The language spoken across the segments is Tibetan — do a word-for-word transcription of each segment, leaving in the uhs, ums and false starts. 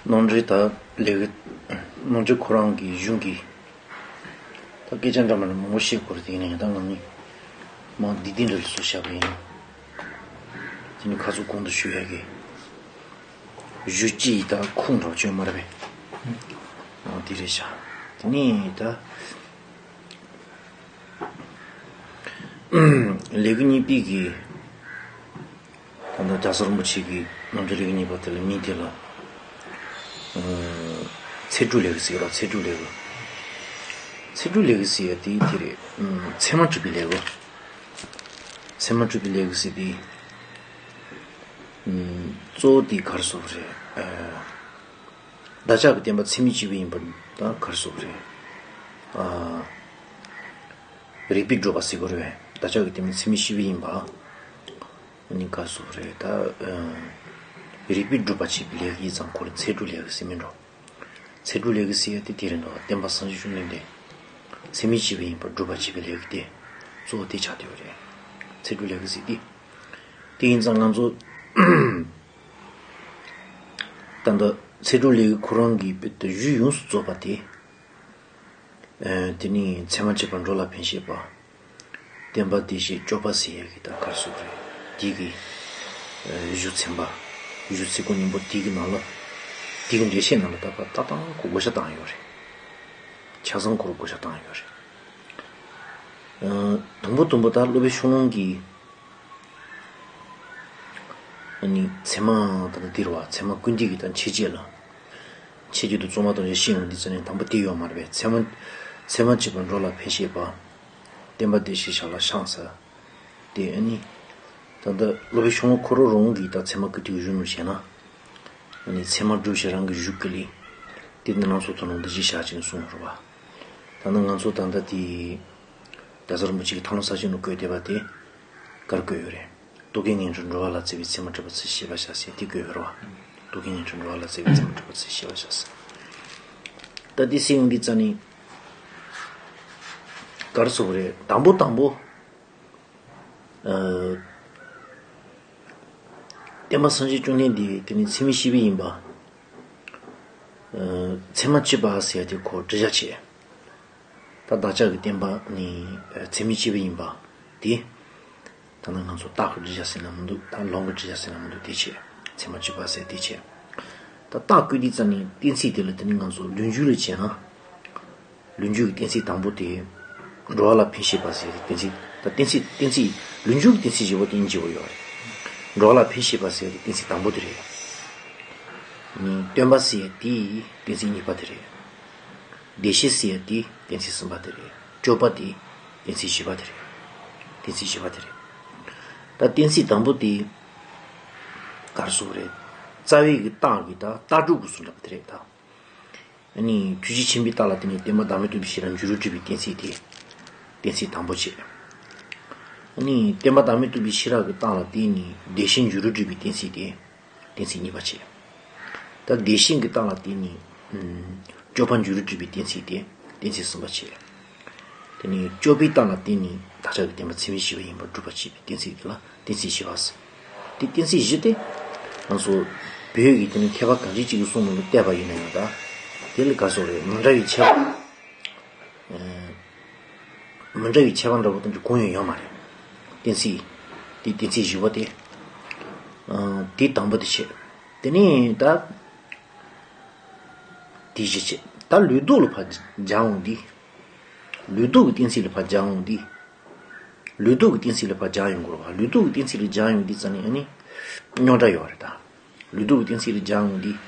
ནོར་འཛིན་ད་ལས་ཀ་ནོར་འཛིན་ཁོ་རང་གི་གཞུང་གི་ད་སྐད་ཆ་འདྲ་མི་འདྲ་མང་པོ་བཤད་དགོས་རེད། དེ་ཡིན་ན་ཡང་ད་ང་ནི་མ་འདི་འདི་འདྲ་ལ་སུ་བཞག་པ་ཡིན། དེ་ནི་ཁ་ཚུགས་གོང་དུ་ཞུ་ཡ་གི་གཞུང་གཅིག་ད་ཁུངས་འདྲ་བཅོས་མ་རེད་པས། འོ་དེ་རེད་ཤག་དེ་ནི་ད། ལས་འགུལ་གཉིས་པའི་གི་ད་ལྟ་རྒྱལ་ཚབ་རིན་པོ་ཆེ་གི་ནོར་འཛིན་ལས་འགུལ་གཉིས་པ་དེ་ལ་མིང་དེ་ལ་ཚེ་སྒྲུབ་ལས་འགུལ་ཟེར་བ། ཚེ་སྒྲུབ་ལས་འགུལ། ཚེ་སྒྲུབ་ལས་འགུལ་ཟེར་ཡ་དེ་དེ་རེད། ཚད་མ་སྒྲུབ་པའི་ལས་འགུལ། ཚད་མ་སྒྲུབ་པའི་ལས་འགུལ་ཟེར་དེ་གཙོ་བོ་དེ་ག་རེ་ཟེར་དགོས་རེད། བདག་ཅག་གི་བསྟན་པ་ཚད་མས་སྤྱི་དཔལ་ཡིན་པ་ད་ག་རེ་ཟེར་དགོས་རེད། རིགས་པས་སྒྲུབ་པ་ཟེར་དགོས་རེད་པས། བདག་ཅག་གི་བསྟན་པ་ཚད་མས་སྤྱི་དཔལ་ཡིན་པ། ཨ་ནི་ག་རེ་ཟེར་དགོས་རེད་ད། རིགས་པས་སྒྲུབ་པ་བྱེད་པའི་ལས་ཀྱི་ཙམ་ཁོ་ལ་ཚད་སྒྲུབ་ལས་ཀྱི་ཟེར་མིན་འགྲོ། ཚད་སྒྲུབ་ལས་ཀྱི་ཟེར་ཡ་དེ་དེ་རེད་འདུག་བསྟན་པ་སངས་རྒྱས་བཅོམ་ལྡན་འདས་ཚད་མས་སྤྱི་དཔལ་ཡིན་པ་སྒྲུབ་པ་བྱེད་པའི་ལས་ཀྱི་དེ་གཙོ་བོ་དེ་ཆགས་བསྡད་ཡོད་རེད། ཚད་སྒྲུབ་ལས་ཀྱི་ཟེར་དེ། དེ་ཡིན་ཙང་ང་ཚོ་ད་ལྟ་ཚད་སྒྲུབ་ལས་ཀྱི་ཁོ་རང་གི་དཔེ་དེ་གཞུང་ཡོངས་སུ་རྫོགས་པ་དེ། དེ་ནི་ཚད་མ་སྤྱད་པ་འགྲོ་ལ་ཕན་བྱེད་པ། བསྟན་པ་བདེ་གཤེགས་སྐྱོབ་པ་ཟེར་ཡག་གི་ད་ག་རེ་ཟེར་དགོས་རེད། དེ་གི་གཞུང་ཚན་པ། གཞུང་ཚིག་གོ་སྙིང་པོ་དེ་གི་ནང་ལ། དེ་གི་འགྲེལ་བཤད་ནང་ལ་ད་བར་ཏག་ཏག་ཁོ་བགོ་བཤའ་བཏང་ཡོད་རེད། ཆ་ཚང་ཁོ་རུ་བགོ་བཤའ་བཏང་ཡོད་རེད། དང་པོ་དང་པོ་ད་སློབ་དཔོན་ཤོ་ལོ་ཀ་གི་ཨ་ནི་ཚད་མ་ད་ལྟ་འདིར་བ་ཚད་མ་ཀུན་བཏུས་ཀྱི་ད་འཆད་བྱེད་ལ། འཆད་བྱེད་དུ་རྩོམ་པ་དང་ཡང་ཤེས་ཡོན་འདི་ཚོ་ནས་དང་པོ་དེ་ཡོད་མ་རེད་པས། ཚད་མ་ཚད་མ་སྤྱད་པ་འགྲོ་ལ་ཕན་བྱེད་པ། བསྟན་པ་བདེ་གཤེགས་ཞབས་ལ་བཤགས་ས། དེ་ཨ་ནི། ད་ལྟ་སློབ་དཔོན་ཤོ་ལོ་ཀ་ཁོ་རང་རང་གིས་ད་ཚད་མ་ཀུན་བཏུས་ཀྱི་གཞུང་ནང་བྱས་ན། ཨ་ནི་ཚད་མ་སྒྲུབ་བྱེད་རང་གི་གཞུང་ཀུན་ལས། དེ་ནི་ནང་སོ་ཐོག་ནང་འདི་ཞེས་བྱ་ཅིང་གསུངས་ཡོད་རེད་པ། ད་ནི་ང་ཚོ་ད་ལྟ་དེ། རྒྱལ་ཚབ་རིན་པོ་ཆེ་གིས་ཐང་ལྷ་ས་ཆེན་ནང་བཀོད་བསྡད་པ་དེ། ག་རེ་བཀོད་ཡོད་རེད། རྟོག་གེ་ངན་འགྲོར་འགྲོ་བ་ལ་བརྩེ་བའི་ཚད་མ་སྒྲུབ་པ་ཚུལ་ཤེས་པར་བྱ་ཟེར་དེ་བཀོད་ཡོད་རེད་པ། རྟོག་གེ་ངན་འགྲོར་འགྲོ་བ་ལ་བརྩེ་བའི་ཚད་མ་སྒྲུབ་པ་ཚུལ་ཤེས་པར་བྱ་ཟེར། ད་དེ་ཟེར་ཡོང་དུས་ཙ་ནི། ག་རེ་ཟེར་དགོས་རེད། དང་པོ་དང་པོ། ཨ། བསྟན་པ་སངས་རྒྱས་བཅོམ་ལྡན་འདས་དེ་ནི་ཚད་མས་སྤྱི་དཔལ་ཡིན་པ། ཨ། ཚད་མ་སྤྱད་པ་ཟེར་ཡ་དེ་ཁོ་འགྲེལ་བཤད་བྱས། ད་བདག་ཅག་གི་བསྟན་པ་ནི་ཚད་མས་སྤྱི་དཔལ་ཡིན་པ་དེ། ད་ནི་ང་ཚོ་རྟགས་ཀྱི་འགྲེལ་བཤད་ཟེར་ན་མི་འདུག་ད་ལུང་གི་འགྲེལ་བཤད་ཟེར་ན་མི་འདུག་དེ་བྱས། ཚད་མ་སྤྱད་པ་ཟེར་དེ་བྱས། ད་རྟགས་བཀོད་དུས་ཙ་ནི་གཏན་ཚིགས་དེ་ལ་དེ་ནི་ང་ཚོ་ལོ་རྒྱུས་ལ་བྱས་ན། ལོ་རྒྱུས་ཀྱི་གཏན་ཚིགས་དང་པོ་དེ། འགྲོ་བ་ལ་ཕན་བྱེད་པ་ཟེར་བའི་གཏན་ཚིགས་ད་གཏན་ཚིགས་གཏན་ཚིགས་ལོ་རྒྱུས་ཀྱི་གཏན་ཚིགས་བཞི་པོ་དེ་ཡིན་གྱི་ཡོད་རེད། འགྲོ་བ་ལ་ཕན་བྱེད་པ་ཟེར་བའི་གཏན་ཚིགས་དང་པོ་དེ་རེད། སྟོན་པ་ཟེར་དེ་གཏན་ཚིགས་གཉིས་པ་དེ་རེད། བདེ་གཤེགས་ཟེར་དེ་གཏན་ཚིགས་གསུམ་པ་དེ་རེད། སྐྱོབ་པ་དེ་གཏན་ཚིགས་བཞི་པ་དེ་རེད། གཏན་ཚིགས་བཞི་པ་དེ་རེད། ད་གཏན་ཚིགས་དང་པོ་དེ་ག་རེ་ཟེར་དགོས་རེད། རྩ་བའི་གི་རྟགས་ཀྱི་ད་རྟགས་གྲུབ་ཀྱི་གསུང་འདྲ་པོ་དེ་རེད་ད། ཨ་ནི་ཐུགས་རྗེ་ཆེན་པོའི་རྟགས་ལ་བརྟེན་ནས་བསྟན་པ་བདག་མེད་རྟོགས་པའི་ཤེས་རབ་འགྱུར་བ་གྲུབ་པའི་གཏན་ཚིགས་དེ། གཏན་ཚིགས་དང་པོ་བྱས། ཨ་ནི་བསྟན་པ་བདག་མེད་རྟོགས་པའི་ཤེས་རབ་ཀྱི་རྟགས་ལ་བརྟེན་ནས་བདེ་གཤེགས་འགྱུར་བ་གྲུབ་པའི་གཏན་ཚིགས་དེ། གཏན་ཚིགས་གཉིས་པ་བྱས། ད་བདེ་གཤེགས་ཀྱི་རྟགས་ལ་བརྟེན་ནས། ཨུམ། སྐྱོབ་པ་འགྱུར་བ་གྲུབ་པའི་གཏན་ཚིགས་དེ། གཏན་ཚིགས་གསུམ་པ་བྱས། དེ་ནས་སྐྱོབ་པའི་རྟགས་ལ་བརྟེན་ནས་བདག་ཅག་གི་བསྟན་པ་ཚད་མས་སྤྱི་དཔལ་ཡིན་པར་སྒྲུབ་པར་བྱེད་པའི་གཏན་ཚིགས་དེ་ལ་གཏན་ཚིགས་བཞི་པ་ཟེར། དེ་གཏན་ཚིགས་བཞི་དེ། ང་ཚོ་བོད་ཀྱི་དེ་ནི་མཁས་པ་གང་ཅི་ཅིག་གི་གསུང་ནང་དུ་བལྟས་པ་ཡིན་ན་ཡང་ད། དེ་ལ་ག་རེ་ཟེར་དགོས་རེད། མི་འདྲ་བའི་ཁྱད་པར། ཨ། མི་འདྲ་བའི་ཁྱད་པར་འདྲ་པོ་དེ་འདྲ་གང་ཡང་ཡོད་མ་རེད། གཏན་ཚིགས། དེ་གཏན་ཚིགས་བཞི་པ་དེ། ཨ། དེ་དང་པོ་དེ་བྱས། དེ་ནས་ད། དེ་བཞི་བྱས། ད་ལུགས་ལྡོག་ལ་ཕར་སྦྱར་འོང་དུས། ལུགས་ལྡོག་གི་གཏན་ཚིགས་ལ་ཕར་སྦྱར་འོང་དུས། ལུགས་ལྡོག་གི་གཏན་ཚིགས་ལ་ཕར་སྦྱར་ཡོང་དགོས་རེད་པ། ལུགས་ལྡོག་གི་གཏན་ཚིགས་ལ་སྦྱར་ཡོང་དུས་ཙ་ནི་ཨ་ནི། རྙོག་དྲ་ཡོད་རེད་ད། ལུགས་ལྡོག་གི་གཏན་ཚིགས་ལ་སྦྱར་ཡོང་དུས།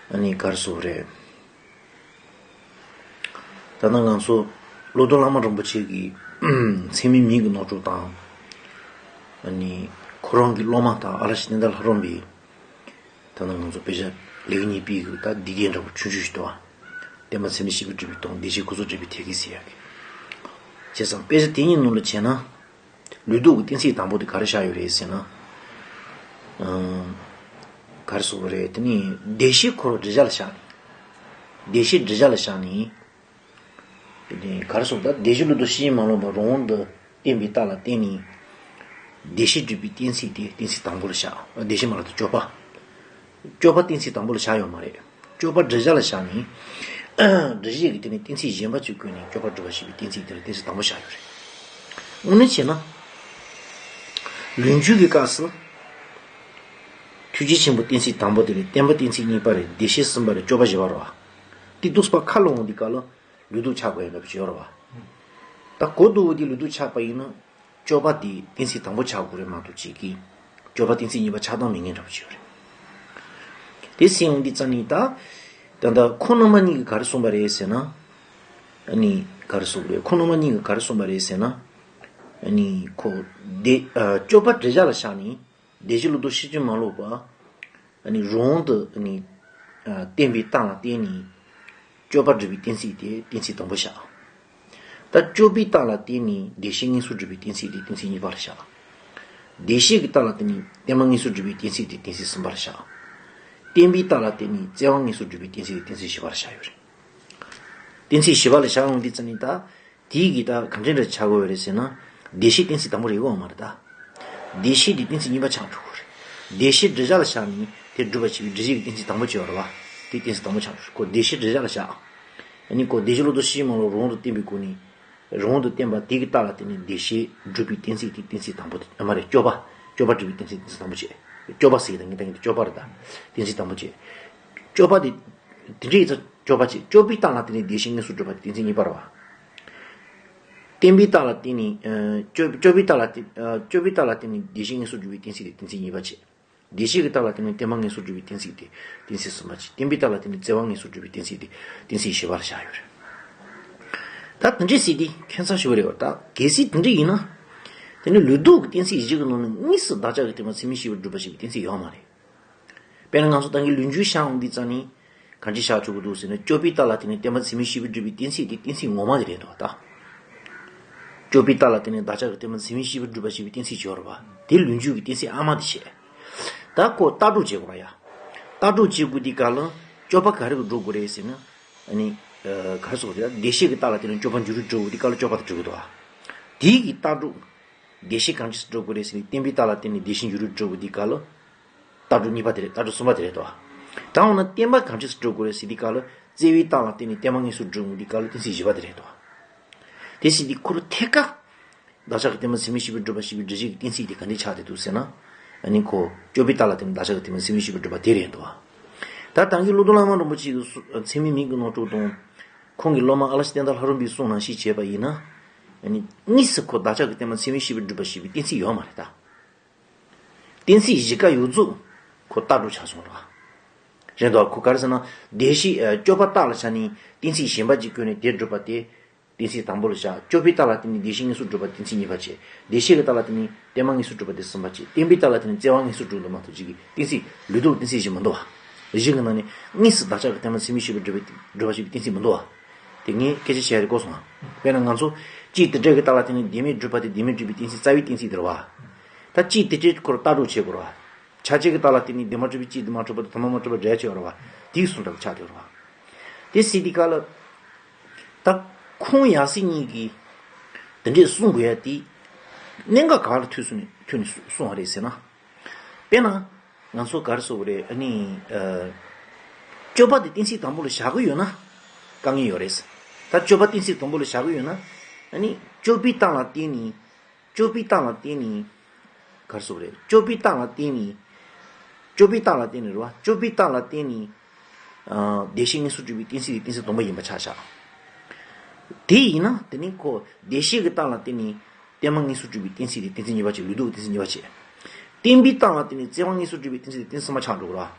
ཨ་ནི་ག་རེ་ཟེར་དགོས་རེད། ད་ནང་ང་ཚོ་བློ་བཟང་བླ་མ་རིན་པོ་ཆེ་གི་ཚད་མའི་མིང་གི་རྣམ་གྲངས་དང་། ཨ་ནི་ཁོ་རང་གི་སློབ་མ་དང་ཨ་ལ་ཤཱི་ཏནྟ་ལྷ་རམས་པའི། ད་ནང་ང་ཚོ་དཔེ་ཆ་ལེའུ་གཉིས་པའི་གི་ད་འདི་གའི་འདྲ་པོ་ཆུང་ཆུང་ཞིག་འདུག་པ། བསྟན་པ་ཚད་མས་སྤྱི་དཔལ་སྒྲུབ་པའི་དོན། བདེ་གཤེགས་སྐུ་ཚེ་སྒྲུབ་པའི་ཐེག་དགེ་ཟེར་ཡག་གི། བྱས་ཙང་དཔེ་ཆ་དེ་གཉིས་ནང་ལ་བྱས་ན། ལུགས་ལྡོག་གི་གཏན་ཚིགས་དང་པོ་དེ་ག་རེ་བཞག་ཡོད་རེད་ཟེར་ན། ཨང་། ག་རེ་ཟེར་དགོས་རེད། དེ་ནི་བདེ་གཤེགས་ཁོ་རང་འགྲེལ་བྱ་ལ་བཞག་ནས། བདེ་གཤེགས་འགྲེལ་བྱ་ལ་བཞག་ནས། དེ་ནི་ག་རེ་ཟེར་ད་བདེ་གཤེགས་ལུགས་ལྡོག་ཕྱིན་ཅི་མ་ལོག་པ་རང་དབང་དུ་བསྟན་པའི་རྟགས་ལ་བརྟེན་ནས། བདེ་གཤེགས་སྒྲུབ་པའི་གཏན་ཚིགས་དེ་གཏན་ཚིགས་དང་པོ་ལ་བཞག་བདེ་གཤེགས་མ་ལགས་དང་སྐྱོབ་པ། སྐྱོབ་པ་གཏན་ཚིགས་དང་པོ་ལ་བཞག་ཡོད་མ་རེད། སྐྱོབ་པ་བསྒྲུབ་བྱ་ལ་བཞག་ནས། སྒྲུབ་བྱེད་ཀྱི་དེ་ནི་གཏན་ཚིགས་གཞན་པ་གཅིག་བཀོད་ནས་སྐྱོབ་པ་སྒྲུབ་པ་ཞེས་པའི་གཏན་ཚིགས་དེ་ལ་གཏན་ཚིགས་དང་པོ་བཞག་ཡོད་རེད། དངོས་གནས་བྱས་ན། ལོ་རྒྱུས་ཀྱི་སྐབས་སུ། ཐུགས་རྗེ་ཆེན་པོ་གཏན་ཚིགས་དང་པོ་དེ་རེད། བརྟན་པ་གཏན་ཚིགས་གཉིས་པ་རེད། བདེ་གཤེགས་གསུམ་པ་རེད། སྐྱོབ་པ་བཞི་པ་རེད་བ། དེ་འདུག་པ་ཁ་ལོ་འོང་དུས་སྐབས་ལ་ལུགས་ལྡོག་ཆགས་དགོས་ཡ་འདྲ་པོ་ཅིག་ཡོད་རེད་བ། ད་གོ་བསྡུར་བ་དེ་ལུགས་ལྡོག་ཆགས་པ་ཡིན་ན། སྐྱོབ་པ་དེ་གཏན་ཚིགས་དང་པོ་ཆགས་དགོས་རེད་མ་གཏོགས་ཅིག་གིས། སྐྱོབ་པ་གཏན་ཚིགས་གཉིས་པ་ཆགས་སྟངས་མེད་ངེས་འདྲ་པོ་ཅིག་ཡོད་རེད། དེ་སེང་འོང་དུས་ཙ་ནི་ད། ད་ལྟ་ཁོང་རྣམ་པ་གཉིས་ཀྱིས་ག་རེ་གསུངས་པ་རེད་ཟེར་ན། ཨ་ནི་ག་རེ་གསུངས་པ་རེད། ཁོང་རྣམ་པ་གཉིས་ཀྱིས་ག་རེ་གསུངས་པ་རེད་ཟེར་ན། ཨ་ནི་ཁོ་དེ་ཨ་སྐྱོབ་པ་བསྒྲུབ་བྱ་ལ་བཞག་ནས། བདེ་གཤེགས་ལུགས་ལྡོག་ཕྱིར་ཕྱིར་མ་ལོག་པ། ཨ་ནི་རང་དབང་དུ་ཨ་ནི་ཨ་བསྟན་པའི་རྟགས་ལ་བརྟེན་ནས་སྐྱོབ་པ་སྒྲུབ་པའི་གཏན་ཚིགས་དེ་གཏན་ཚིགས་དང་པོ་བཞག། ད་སྐྱོབ་པའི་རྟགས་ལ་བརྟེན་ནས་བདེ་གཤེགས་མངོན་སུམ་སྒྲུབ་པའི་གཏན་ཚིགས་དེ་གཏན་ཚིགས་གཉིས་པ་ལ་བཞག། བདེ་གཤེགས་ཀྱི་རྟགས་ལ་བརྟེན་ནས་བརྟན་པ་མངོན་སུམ་སྒྲུབ་པའི་གཏན་ཚིགས་དེ་གཏན་ཚིགས་གསུམ་པ་ལ་བཞག། བརྟན་པའི་རྟགས་ལ་བརྟེན་ནས་བརྩེ་བ་མངོན་སུམ་སྒྲུབ་པའི་གཏན་ཚིགས་དེ་གཏན་ཚིགས་བཞི་པ་ལ་བཞག་ཡོད་རེད། གཏན་ཚིགས་བཞི་པ་ལ་བཞག་ཡོང་དུས་ཙ་ནི་ད། དེའི་གི་ད་ག་འདྲ་འདྲ་ཆགས་དགོས་རེད་ཟེར་ན། བདེ་གཤེགས་གཏན་ཚིགས་དང་པོ་རེད་དགོས་མ་རེད་ད། བདེ་གཤེགས་དེ་གཏན་ཚིགས་གཉིས་པ་ཆགས་འགྲོ་གི་རེད། བདེ་གཤེགས་བསྒྲུབ་བྱ་ལ་བཞག་ནས་དེ་སྒྲུབ་པ་བྱེད་པའི་སྒྲུབ་བྱེད་ཀྱི་གཏན་ཚིགས་དང་པོ་བྱས་པ་རེད་བ། དེ་གཏན་ཚིགས་དང་པོ་ཆགས་འགྲོ་གི་རེད། ཁོ་བདེ་གཤེགས་བསྒྲུབ་བྱ་ལ་བཞག། ཨ་ནི་ཁོ་བདེ་གཤེགས་ལུགས་ལྡོག་ཕྱིར་མ་ལོག་རང་དབང་དུ་བསྟན་པའི་སྒོ་ནས། རང་དབང་དུ་བསྟན་པ་དེ་གི་རྟགས་ལ་བརྟེན་ནས་བདེ་གཤེགས་སྒྲུབ་པའི་གཏན་ཚིགས་དེ་གཏན་ཚིགས་དང་པོ་དེ་མ་རེད། སྐྱོབ་པ། སྐྱོབ་པ་སྒྲུབ་པའི་གཏན་ཚིགས་གཏན་ཚིགས་དང་པོ་བྱས། སྐྱོབ་པ་ཟེར་གི་ད་ངས་ད་ངས་ད་སྐྱོབ་པ་རེད་ད། གཏན་ཚིགས་དང་པོ་བྱས། སྐྱོབ་པ་དེ། དེ་འདྲ་ཡིན་ཙང་སྐྱོབ་པ་བྱས། སྐྱོབ་པའི་རྟགས་ལ་བརྟེན་ནས་བདེ་གཤེགས་མངོན་སུམ་སྒྲུབ་པ་དེ་གཏན་ཚིགས་གཉིས་པ་རེད་བ། བརྟན་པའི་རྟགས་ལ་བརྟེན་ནས་ཨ་སྐྱོབ་སྐྱོབ་པའི་རྟགས་ལ་བརྟེན་ཨ་སྐྱོབ་པའི་རྟགས་ལ་བརྟེན་ནས་བདེ་གཤེགས་མངོན་སུམ་སྒྲུབ་པའི་གཏན་ཚིགས་དེ་གཏན་ཚིགས་གཉིས་པ་བྱས། བདེ་གཤེགས་ཀྱི་རྟགས་ལ་བརྟེན་ནས་བརྟན་པ་མངོན་སུམ་སྒྲུབ་པའི་གཏན་ཚིགས་དེ་གཏན་ཚིགས་གསུམ་པ་བྱས། བརྟན་པའི་རྟགས་ལ་བརྟེན་ནས་བརྩེ་བ་མངོན་སུམ་སྒྲུབ་པའི་གཏན་ཚིགས་དེ་གཏན་ཚིགས་བཞི་པ་ལ་བཞག་ཡོད་རེད། ད་དེ་འདྲའི་སྲིད་དེ་ཁྱད་མཚར་ཞིག་རེད་བ། ད་གལ་སྲིད་དེ་འདྲ་ཡིན་ན། དེ་ནི་ལུགས་ལྡོག་གི་གཏན་ཚིགས་བཞི་གི་ནང་ནས་དངོས་སུ་བདག་ཅག་གི་བརྟེན་པ་ཚད་མས་ཤེས་པར་སྒྲུབ་པ་ཞེས་པའི་གཏན་ཚིགས་ཡོད་མ་རེད། དཔེར་ན་ང་ཚོ་ད་གིན་ལོ་རྒྱུས་བཤད་ཡོང་དུས་ཙ་ནི། གང་ཅི་བཞག་ཆོག་གི་འདུག་ཟེར་ན། སྐྱོབ་པའི་རྟགས་ལ་བརྟེན་ནས་བརྟན་པ་ཚད་མས་ཤེས་པར་སྒྲུབ་པའི་གཏན་ཚིགས་དེ་གཏན་ཚིགས་ངོ་མ་དེ་རེད་འདུག་ད། སྐྱོབ་པའི་རྟགས་ལ་བརྟེན་ནས་བདག་ཅག་གི་བརྟེན་པ་ཚད་མས་ཤེས་པར་སྒྲུབ་པ་ཞེས་པའི་གཏན་ཚིགས་ཅིག་ཡོད་རེད་བ། དེ་ལོ་རྒྱུས་ཀྱི་གཏན་ཚིགས་ཨ་མ་དེ་བྱས། ད་ཁོ་ལྟ་གྲུབ་བྱེད་དགོས་ར་ཡ། ལྟ་གྲུབ་བྱེད་དགོས་དུས་སྐབས་ལ་སྐྱོབ་པ་ག་རེ་གིས་སྒྲུབ་དགོས་རེད་ཟེར་ན། ཨ་ནི། ག་རེ་ཟེར་དགོས་རེད། བདེ་གཤེགས་ཀྱི་རྟགས་ལ་བརྟེན་ནས་སྐྱོབ་པ་འགྱུར་བ་སྒྲུབ་དགོས་དུས་སྐབས་ལ་སྐྱོབ་པ་དེ་སྒྲུབ་དགོས་འདུག་བ། དེའི་གི་ལྟ་གྲུབ། བདེ་གཤེགས་གང་ཅི་སྒྲུབ་དགོས་རེད་ཟེར་ནས་བརྟན་པའི་རྟགས་ལ་བརྟེན་ནས་བདེ་གཤེགས་འགྱུར་བ་སྒྲུབ་དགོས་དུས་སྐབས་ལ། ལྟ་གྲུབ་གཉིས་པ་དེ་རེད། ལྟ་གྲུབ་གསུམ་པ་དེ་རེད་དོ། ད་འོ་ན་བརྟན་པ་གང་ཅི་སྒྲུབ་དགོས་རེད་ཟེར་དུས་སྐབས་ལ་བརྩེ་བའི་རྟགས་ལ་བརྟེན་ནས་བརྟན་པ་དངོས་སུ་སྒྲུབ་དགོས་དུས་སྐབས་ལ་གཏན་ཚིགས་བཞི་པ་དེ་རེད་དོ། དེ་ཟེར་དུས་ཁོ་རང་ཐད་ཀར། བདག་ཅག་གི་བརྟན་པ་ཚད་མས་ཤེས་པར་སྒྲུབ་པ་ཞེས་པའི་སྒྲུབ་བྱེད་ཀྱི་གཏན་ཚིགས་དེ་ག་འདྲས་ཆགས་བསྡད་འདུག་ཟེར་ན། ཨ་ནི་ཁོ་སྐྱོབ་པའི་རྟགས་ལ་བརྟེན་ནས་བདག་ཅག་གི་བརྟན་པ་ཚད་མས་ཤེས་པར་སྒྲུབ་པ་དེ་རེད་འདུག་བ། ད་ད་གིན་ཀླུ་སྒྲུབ་བླ་མ་རིན་པོ་ཆེ་གི་གསུ་ཚད་མའི་མིང་གི་ནང་དྲུག་དང་། ཁོང་གི་སློབ་མ་ཨ་ལ་སྐྱེས་བསྟན་དར་ལྷ་རམས་པའི་གསུང་ནང་བཞིན་བྱས་པ་ཡིན་ན། ཨ་ནི་དངོས་སུ་ཁོ་བདག་ཅག་གི་བརྟན་པ་ཚད་མས་ཤེས་པར་སྒྲུབ་པ་ཞེས་པའི་གཏན་ཚིགས་ཡོད་མ་རེད་ད། གཏན་ཚིགས་བཞི་ཀ་ཡོད་ཚུལ་ཁོ་ལྟ་གྲུབ་ཆགས་སོང་ར། རེད་འདུག་ཁོ་ག་རེ་ཟེར་ན། བདེ་གཤེགས་ཨ་སྐྱོབ་པ་རྟགས་ལ་བཞག་ནས་གཏན་ཚིགས་གཞན་པ་ཅིག་བཀོད་ནས་དེ་སྒྲུབ་པ་དེ། གཏན་ཚིགས་དང་པོ་ལ་བཞག་སྐྱོབ་པའི་རྟགས་ལ་བརྟེན་ནས་བདེ་གཤེགས་དངོས་སུ་སྒྲུབ་པ་གཏན་ཚིགས་གཉིས་པ་བྱས། བདེ་གཤེགས་ཀྱི་རྟགས་ལ་བརྟེན་ནས་བརྟན་པ་དངོས་སུ་སྒྲུབ་པ་དེ་གསུམ་པ་བྱས། བརྟན་པའི་རྟགས་ལ་བརྟེན་ནས་བརྩེ་བ་དངོས་སུ་སྒྲུབ་འདུག་མ་གཏོགས་གཅིག་གི་གཏན་ཚིགས་ལུགས་ལྡོག་གཏན་ཚིགས་བཞི་མི་འདུག་བ། བཞི་གི་ནང་ནས་དངོས་སུ་བདག་ཅག་གི་བརྟན་པ་ཚད་མས་ཤེས་པར་སྒྲུབ་པའི་སྒྲུབ་པ་ཞེས་པའི་གཏན་ཚིགས་མི་འདུག་བ། དེ་ངས་སྐད་ཆ་བཤད་རེ་གོ་སོང་ང་། དཔེར་ན་ང་ཚོ་སྤྱིའི་དེ་འདྲ་གི་རྟགས་ལ་བརྟེན་ནས་བདེན་མེད་སྒྲུབ་པ་དེ་བདེན་མེད་སྒྲུབ་པའི་གཏན་ཚིགས་རྩ་བའི་གཏན་ཚིགས་དེ་རེད་བ། ད་སྤྱིའི་དེ་འདྲའི་སྐོར་ལྟ་གྲུབ་བྱེད་དགོས་རེད་བ། ཆ་བྱད་ཀྱི་རྟགས་ལ་བརྟེན་ནས་བདེན་པར་གྲུབ་པའི་སྤྱིའི་བདེན་མ་གྲུབ་པ་དང་ཐ་མལ་མ་གྲུབ་པ་འབྲེལ་བ་བྱེད་དགོས་རེད་བ། དེའི་གསུང་འདྲ་པོ་ཆགས་བསྡད་རེད་བ། དེ་ཟེར་དུས་སྐབས་ལ། ད་ཁོང་ཡང་སྲིད་གཉིས་ཀྱིས་དེ་འདྲས་གསུང་དགོས་ཡ་དེ་གནད་འགག་ག་ལ་ཐུག་སོང་ནས་ཐུག་ནས་གསུང་བ་རེད་ཟེར་ན། དཔེར་ན། ང་ཚོ་ག་རེ་ཟེར་དགོས་རེད། ཨ་ནི། ཨ། སྐྱོབ་པ་དེ་གཏན་ཚིགས་དང་པོ་ལ་བཞག་གི་ཡོད་ན། དཀའ་ངལ་ཡོད་རེད། ད་སྐྱོབ་པ་གཏན་ཚིགས་དང་པོ་ལ་བཞག་གི་ཡོད་ན། ཨ་ནི། སྐྱོབ་པའི་རྟགས་ལ་བརྟེན་ནས། སྐྱོབ་པའི་རྟགས་ལ་བརྟེན་ནས། ག་རེ་ཟེར་དགོས་རེད། སྐྱོབ་པའི་རྟགས་ལ་བརྟེན་ནས། སྐྱོབ་པའི་རྟགས་ལ་བརྟེན་ནས་རེད་བ། སྐྱོབ་པའི་རྟགས་ལ་བརྟེན་ནས། ཨ། བདེ་གཤེགས་དངོས་སུ་སྒྲུབ་པའི་གཏན་ཚིགས་དེ་གཏན་ཚིགས་དང་པོ་ཡིན་པ་ཆ་བཞག་དེ་ཡིན་ན་དེ་ནི་ཁོ་བདེ་གཤེགས་ཀྱི་རྟགས་ལ་བརྟེན་ནས་བརྟན་པ་དངོས་སུ་སྒྲུབ་པའི་གཏན་ཚིགས་དེ་གཏན་ཚིགས་གཉིས་པ་བྱས། ལུགས་ལྡོག་གཏན་ཚིགས་གཉིས་པ་བྱས། བརྟན་པའི་རྟགས་ལ་བརྟེན་ནས་བརྩེ་བ་དངོས་སུ་སྒྲུབ་པའི་གཏན་ཚིགས་དེ་གཏན་ཚིགས་གསུམ་པ་ཆགས་འགྲོ་གི་རེད་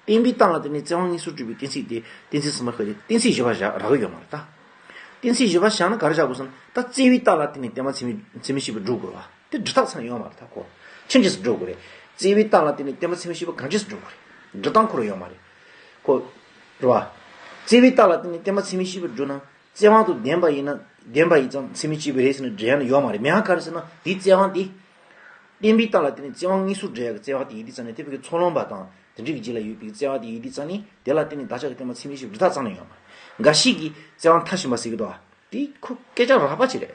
བ། བརྟན་པའི་རྟགས་ལ་བརྟེན་ནས་བརྩེ་བ་དངོས་སུ་སྒྲུབ་པའི་གཏན་ཚིགས་དེ་གཏན་ཚིགས་གསུམ་པ་ཁ་དེ་གཏན་ཚིགས་བཞི་པ་བཞག་རག་གི་ཡོད་མ་རེད་ད། གཏན་ཚིགས་བཞི་པ་བཞག་ན་ག་རེ་བཞག་དགོས་ཟེར་ན། ད་བརྩེ་བའི་རྟགས་ལ་བརྟེན་ནས་བརྟན་པ་ཚད་མས་ཚད་མས་ཤེས་པར་སྒྲུབ་དགོས་རེད་བ། དེ་སྒྲུབ་ཐབས་ཚང་ཡོད་མ་རེད་ད་ཁོ། ཕྱིན་ཅི་སྒྲུབ་དགོས་རེད། བརྩེ་བའི་རྟགས་ལ་བརྟེན་ནས་བརྟན་པ་ཚད་མས་ཤེས་པ་གང་ཅི་སྒྲུབ་དགོས་རེད། སྒྲུབ་སྟངས་ཁོ་རང་ཡོད་མ་རེད། ཁོ། རེད་བ། བརྩེ་བའི་རྟགས་ལ་བརྟེན་ནས་བརྟན་པ་ཚད་མས་ཤེས་པར་སྒྲུབ་ན། བརྩེ་བ་དང་ལྡན་པ་ཡིན་ན་ལྡན་པ་ཡིན་ཙང་ཚད་མས་ཤེས་པ་རེད་ཟེར་ན་འགྲེལ་ཡ་ནི་ཡོད་མ་རེད། མེད་ཡ་ག་རེ་ཟེར་ན་དེའི་བརྩེ་བ་དེ། བརྟན་པའི་རྟགས་ལ་བརྟེན་ནས་བརྩེ་བ་དངོས་སུ་འགྲེལ་ཡག་གི་བརྩེ་བ་དེ་ཡིན་དུས་ཙང་ནས་དེ་བོད་ཀྱི་ཚོགས་ལམ་པ་དང་དེ་འདྲ་གི་རྗེས་ལ་ཡོད་པའི་བརྩེ་བ་དེ་ཡིན་དུས་ཙང་ནས་དེ་ལ་བརྟེན་ནས་བདག་ཅག་གི་བརྟན་པ་ཚད་མས་ཤེས་པར་སྒྲུབ་ཐབས་རྩ་ནས་ཡོད་མ་རེད། འགའ་ཞིག་གིས་བརྩེ་བ་མཐའ་ཕྱིན་པ་ཟེར་གི་འདུག་བ། དེ་ཁོ་སྐད་ཆ་རགས་པ་ཅིག་རེད།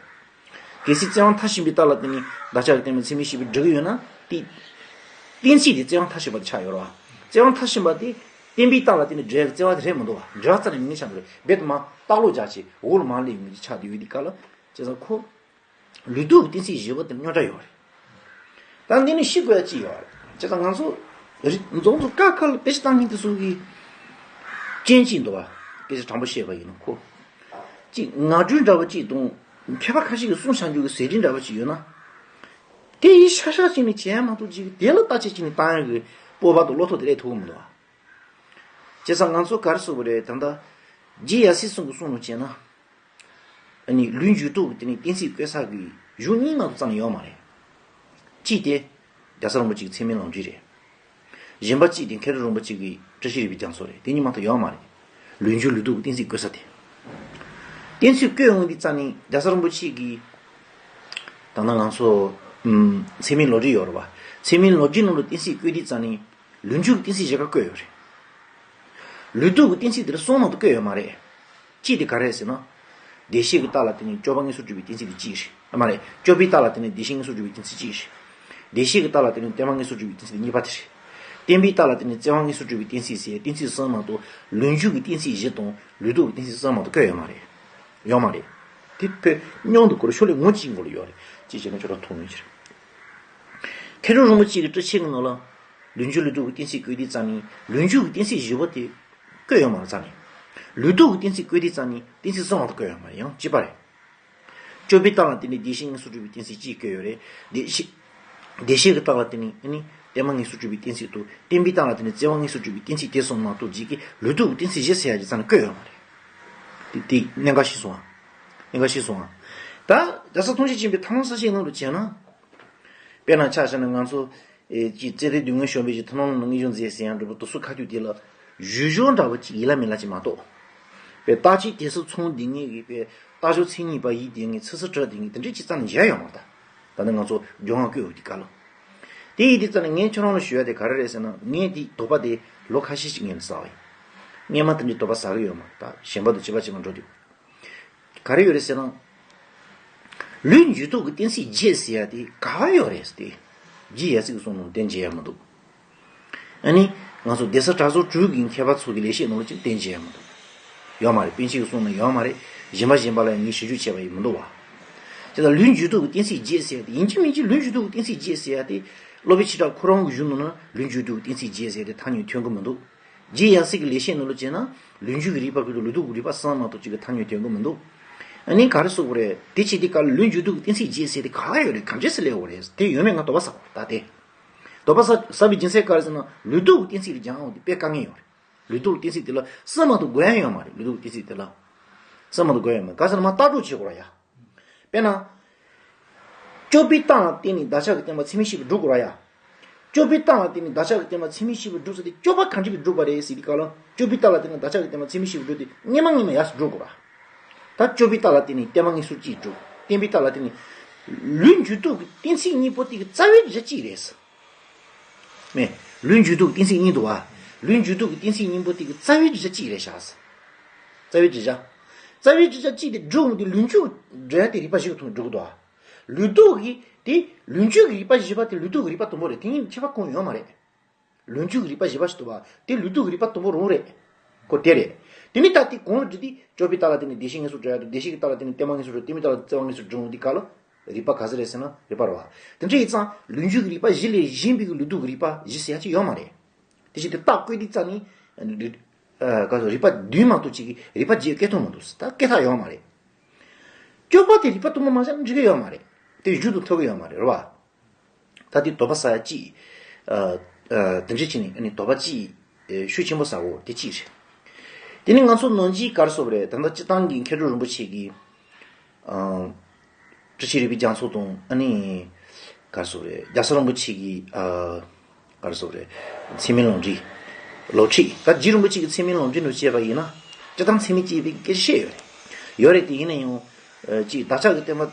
གལ་སྲིད་བརྩེ་བ་མཐའ་ཕྱིན་པའི་རྟགས་ལ་བརྟེན་ནས་བདག་ཅག་གི་བརྟན་པ་ཚད་མས་ཤེས་པར་སྒྲུབ་ཀྱི་ཡོད་ན་དེ། གཏན་ཚིགས་དེ་བརྩེ་བ་མཐའ་ཕྱིན་པ་དེ་ཆགས་ཡོད་རེད་བ། བཙན་དབང་མཐར་ཕྱིན་པ་དེ་བསྟན་པའི་རྟགས་ལ་བརྟེན་ནས་བསྒྲལ་བའི་བཙན་དབང་དེ་རེད་མི་འདུག་བ། བསྒྲལ་བ་རྩ་ནས་མིན་ཆགས་འདུག་རེད། རྦད་དེ་མར་ལྟག་ལོག་རྒྱག་བྱས་འོག་ལ་མར་སླེབས་ཡོང་གི་ཆགས་བསྡད་ཡོད་དུས་སྐབས་ལ་བྱས་ཙང་ཁོ། ལུགས་ལྡོག་གི་གཏན་ཚིགས་བཞི་པོ་དེ་རྙོག་དྲ་ཡོད་རེད། ད་འདི་ནི་ཤེས་དགོས་ཡ་གཅིག་ཡོད་རེད། བྱས་ཙང་ང་ཚོ་རི་རྫོང་ཚོ་ཀ་ཁ་ལ་དཔེ་ཆ་བཏང་མཁན་དེ་ཚོ་གི་རྐྱེན་གཅིག་འདུག་བ། སྐད་ཆ་དྲང་པོ་བཤད་པ་ཡིན་ན་ཁོ། གཅིག་ངག་སྒྲོས་འདྲ་བ་གཅིག་དང་མཁས་པ་ཁ་ཤས་ཀྱིས་གསུངས་བཞག་རྒྱུ་གི་ཟེར་སྒྲོས་འདྲ་བ་གཅིག་ཡོད་ན། དེ་ཡི་ཤ་ཤ་གཅིག་ནི་བྱས་མ་གཏོགས་གཅིག་དེ་ལ་བརྟག་དཔྱད་གཅིག་ནི་བཏང་ཡ་གི་སྤོབས་པ་དང་བློ་ཐོག་དེ་ལས་ཐུབ་ཀྱི་མི་འདུག་བ། བྱས་ཙང་ང་ཚོ་ག་རེ་ཟེར་དགོས་རེད་ད་ལྟ། རྗེ་ཡབ་སྲས་ཚང་གི་གསུང་ལ་བྱས་ན། ཨ་ནི་ལུས་འགྱུར་ལྡོག་གི་དེ་ནི་གཏན་ཚིགས་བཀོད་ས་གི་གཞུང་གཉིས་མ་གཏོགས་རྩ་ནས་ཡོད་མ་རེད། གཅིག་དེ། རྒྱལ་ཚབ་རིན་པོ་ཆེ་གི་ཚད་མའི་ལམ་འབྲས་རེད། གཞན་པ་གཅིག་དེ་མཁས་གྲུབ་རིན་པོ་ཆེ་གི་བཀྲ་ཤིས་རིག་པའི་རྒྱ་མཚོ་རེད། དེ་གཉིས་མ་གཏོགས་ཡོད་མ་རེད། ལུས་འགྱུར་ལུས་ལྡོག་གི་གཏན་ཚིགས་བཀོད་ས་དེ། གཏན་ཚིགས་བཀོད་འོང་དུས་རྩ་ནས་རྒྱལ་ཚབ་རིན་པོ་ཆེ་གི། ད་ལྟ་ང་ཚོ། ཨུམ། ཚད་མའི་ལམ་འབྲས་ཡོད་རེད་བ། ཚད་མའི་ལམ་འབྲས་ནང་ལ་གཏན་ཚིགས་བཀོད་དུས་རྩ་ནས། ལུས་འགྱུར་གྱི་གཏན་ཚིགས་ཞེ་དྲག་བཀོད་ཡོད་རེད། ལུས་ལྡོག་གི་གཏན་ཚིགས་དེ་ལ་གསུམ་མ་གཏོགས་བཀོད་ཡོད་མ་རེད། གཅིག་དེ་ག་རེ་རེད་ཟེར་ན། བདེ་གཤེགས་ཀྱི་རྟགས་ལ་བརྟེན་ནས་སྤྱོད་པ་དངོས་སུ་གྲུབ་པའི་གཏན་ཚིགས་དེ་གཅིག་རེད། ཨ་མ་རེད། སྤྱོད་པའི་རྟགས་ལ་བརྟེན་ནས་བདེ་གཤེགས་དངོས་སུ་གྲུབ་པའི་གཏན་ཚིགས་གཅིག་རེད། བདེ་གཤེགས་ཀྱི་རྟགས་ལ་བརྟེན་ནས་བསྟན་པ་དངོས་སུ་གྲུབ་པའི་གཏན་ཚིགས་དེ་གཉིས་པ་དེ་རེད། བསྟན་པའི་རྟགས་ལ་བརྟེན་ནས་བཙན་དབང་དངོས་སུ་གྲུབ་པའི་གཏན་ཚིགས་ཟེར་གཏན་ཚིགས་གསུམ་མ་གཏོགས་ལུས་འགྱུར་གྱི་གཏན་ཚིགས་བཞི་དང་ལུས་ལྡོག་གི་གཏན་ཚིགས་གསུམ་མ་གཏོགས་བཀོད་ཡོད་མ་རེད། ཡོད་མ་རེད། དེ་དཔེ་སྙོམས་དུ་སྐོར་ཤོ་ལེ་ངོ་གཅིག་མགོ་ལ་ཡོད་རེད། ཅེས་བྱས་ན་ཁྱོད་རང་མཐོང་ཡོང་ཕྱིར། མཁས་གྲུབ་རིན་པོ་ཆེ་གི་བཀྲ་ཤིས་ཀྱི་ནང་ལ། ལུས་འགྱུར་ལུས་ལྡོག་གི་གཏན་ཚིགས་བཀོད་དུས་རྩ་ནས་ལུས་འགྱུར་གྱི་གཏན་ཚིགས་བཞི་པོ་དེ་བཀོད་ཡོད་མ་རེད་རྩ་ནས། ལུས་ལྡོག་གི་གཏན་ཚིགས་བཀོད་དུས་རྩ་ནས་གཏན་ཚིགས་གསུམ་མ་གཏོགས་བཀོད་ཡོད་མ་རེད་ཡང་གཅིག་པ་རེད། སྤྱོད་པའི་རྟགས་ལ་བརྟེན་ནས་བདེ་གཤེགས་དངོས་སུ་གྲུབ་པའི་གཏན་ཚིགས་གཅིག་བཀོད་ཡོད་རེད། བདེ་གཤེགས། བདེ་གཤེགས་ཀྱི་རྟགས་ལ་བརྟེན་ནས་ཨ་ནི་བསྟན་པ་དངོས་སུ་གྲུབ་པའི་གཏན་ཚིགས་དང་བསྟན་པའི་རྟགས་ལ་བརྟེན་ནས་བཙན་དབང་དངོས་སུ་གྲུབ་པའི་གཏན་ཚིགས་དེ་གསུམ་མ་གཏོགས་གཅིག་གིས་ལུས་ལྡོག་གི་གཏན་ཚིགས་བཞི་ཟེར་ཡ་གི་རྩ་ནས་བཀོད་ཡོད་མ་རེད། དེ་དེ་གནད་འགག་ཤེས་སོང་ཨ། གནད་འགག་ཤེས་སོང་ཨ། ད་རྒྱལ་ས་ཐམས་ཅད་མཁྱེན་པའི་ཐབས་ལམ་གསལ་བྱེད་ནང་དུ་བྱས་ན། དཔེར་ན་ཆ་བཞག་ན་ང་ཚོ། ཨེ་ཅིག་རྩེ་གྲས་སྡུག་བསྔལ་བཤགས་པའི་ཕྱིར་ཐབས་ལམ་ནང་དངོས་གཞི་མཛད་ཟེར་ཡང་འགྲུབ་པ་དུ་སུ་ཁ་ཐུག་དེ་ལ་བཞུགས་སྦྱོར་འདྲ་བོ་ཅིག་ཡིད་ལ་མི་ལ་ཅིག་མ་གཏོགས། པའི་རྟག་གཅིག་དེ་སུ་ཚང་དེ་ངེས་ཀྱི་པའི་རྟག་སྦྱོར་མཚན་ཉིད་པ་ཡིད་དེ་ངེས་ཚིག་སུ་གྲགས་དེ་ངེས་དེ་འདྲས་ཅིག་རྩ་ནས་བཞག་ཡོད་མ་རེད་ད། ད་ནི་ང་ཚོ་སྦྱོང་བ་བཀོད་འོག་གི་སྐབས་ལ། དེ་ཡིན་དུས་རྩ་ནས་ངས་ཁྱོད་རང་ལ་ཞུ་ཡ་དེ་ག་རེ་རེད་ཟེར་ན་ངས་དེ་དོགས་པ་དེ་ལོ་ཁ་ཤས་ཤིག་ངས་ལ་ཟ་བ་ཡིན། སྔས་མ་དེ་འདྲའི་དོགས་པ་ཟ་གི་ཡོད་མ་རེད་ད་གཞན་པ་དང་བྱེད་པ་བྱེད་པ་འགྲོ་དུས། ག་རེ་ཡོད་རེད་ཟེར་ན། ལུས་འགྱུར་ལྡོག་གི་གཏན་ཚིགས་བརྒྱད་ཟེར་ཡ་དེ་ག་བ་ཡོད་རེད་ཟེར་ཏེ། རྗེ་ཡབ་སྲས་ཀྱི་གསུང་ནང་གཏན་འཇལ་ཡ་མི་འདུག་ཨ་ནི་ང་ཚོ་གདན་ས་གྲྭ་ཚང་དྲུག་གི་མཁས་པ་ཚོ་གི་ལེགས་བཤད་ནང་ལ་ཅིག་གཏན་འཇལ་ཡ་མི་འདུག་ཡོད་མ་རེད། པཎ་ཆེན་གྱི་གསུང་ནང་ཡོད་མ་རེད། གཞན་པ་གཞན་པ་ལ་ངས་ཞིབ་འཇུག་བྱས་པ་ཡིན་མི་འདུག་བ། དེ་ལ་ལུས་འགྱུར་ལྡོག་གི་གཏན་ཚིགས་བརྒྱད་ཟེར་ཡ་དེ་ཡིན་གཅིག་མིན་གཅིག་ལུས་འགྱུར་ལྡོག་གི་གཏན་ཚིགས་བརྒྱད་ཟེར་ཡ་དེ། སློབ་དཔོན་ཆོས་གྲགས་ཁོ་རང་གི་གཞུང་ནང་ན་ལུས་འགྱུར་ལྡོག་གི་གཏན་ཚིགས་བརྒྱད་ཟེར་ཡ་དེ་ཐག་ཉེ་ཐོན་གི་མི་འདུག་རྗེ་ཡབ་སྲས་ཀྱི་ལེགས་བཤད་ནང་ལ་བྱས་ན་ལུས་འགྱུར་གྱི་རིག་པ་ཀུན་ཏུ་ལུས་ལྡོག་གི་རིག་པ་གསུམ་མ་གཏོགས་གཅིག་གི་ཐག་ཉེ་ཐོན་གི་མི་འདུག་ཨ་ནི་ག་རེ་ཟེར་དགོས་རེད། དེ་བྱེད་དུས་སྐབས་ལ་ལུས་འགྱུར་ལྡོག་གི་གཏན་ཚིགས་བརྒྱད་ཟེར་དེ་ག་ཡོད་རེད། གང་ཅི་སེ་སླེབས་ཡོད་རེད། དེ་ཡོད་མེད་ང་དོགས་པ་ཟ་བ་ད་དེ། དོགས་པ་ཟ་ཟ་བའི་རྒྱུ་མཚན་ག་རེ་ཟེར་ན་ལུས་ལྡོག་གི་གཏན་ཚིགས་ལ་སྦྱང་འོང་དེ་དཔེ་དཀའ་ངལ་ཡོད་རེད། ལུས་ལྡོག་གི་གཏན་ཚིགས་དེ་ལ་གསུམ་མ་གཏོགས་དགོས་ཡ་ཡོད་མ་རེད། ལུས་ལྡོག་གི་གཏན་ཚིགས་དེ་ལ་གསུམ་མ་གཏོགས་དགོས་ཡ་ཡོད་མ་རེད། ག་ཟེར་ན་མ་ལྟ་གྲུབ་བྱེད་དགོས་ར་ཡ། དཔེར་ན། སྤྱོད་པའི་རྟགས་ལ་བརྟེན་ནས་བདག་ཅག་གི་བསྟན་པ་ཚད་མའི་གཤིས་པ་སྒྲུབ་དགོས་ར་ཡ། སྤྱོད་པའི་རྟགས་ལ་བརྟེན་ནས་བདག་ཅག་གི་བསྟན་པ་ཚད་མའི་གཤིས་པ་སྒྲུབ་ཟེར་ཏེ་སྤྱོད་པ་གང་ཅི་གིས་སྒྲུབ་པ་རེད་ཟེར་དུས་སྐབས་ལ་སྤྱོད་པའི་རྟགས་ལ་བརྟེན་ནས་བདག་ཅག་གི་བསྟན་པ་ཚད་མའི་གཤིས་པ་སྒྲུབ་དེ་སྔས་མ་སྔས་མ་ཡར་སོ་སྒྲུབ་དགོས་ར། ད་སྤྱོད་པའི་རྟགས་ལ་བརྟེན་ནས་བསྟན་པ་དངོས་སུ་གཅིག་སྒྲུབ། བསྟན་པའི་རྟགས་ལ་བརྟེན་ནས། ལུས་འགྱུར་ལྡོག་གི་གཏན་ཚིགས་གཉིས་པོ་དེ་གི་རྩ་བའི་རྒྱུ་གཅིག་རེད། མེ། ལུས་འགྱུར་ལྡོག་གཏན་ཚིགས་གཉིས་འདུག་བ། ལུས་འགྱུར་ལྡོག་གི་གཏན་ཚིགས་གཉིས་པོ་དེ་གི་རྩ་བའི་རྒྱུ་གཅིག་རེད་ཤག་རྩ་བའི་རྒྱུ་ཆ། རྩ་བའི་རྒྱུ་ཆ་གཅིག་དེ་སྒྲུབ་འོང་དུས་ལུས་འགྱུར་འགྲོ་ཡ་དེ་རིག་པ་བཞི་གི་ཐོག་ནས་འགྲོ་གི་འདུག་བ། ལུས་ལྡོག་གི་དེ་ལུས་འགྱུར་གྱི་རིག་པ་བཞི་པ་དེ་ལུས་ལྡོག་གི་རིག་པ་དང་པོ་རེད། དེ་གཉིས་ཁྱད་པར་གང་ཡང་ཡོད་མ་རེད། ལུས་འགྱུར་གྱི་རིག་པ་བཞི་པ་ཞིག་འདུག་བ། དེ་ལུས་ལྡོག་གི་རིག་པ་དང་པོ་རང་རེད། ཁོ་དེ་རེད། དེ་ནི་ད་དེ་གང་ལ་འགྲོ་དུས་སྤྱོད་པའི་རྟགས་ལ་བརྟེན་ནས་བདེ་གཤེགས་དངོས་སུ་འགྲོ་ཡ་དང་བདེ་གཤེགས་ཀྱི་རྟགས་ལ་བརྟེན་ནས་བསྟན་པ་དངོས་སུ་འགྲོ། བསྟན་པའི་རྟགས་ལ་བརྟེན་ནས་བཙན་དབང་དངོས་སུ་འགྲོ་འོང་དུས་སྐབས་ལ། རིག་པ་ག་ཚོད་རེད་ཟེར་ན་རིག་པ་རེད་བ། དེ་འདྲ་ཡིན་ཙང་ལུས་འགྱུར་གྱི་རིག་པ་བཞི་ལས་གཞན་པའི་གི་ལུས་ལྡོག་གི་རིག་པ་བཞི་ཟེར་ཡ་ཅིག་ཡོད་མ་རེད། དེ་བཞིན་དུ་རྟགས་བཀོད་དུས་ཙམ་ནས། ཨ་ག་ཚོད་རིག་པ་བདུན་མ་གཏོགས་ཅིག་གིས་རིག་པ་བརྒྱད་སྐད་ཐོག་མ་འདུག་ད་སྐད་ཐག་ཡོད་མ་རེད། སྤྱོད་པ་དེ་རིག་པ་དང་པོ་མ་ཤར་ན་འགྲིག་གི་ཡོད་མ་རེད། དེ་མཇུག་ཏུ་ཐུག་གི་ཡོད་མ་རེད་རེད་བ། ད་དེ་དོགས་པ་ཟ་ཡ་ཅིག་ཨ་ཨ་དེ་འདྲ་བྱས་ནས་ཨ་ནི་དོགས་པ་ཅིག་ཨེ་ཤུགས་ཆེན་པོ་ཟ་འོ་དེ་ཅིག་རེད། དེ་ནི་ང་ཚོ་ནང་ཆོས་ག་རེ་ཟེར་དགོས་རེད། ད་ལྟ་སྤྱིར་བཏང་གི་མཁས་གྲུབ་རིན་པོ་ཆེ་གི་ཨ། བཀྲ་ཤིས་རིག་པའི་རྒྱ་མཚོ་དང་ཨ་ནི། ག་རེ་ཟེར་དགོས་རེད། རྒྱལ་ཚབ་རིན་པོ་ཆེ་གི་ཨ། ག་རེ་ཟེར་དགོས་རེད། ཚད་མའི་ལམ་འབྲས། ལམ་ཁྲིད། ད་རྗེ་རིན་པོ་ཆེ་གི་ཚད་མའི་ལམ་འབྲས་ནང་བཤད་པ་ཡིན་ན། སྤྱིར་བཏང་ཚད་མས་དཔྱད་པའི་སྐད་ཆ་བཤད་ཡོད་རེད། ཡོད་རེད་དེ་ཡིན་ན་ཡང་། ཨ་ཅིག་བདག་ཅག་གི་བསྟན་པ།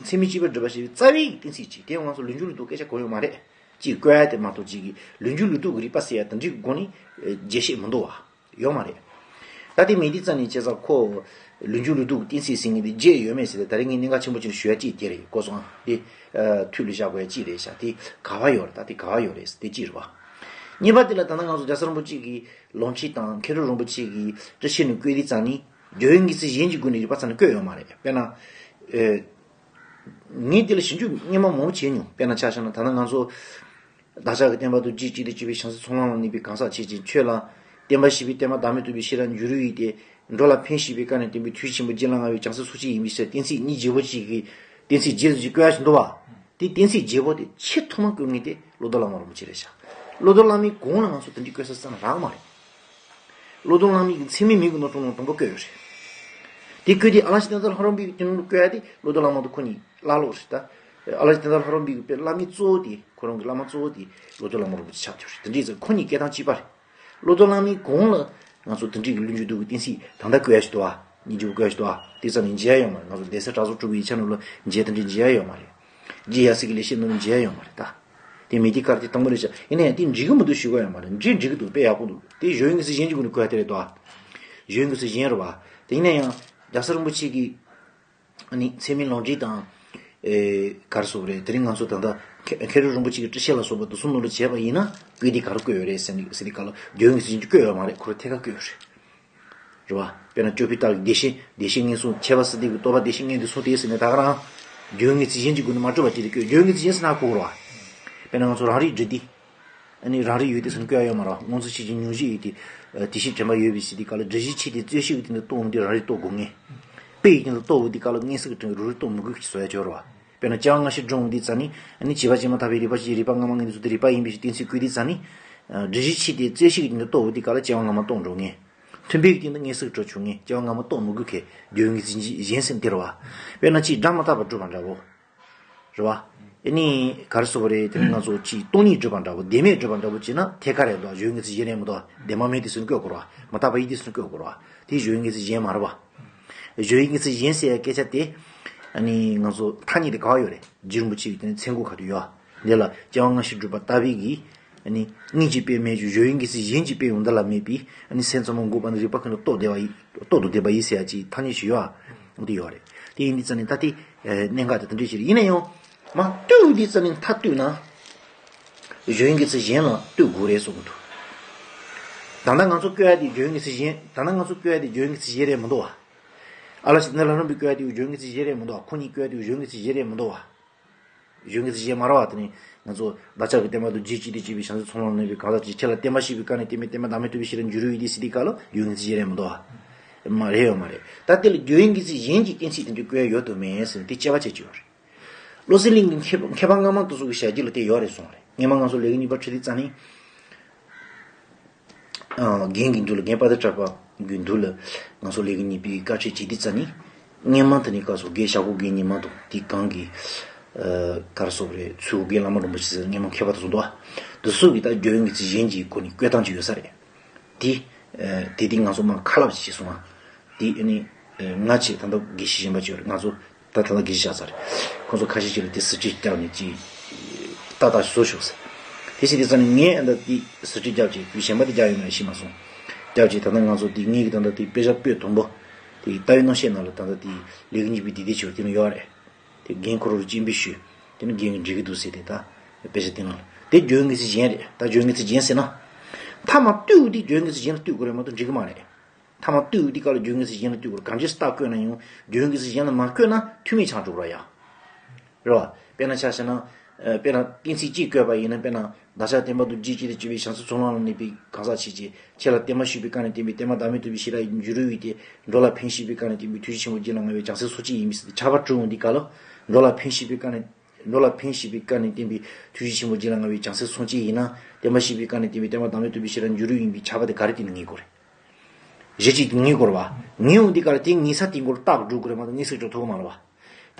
ཚད་མས་དཔྱད་པ་སྒྲུབ་པ་ཞེས་པའི་རྩ་བའི་གཏན་ཚིགས་ཅིག་དེ་ང་ཚོ་ལུས་འགྱུར་ལུས་ལྡོག་སྐད་ཆ་གང་ཡོད་མ་རེད། ཅིག་བཀོད་ཡ་དེ་མ་གཏོགས་ཅིག་གིས་ལུས་འགྱུར་ལུས་ལྡོག་གི་རིག་པ་ཟེར་ཡ་དེ་འདྲའི་སྒོ་ནས་རྒྱས་བཤད་མི་འདུག་བ། ཡོད་མ་རེད། ད་དེ་མེད་དུས་ཙམ་ནས་བྱས་ཙང་ཁོ། ལུས་འགྱུར་ལུས་ལྡོག་གི་གཏན་ཚིགས་ཟེར་མཁན་དེ་བརྗེད་ཡོད་མེད་ཟེར་ཏེ་ད་རེས་ངས་གནད་འགག་ཆེན་པོ་ཅིག་ཞུ་ཡ་ཅིག་དེ་རེད་གོ་སོང་ཨ། དེ། ཨ་ཐུགས་ལ་བཞག་དགོས་ཡ་ཅིག་རེད་ཤག་དེ་ག་བ་ཡོད་རེད། ད་དེ་ག་བ་ཡོད་རེད་དེ་ཅིག་རེད་བ། གཉིས་པ་དེ་ལ་ད་ལྟ་ང་ཚོ་རྒྱལ་སྲས་རིན་པོ་ཆེ་གི་ལམ་ཁྲིད་དང་མཁས་གྲུབ་རིན་པོ་ཆེ་གི་བཀྲ་ཤིས་ནས་བཀོད་དེ་ཙང་ནི་སྦྱོར་བའི་ངེས་ཚིག་གཞན་གྱི་སྒོ་ནས་རིགས་པ་ཚང་ནས་བཀོད་ཡོད་མ་རེད། དཔེར་ན། ཨེ། ངས་དེ་ལ་ཞིབ་འཇུག་སྙན་མ་མང་པོ་བྱས་མྱོང་། དཔེར་ན་ཆ་བཞག་ན་ད་ལྟ་ང་ཚོ་བདག་ཅག་གི་བསྟན་པ་རྡོ་རྗེ་གཅིག་ཏུ་གཅིག་པའི་བྱང་སེམས་ཚོགས་ལམ་ལ་གནས་པའི་གང་ཟག་ཆོས་ཅན། ཁྱོད་ལ་བསྟན་པ་བཤིག་པའི་བསྟན་པ་བདག་མེད་རྟོགས་པའི་ཤེས་རབ་འགྱུར་བའི་ཡུལ་དེ། འགྲོ་ལ་ཕན་བཞི་པའི་སྐབས་ནས་བསྟན་པའི་ཐུགས་རྗེ་ཆེན་པོ་རྗེ་ལ་མངའ་བའི་བྱང་སེམས་ཚོགས་ཆེན་ཡིན་པའི་ཕྱིར། གཏན་ཚིགས་གཉིས་བརྗེ་པོ་གཅིག་གིས་གཏན་ཚིགས་བརྗེ་ཟེར་གྱི་བཀོད་ཡ་ཞིག་འདུག་བ། དེ་གཏན་ཚིགས་བརྗེ་པོ་དེ་ཆེས་ཐོག་མར་བཀོད་མཁན་དེ་བློ་བཟང་བླ་མ་རིན་པོ་ཆེ་རེད་ཤག། བློ་བཟང་བླ་མའི་གོང་ལ་ང་ཚོ་དེ་འདྲའི་བཀོད་ས་རྩ་ནས་རག་མ་རེད། བློ་བཟང་བླ་མའི་མཚན་མའི་མིང་གི་ནང་དྲུང་ནང་དང་པོ་བཀོད་ཡོད་རེད། དེ་བཀོད་དེ་ཨ་ལགས་ཤེས་ལྡན་རྩ་ལྷ་རམས་པའི་དེ་ནང་བཀོད་ཡ་དེ་བློ་བཟང་བླ་མ་དང་ཁོ་གཉིས་བླ་ལོག་རེད་ད། ཨ་ལགས་ཤེས་ལྡན་རྩ་ལྷ་རམས་པའི་བླ་མའི་གཙོ་བོ་དེ་ཁོ་རང་གི་བླ་མ་གཙོ་བོ་དེ་བློ་བཟང་བླ་མ་རིན་པོ་ཆེ་ཆགས་ཀྱི་ཡོད་རེད། དེ་འདྲའི་ཚེ་ཁོ་གཉིས་སྐད་གདངས་གཅིག་པ་རེད། བློ་བཟང་བླ་མའི་གོང་ལ་ང་ཚོ་དེ་འདྲའི་གི་ལོ་རྒྱུས་འདུག་གི་གཏན་ཚིགས་ད་ལྟ་བཀོད་ཡ་ཞིག་འདུག་ཨ། སྙིང་རྗེ་པོ་བཀོད་ཡ་ཞིག་འདུག་ཨ། དེ་ཙམ་ནས་མཇལ་ཡ་ཡོད་མ་རེད། ང་ཚོ་གདན་ས་གྲྭ་ཚང་དྲུག་པའི་ཡིག་ཆ་ནང་ལ་མཇལ་དེ་འདྲ་མཇལ་ཡ་ཡོད་མ་རེད། རྗེ་ཡབ་སྲས་ཀྱི་ལེགས་བཤད་ནང་ལ་མཇལ་ཡ་ཡོད་མ་རེད་ད། དེ་མི་དེ་གར་དེ་དང་པོ་རེད་ཤག། ཡིན་ན་ཡང་དེ་འགྲིག་གི་མི་འདུག་ཞུ་གི་ཡོད་མ་རེད། འགྲིག་འགྲིག་གི་འདུག། དཔེ་ཡག་པོ་འདུག། དེ་སྦྱོར་བའི་ངེས་ཚིག་གཞན་གྱི་སྒོ་ནས་བཀོད་ཡ་དེ་རེད་དོ། སྦྱོར་བའི་ངེས་ཚིག་གཞན་རེད་བ། དེ་ཡིན་ན་ཡང་རྒྱལ་སྲས་རིན་པོ་ཆེ་གིས་ཨ་ནི་ཚད་མའི་ལམ་འབྲས་དང་། ཨེ། ག་རེ་ཟེར་དགོས་རེད། དེ་རིང་ང་ཚོ་ད་ལྟ་མཁས་མཁས་གྲུབ་རིན་པོ་ཆེ་གི་བཀྲ་ཤིས་ལ་སོགས་པ་དེ་ཚོ་ནང་ལ་བྱས་པ་ཡིན་ན་བཀོད་དེ་ག་རེ་བཀོད་ཡོད་རེད་ཟེར་ནས་ཟེར་དེ་ག་ལ་སྦྱོར་བའི་ངེས་ཚིག་གཞན་གྱི་བཀོད་ཡོད་མ་རེད། ཁོ་རང་ཐད་ཀར་བཀོད་ཡོད་རེད། རེད་བ། དཔེར་ན་སྤྱོད་པའི་རྟགས་ཀྱི་བདེ་གཤེགས་བདེ་གཤེགས་ངན་སོང་ཁྱད་པར་སི་ཏུ་གི་རྟོག་པ་བདེ་གཤེགས་ངན་འདི་སོང་སྟེ་ཟེར་ནས་ད་ག་རང་། སྦྱོར་བའི་ངེས་ཚིག་གཞན་གྱི་སྒོ་ནས་མ་གྲུབ་པ་ཅིག་རེད་བཀོད། སྦྱོར་བའི་ངེས་ཚིག་གཞན་ཟེར་ན་གོ་དགོས་རེད་བ། དཔེར་ན་ང་ཚོ་རང་རིག་སྒྲུབ་སྡེ། ཨ་ནི་རང་རིག་ཡོད་དེ་ཟེར་ནས་བཀོད་ཡ་ཡོད་མ་རེད་བ། སྔོན་ཚེ་ཤེས་བྱའི་མྱོང་བྱེད་ཡོད་དེ། ཨ། དེ་བཞིན་དྲན་པ་ཡོད་པའི་ཕྱིར་དེ་ག་ལ་སྒྲིབ་བྱེད་ཆོས་ཅན། རྩོལ་བྱེད་ཀྱི་སྟེང་དུ་རྟོགས་འོང་དུས་རང་རིག་རྟོགས་དགོས་ངེས། དཔེ་ཡི་སྟེང་དུ་རྟོགས་འོང་དུས་ག་ལ་མངོན་སུམ་གྱི་དྲན་རོ་རིག་རྟོགས་མི་དགོས་ཀྱི་བཟོ་ཡ་ཅིག་ཡོད་རེད་བ། དཔེར་ན་སྐྱེ་བ་སྔ་ཕྱི་སྒྲུབ་འོང་དུས་ཙ་ནི། ཨ་ནི་བྱས་པ་བྱས་མ་ཐག་པའི་རིག་པ་ཞིག་རིག་པ་སྔ་མ་ངེས་དུས་སུ་དེ་རིག་པ་ཡིན་པའི་ཕྱིར་གཏན་ཚིགས་བཀོད་དུས་ཙ་ནི། ཨ། སྒྲིབ་བྱེད་ཆོས་ཅན། རྩོལ་བྱེད་ཀྱི་སྟེང་དུ་རྟོགས་འོང་དུས་ག་ལ་སྐྱེ་བ་སྔ་མ་རྟོགས་འགྲོ་ངེས། མཐུན་དཔེ་ཡི་སྟེང་དུ་མངོན་སུམ་གྲུབ་བྱུང་ངེས། སྐྱེ་བ་སྔ་མ་རྟོགས་མི་དགོས་ཁེ། སྦྱོར་བའི་ངེས་ཚིག་གཞན་ཟེར་དེ་རེད་བ། དཔེར་ན་ཅིག་སྒྲ་མི་རྟག་པར་སྒྲུབ་པ་འདྲ་བོ། རེད་བ། ཨ་ནི་ག་རེ་ཟེར་དགོས་རེད། དེ་ནི་ང་ཚོ་ཅིག་སྟོང་ཉིད་སྒྲུབ་པ་འདྲ་བོ། བདེན་མེད་སྒྲུབ་པ་འདྲ་བོ་བྱས་ན་ཐད་ཀར་རེད་དོ། སྦྱོར་བའི་ངེས་ཚིག་གཞན་རེད་མི་འདུག། བདེན་པ་མེད་དེ་ཚུར་བཀོད་དགོས་རེད་བ། མི་རྟག་པ་ཡིན་དེ་ཚུར་བཀོད་དགོས་རེད་བ། དེ་སྦྱོར་བའི་ངེས་ཚིག་གཞན་མ་རེད་བ། སྦྱོར་བའི་ངེས་ཚིག་གཞན་ཟེར་ཡ་སྐད་ཆ་དེ། ཨ་ནི་ང་ཚོ་ཐ་སྙད་དེ་ག་བ་ཡོད་རེད། རྗེ་རིན་པོ་ཆེ་གི་དེ་ནི་མཚན་གོ་ཁ་དུ་ཡོད། འདི་ལ་སྐྱེ་བ་སྔ་ཕྱི་སྒྲུབ་པ་ལྟ་བུའི་གི། ཨ་ནི་སྔོན་གྱི་དཔེ་མེད་ཅིང་སྦྱོར་བའི་ངེས་ཚིག་གཞན་གྱི་དཔེ་ཡང་འདི་ལ་མེད་པས། ཨ་ནི་སེམས་ཙམ་པ་འགོག་པ་ནི་རིགས་པ་ཀུན་ཏུ་རྟོགས་བསྡད་པ་ཡིན། རྟོགས་ཏུ་བསྡད་པ་ཡིན་ཟེར་ཡ་ཅིག་ཐ་སྙད་ཞིག་ཡོད་ཨ། འོ་དེ་ཡོད་རེད། དེ་ཡིན་དུས་ཙ་ནི་ད་དེ། ཨ། གནད་འགག་དེ་དེ་འདྲ་ཞིག་རེད། ཡིན་ན་ཡང་། མ་ལྟོས་དུས་ཙ་ནི་མཐའ་ལྟོས་ན། སྦྱོར་བའི་ངེས་ཚིག་གཞན་ལ་ལྟོས་དགོས་རེད་གསུང་གི་འདུག། ད་ལྟ་ང་ཚོ་བཀོད་ཡ་དེ་སྦྱོར་བའི་ངེས་ཚིག་གཞན། ད་ལྟ་ང་ཚོ་བཀོད་ཡ་དེ་སྦྱོར་བའི་ངེས་ཚིག་གཞན་རེད་མི་འདུག་བ། ཨ་ལགས་ཤེས་ལྡན་རྩ་ལྷ་རམས་པས་བཀོད་ཡ་དེ་སྦྱོར་བའི་ངེས་ཚིག་གཞན་རེད་མི་འདུག་བ། ཁོ་གཉིས་བཀོད་ཡ་དེ་སྦྱོར་བའི་ངེས་ཚིག་གཞན་རེད་མི་འདུག་བ། སྦྱོར་བའི་ངེས་ཚིག་གཞན་མ་རེད་བ། དེ་ནི་ང་ཚོ་བདག་ཅག་གི་བསྟན་པ་རྡོ་རྗེ་གཅིག་ཏུ་གཅིག་པའི་བྱང་སེམས་ཚོགས་ལམ་ལ་གནས་པའི་གང་ཟག་ཅིག་ཁྱེད་ལ་བསྟན་པ་བཤིག་པའི་སྐབས་ནས་བསྟན་པའི་བསྟན་པ་བདག་མེད་རྟོགས་པའི་ཤེས་རབ་འགྱུར་བའི་ཡུལ་དེ་ཟེར་དུས་སྐབས་ལ་སྦྱོར་བའི་ངེས་ཚིག་གཞན་རེད་མི་འདུག་བ། མ་རེད་ཡོད་མ་རེད། ད་དེ་ལ་སྦྱོར་བའི་ངེས་ཚིག་གཞན་གྱི་གཏན་ཚིགས་དེ་འདྲ་བཀོད་ཡ་ཡོད་དམ་མེད་ཟེར་ན་དེ་དཔྱད་པ་བྱེད་ཀྱི་ཡོད་རེད། བློ་གསལ་གླིང་གི་མཁས་མཁས་པ་སྔ་མ་དེ་ཚོ་གི་ཞལ་རྒྱུན་ལ་དེ་ཡོད་རེད་གསུངས་རེད། སྔོན་མ་ང་ཚོ་ལས་ཀ་གཉིས་པ་ཁྲིད་དུས་ཙ་ནི། ཨ། རྒན་གྱི་མདུན་ལ། རྒན་དཔལ་ལྡན་གྲགས་པ་གི་མདུན་ལ་ང་ཚོ་ལས་ཀ་གཉིས་པའི་བཀའ་ཁྲིད་བྱེད་དུས་ཙ་ནི། སྔོན་མ་དེ་ནི་སྐབས་སུ་རྒན་ཞྭ་སྒོ་རྒན་ཉི་མ་དང་དེ་གང་གི། ཨ། ག་རེ་ཟེར་དགོས་རེད། ཚུལ་ཁྲིམས་རྒན་བླ་མ་རིན་པོ་ཆེ་ཟེར་མཁས་པ་དེ་ཚོ་འདུག་བ། དེ་ཚོ་གིས་ད་སྦྱོར་བའི་ངེས་ཚིག་གཞན་གྱི་སྒོ་ནས་བཀོད་སྟངས་ཅིག་ཡོད་ས་རེད། དེ། ཨ། དེ་དེ་ང་ཚོ་མར་ཁ་སླབ་ཅིག་བྱས་སོང་ང་། དེ་ཨ་ནི། ཨ། ང་བྱས། ད་ལྟ་དགེ་བཤེས་གཞན་པ་ཅིག་ཡོད་རེད། ང་ཚོ་ད་ད་ལྟ་དགེ་བཤེས་ཆགས་ཚར་རེད། ཁོང་ཚོ་ཁ་ཤས་ཅིག་ལ་དེ་ཟུར་ཁྲིད་བརྒྱབ་ནས་ཅིག་ཏག་ཏག་བཟོ་ཤོག་ཟེར། དེ་བྱས་དུས་ཙ་ནི་ངས་ཨ་ད་དེ་ཟུར་ཁྲིད་བརྒྱབ་བྱས། དུས་གཞན་པ་དེ་བརྒྱབ་ཡོད་མེད་ཤེས་མ་སོང་། བརྒྱབ་བྱས་ད་ལྟ་ང་ཚོ་དེ་ངེད་ཀྱི་ད་ལྟ་དེ་དཔེ་ཆ་པོད་དང་པོ་དེ་ལྟ་བའི་རྣམ་བཤད་ནང་ལ་ད་ལྟ་དེ་ལས་ཀ་གཉིས་པའི་དེ་དེ་ཆེ་བ་དེ་ནང་ཡོད་རེད། དེ་རྒན་ཁོ་རང་སྤྱན་འབུལ་ཞུས། དེ་ནི་རྒན་གྱིས་འགྲིག་གི་འདུག་ཟེར་ཏེ་ད་དཔེ་ཆ་དེ་ནང་ལ། དེ་སྦྱོར་བའི་ངེས་ཚིག་གཞན་རེད། ད་སྦྱོར་བའི་ངེས་ཚིག་གཞན་ཟེར་ན། མཐའ་མ་ལྟོས་དེ་སྦྱོར་བའི་ངེས་ཚིག་གཞན་ལ་ལྟོས་དགོས་རེད་མ་གཏོགས་འགྲིག་གི་མ་རེད། མཐའ་མ་ལྟོས་དེ་ག་ལ་སྦྱོར་བའི་ངེས་ཚིག་གཞན་ལ་ལྟོས་དགོས་རེད། གང་ཅི་རྟགས་བཀོད་ན་ཡང་སྦྱོར་བའི་ངེས་ཚིག་གཞན་ལ་མ་བཀོད་ན་ཐུག་མེད་ཆགས་འགྲོ་གི་རེད་ཡ། རེད་བ། དཔེར་ན་ཆ་བཞག་ན། ཨ། དཔེར་ན་གཏན་ཚིགས་གཅིག་བཀོད་པ་ཡིན་ན། དཔེར་ན་བདག་ཅག་བསྟན་པ་རྡོ་རྗེ་གཅིག་ཏུ་གཅིག་པའི་བྱང་སེམས་ཚོགས་ལམ་ལ་གནས་པའི་གང་ཟག་ཆོས་ཅན། ཁྱེད་ལ་བསྟན་པ་བཤིག་པའི་སྐབས་ནས་བསྟན་པའི་བསྟན་པ་བདག་མེད་རྟོགས་པའི་ཤེས་རབ་འགྱུར་བའི་ཡུལ་དེ། འགྲོ་ལ་ཕན་བཞི་པའི་སྐབས་ནས་བསྟན་པའི་ཐུགས་རྗེ་ཆེན་པོ་རྗེ་ལ་མངའ་བའི་བྱང་སེམས་ཚོགས་ཆེན་ཡིན་པས་ཟེར་ཏེ་ཁྱབ་པ་གྲུབ་འོང་དུས་སྐབས་ལ། འགྲོ་ལ་ཕན་བཞི་པའི་སྐབས་ནས། འགྲོ་ལ་ཕན་བཞི་པའི་སྐབས་ནས་བསྟན་པའི་ཐུགས་རྗེ་ཆེན་པོ་རྗེ་ལ་མངའ་བའི་བྱང་སེམས་ཚོགས་ཆེན་ཡིན་ན། བསྟན་པ་བཤིག་པའི་སྐབས་ནས་བསྟན་པའི་བསྟན་པ་བདག་མེད་རྟོགས་པའི་ཤེས་རབ་འགྱུར་བའི་ཡུལ་ཡིན་པས་ཁྱབ་པ་དེ་ག་རེ་བསྟན་ནས་ངེས་དགོས་རེད། གཞི་གཅིག་ཏུ་ངེས་དགོས་རེད་བ། ངེས་འོང་དུས་སྐབས་ལ་དེ་ངེས་ས་དེའི་མགོར་རྟགས་སྒྲུབ་དགོས་རེད་མ་གཏོགས་མངོན་སུམ་གྲུབ་ཐུབ་ཀྱི་མ་རེད་བ།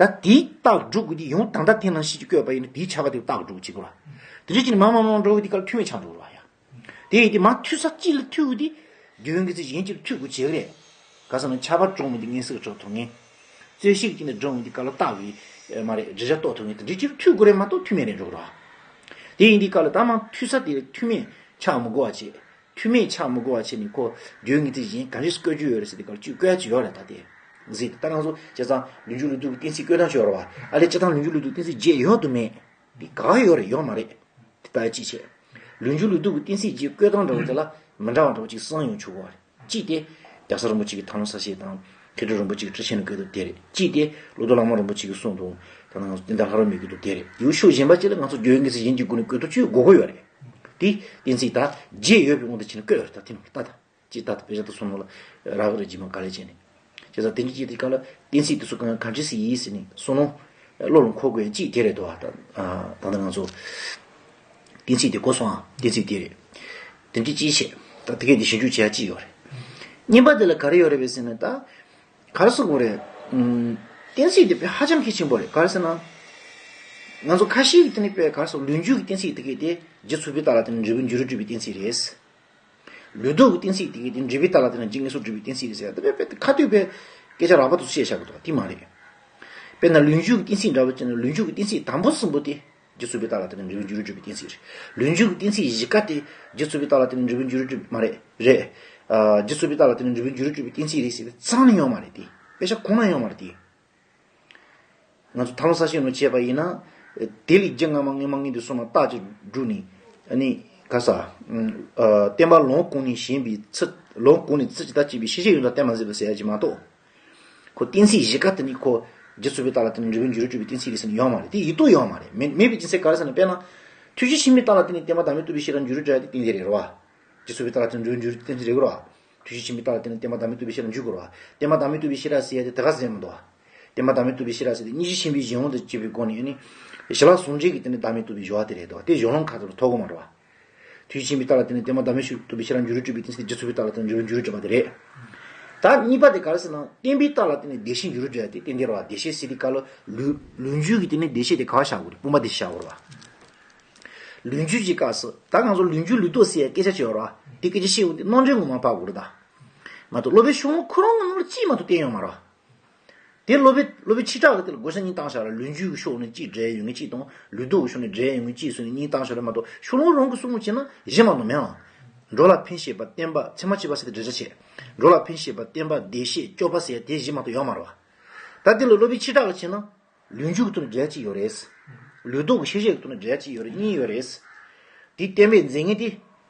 ད་དེའི་རྟགས་སྒྲུབ་དགོས་དུས་ཡང་ད་ལྟ་དེ་ནང་བཞིན་གྱི་བཀོད་པ་ཡིན་ན་དེའི་ཁྱབ་པ་དེ་རྟགས་སྒྲུབ་བྱེད་དགོས་རེད་བ། དེ་འདྲ་བྱས་ནས་མར་མར་མར་འགྲོ་བའི་དུས་སྐབས་ལ་ཐུག་མེད་ཆགས་འགྲོ་གི་རེད་བ་ཡ། དེ་ཡིན་དུས་མར་ཐུག་ས་གཅིག་ལ་ཐུག་དུས་སྦྱོར་བའི་ངེས་ཚིག་གཞན་གཅིག་ལ་ཐུག་དགོས་བྱེད་ཀྱི་རེད། ག་ཟེར་ན་ཁྱབ་པ་གྲུབ་འོང་དུས་མངོན་སུམ་གྲུབ་ཐུབ་མཁན། རྩོད་བཤད་ཀྱི་སྟེང་ནས་སྒྲུབ་འོང་དུས་སྐབས་ལ་རྟགས་ཀྱི། ཨ། མ་རེད། རིགས་ཆ་རྟོགས་ཐུབ་མཁན་དེ་འདྲ་གཅིག་ལ་ཐུག་དགོས་རེད་མ་གཏོགས་ཐུག་མེད་རེད་འགྲོ་གི་རེད་བ། དེ་ཡིན་དུས་སྐབས་ལ་ད་མར་ཐུག་ས་དེ་ལ་ཐུག་མེད་ཆགས་མི་དགོས་པ་བྱས། ཐུག་མེད་ཆགས་མི་དགོས་པ་བྱས་ནས་ཁོ་སྦྱོར་བའི་ངེས་ཚིག་གཞན་གང་ཅི་བཀོད་རྒྱུ་ཡོད་རེད་ཟེར་དུས་སྐབས་ལ་ཅིག་བཀོད་ཡ་ཅིག་ཡོད་རེད་ད་དེ། ཟེར་ཏེ་ད་ང་ཚོ་བྱས་ཙང་ལུགས་འབྱུང་ལུགས་ལྡོག་གི་གཏན་ཚིགས་བཀོད་སྟངས་ཅིག་ཡོད་རེད་བ། ཨ་ལས་བྱས་ཙང་ལུགས་འབྱུང་ལུགས་ལྡོག་གཏན་ཚིགས་བརྒྱད་ཡོད་དམ་མེད། དེ་ག་ཡོད་རེད་ཡོད་མ་རེད། དེ་ལྟ་ཡ་གཅིག་བྱས། ལུས་འབྱུང་ལུས་ལྡོག་གི་གཏན་ཚིགས་ཀྱི་བཀོད་སྟངས་འདྲ་བོ་དེ་ལ་མི་འདྲ་བ་འདྲ་བོ་ཅིག་གསུངས་ཡོང་ཆོག་གི་རེད། གཅིག་དེ་རྒྱལ་ཚབ་རིན་པོ་ཆེ་གི་ཐང་ལྷུང་ས་བཤད་དང་མཁས་གྲུབ་རིན་པོ་ཆེ་གི་ཁྲིད་ཆེན་ནས་བཀོད་འདུག་དེ་རེད། གཅིག་དེ་བློ་བཟང་བླ་མ་རིན་པོ་ཆེ་གིས་གསུངས་འདུག་ད་ནང་བསྟན་དར་ལྷ་རམས་པས་བཀོད་འདུག་དེ་རེད། ཡང་ཕྱོགས་གཞན་པ་ཅིག་ལ་ང་ཚོ་རྒྱུ་ཡོད་ངེས་ཟེར་གཞན་གྱི་སྒོ་ནས་བཀོད་ཐུབ་ཆོག་དགོས་མཁོ་ཡོད་རེད། དེ་གཏན་ཚིགས་ད་རྗེས་ཡོད་པའི་དབང་དུ་བྱས་ནས་བཀོད་ཡོད་རེད། ད་དེ་ནང་ལྟ་ད། ཅེས་ད་ལྟ་དཔེ་ཆ་དེ་སོང་ནོ་ལ་རག་གི་རེད། རྗེས་མ་ག་ལེར་བྱས་ནས། བྱས་ཙང་དེ་འདྲ་ཅིག་དེ་ག་ལ་གཏན་ཚིགས་དེ་ཚོ་གང་གང་འདྲ་ཞིག་ཡིན་ཟེར་ནས་སོང་ནོ། བློ་ལ་འཁོར་དགོས་ཡ་ཅིག་དེ་རེད་དོ། ད་ད་ལྟ་ང་ཚོ་གཏན་ཚིགས་དེ་གོ་སོང་ཨ། གཏན་ཚིགས་དེ་རེད། དེ་འདྲ་ཅིག་བྱས་ད་དེ་གས་དེ་ཞིབ་འཇུག་བྱེད་ཡ་ཅིག་ཡོད་རེད། གཉིས་པ་དེ་ལ་ག་རེ་ཡོད་རེད་པས་ཟེར་ན། ད་ག་རེ་ཟེར་དགོས་རེད། ཨུམ། གཏན་ཚིགས་དེ་དཔེ་ཧ་ཅང་གལ་ཆེན་པོ་རེད། ག་རེ་ཟེར་ན། ང་ཚོ་ཁ་ཤས་ཀྱིས་དེ་ནི་དཔེ་ག་རེ་ཟེར། ལུས་འབྱུང་གི་གཏན་ཚིགས་དེ་གས་དེ་རྗེ་ཚུལ་པའི་རྟགས་ལ་བརྟེན་ནས་འབྲས་བུ་འགྱུར་བ་གྲུབ་པའི་གཏན་ཚིགས་རེད། ལུས་ལྡོག་གི་གཏན་ཚིགས་དེ་གའི་དེ་འབྲས་བུའི་རྟགས་ལ་བརྟེན་ནས་རྗེས་ངེས་སུ་འགྲུབ་པའི་གཏན་ཚིགས་རེད་ཟེར་ཡ་དེ་དཔེ་དཔེ་ཁ་ཐུག་དཔེ་སྐད་ཆ་རགས་པ་དེ་ཚོ་བཤད་བཞག་གི་འདུག་དེ་མ་རེད། དཔེར་ན་ལུས་འབྱུང་གི་གཏན་ཚིགས་འདྲ་བོ་བྱས་ན་ལུས་འབྱུང་གི་གཏན་ཚིགས་དང་པོ་གསུམ་པོ་དེ་རྗེ་ཚུལ་པའི་རྟགས་ལ་བརྟེན་ནས་འབྲས་བུ་འགྱུར་བ་གྲུབ་པའི་གཏན་ཚིགས་རེད། ལུས་འབྱུང་གི་གཏན་ཚིགས་བཞི་ཀ་དེ་རྗེ་ཚུལ་པའི་རྟགས་ལ་བརྟེན་ནས་འབྲས་བུ་འགྱུར་བ་གྲུབ་མ་རེད། རེད། ཨ། རྗེ་ཚུལ་པའི་རྟགས་ལ་བརྟེན་ནས་འབྲས་བུ་འགྱུར་བ་གྲུབ་པའི་གཏན་ཚིགས་རེད་ཟེར་ཏེ་རྩ་ནས་ཡོད་མ་རེད་དེ། དཔེ་ཆ་གང་ན་ཡོད་མ་རེད་དེ། ང་ཚོ་ཐང་ས་ཤེས་ནོ་བྱས་པ་ཡིན་ན། དེ་ལས་རྒྱུ་སྔ་མ་སྔོན་མ་ངེས་དུ་སོང་བ་རྟགས་ཀྱིས་བསྒྲུབས་ནས། ཨ་ནི་ག་ས། ཨ། བསྟན་པ་ལོངས་གུང་ནས་བྱིན་པའི་ཚུལ། ལོངས་གུང་ནས་ཚུལ་གྱི་ད་བྱིན་པའི་ཤེས་བྱའི་ཡོན་ཏན་གཏན་མ་ཟད་པ་ཟེར་ཡ་ཅིག་མ་གཏོགས། ཁོ་གཏན་ཚིགས་བཞི་ཀ་དེ་ནི་ཁོ་རྗེ་ཚུལ་པའི་རྟགས་ལ་བརྟེན་ནས་འབྲས་བུ་འགྱུར་བ་གྲུབ་པའི་གཏན་ཚིགས་རེད་ཟེར་ནས་ཡོད་མ་རེད། དེ་ཡིན་དུ་ཡོད་མ་རེད། མེད་མེད་པའི་རྒྱུ་མཚན་ག་རེ་ཟེར་ན། དཔེར་ན། ཐུགས་རྗེ་ཆེན་པོའི་རྟགས་ལ་བརྟེན་ནས་བསྟན་པ་བདག་མེད་རྟོགས་པའི་ཤེས་རབ་འགྱུར་བ་གྲུབ་ཡ་དེ་གཏན་ཚིགས་རེད་རོ། རྗེ་ཚུལ་པའི་རྟགས་ལ་བརྟེན་ནས་འབྲས་བུ་འགྱུར་བ་གྲུབ་པའི་གཏན་ཚིགས་རེད་རོ། ཐུགས་རྗེ་ཆེན་པོའི་རྟགས་ལ་བརྟེན་ནས་བསྟན་པ་བདག་མེད་རྟོགས་པའི་ཤེས་རབ་འགྱུར་བ་གྲུབ་ཡ་དེ་དེ་ག་ཟེར་མི་འདུག་བ། བསྟན་པ་བདག་མེད་རྟོགས་པའི་ཤེས་རབ་ཟེར་ཏེ་སྙིང་རྗེ་ཆེན་པོའི་གཞན་དབང་དུ་བྱས་པའི་སྒོ་ནས་ནི། ཞི་ལྷག་ཟུང་འབྲེལ་གྱི་སྟེང་ནས་བདག་མེད་རྟོགས་པའི་སྦྱོར་བ་དེ་རེད་དོ། དེ་གཞུང་ལུགས་ཁ་ཐོར་ཐོགས་གོ་མ་རེད་བ། ཐུགས་རྗེ་ཆེན་པོའི་རྟགས་ལ་བརྟེན་ནས་བསྟན་པ་བདག་མེད་རྟོགས་པའི་ཤེས་རབ་འགྱུར་བ་གྲུབ་པའི་གཏན་ཚིགས་དེ་རྗེ་ཚུལ་པའི་རྟགས་ལ་བརྟེན་ནས་འབྲས་བུ་འགྱུར་བ་གྲུབ་པ་དེ་རེད། ད་གཉིས་པ་དེ་ག་རེ་ཟེར་ན། བསྟན་པའི་རྟགས་ལ་བརྟེན་ནས་བདེ་གཤེགས་འགྱུར་བ་གྲུབ་ཡ་དེ་གཏན་འཁེལ་བ། བདེ་གཤེགས་ཟེར་དུས་སྐབས་ལ་ལུས་ལུས་འབྱུང་གི་སྟེང་ནས་བདེ་གཤེགས་དེ་ག་བ་བཞག་དགོས་རེད། དཔུང་པ་དེ་བཞག་དགོས་རེད་བ། ལུས་འབྱུང་གི་སྐབས་སུ་ད་ང་ཚོ་ལུས་འབྱུང་ལུས་ལྡོག་ཟེར་ཡ་སྐད་ཆ་ཅིག་ཡོད་རེད་བ། དེ་སྐད་ཆ་བཤད་འོང་དུས་རྣམ་འགྲེལ་ངོ་མ་ཕབ་དགོས་རེད་ད། མ་གཏོགས་སློབ་དཔོན་ཤོ་ལོ་ཁོ་རང་གི་ནང་ལ་གཅིག་མ་གཏོགས་བསྟན་ཡོད་མ་རེད་བ། དེ་སློབ་དཔོན་སློབ་དཔོན་ཆོས་གྲགས་ཀྱིས་དེ་ལ་བགོ་བཤའ་གཉིས་བཏང་བཞག་ར། ལུས་འབྱུང་གི་ཕྱོགས་ནས་གཅིག་འགྲེལ་ཡོང་མཁན་གཅིག་དང་ལུས་ལྡོག་གི་ཕྱོགས་ནས་འགྲེལ་ཡོང་མཁན་གཅིག་ཟེར་ནས་གཉིས་བཏང་བཞག་ར། མ་གཏོགས་ཤོ་ལོ་རང་གིས་གསུང་མོ་བྱས་ན་གཞི་མ་གཏོགས་མེད་ཨང་། འགྲོ་ལ་ཕན་བྱེད་པ་བསྟན་པ། ཚད་མ་བཅུ་པ་ཟེར་ཏེ་འགྲེལ་བྱ་བྱས། འགྲོ་ལ་ཕན་བྱེད་པ་བསྟན་པ། བདེ་གཤེགས་སྐྱོབ་པ་ཟེར་དེ་གཞི་མ་གཏོགས་ཡོད་མ་རེད་བ། ད་དེ་ལ་སློབ་དཔོན་ཆོས་གྲགས་ལ་བྱས་ན། ལུས་འབྱུང་གི་ཐོག་ནས་འགྲེལ་བྱ་གཅིག་ཡོད་རེད། ལུས་ལྡོག་གི་ཤེས་བྱའི་ཐོག་ནས་འགྲེལ་བྱ་གཅིག་ཡོད་རེད། གཉིས་ཡོད་རེད། དེ་བསྟན་པའི་མཛད་ངེས་དེ།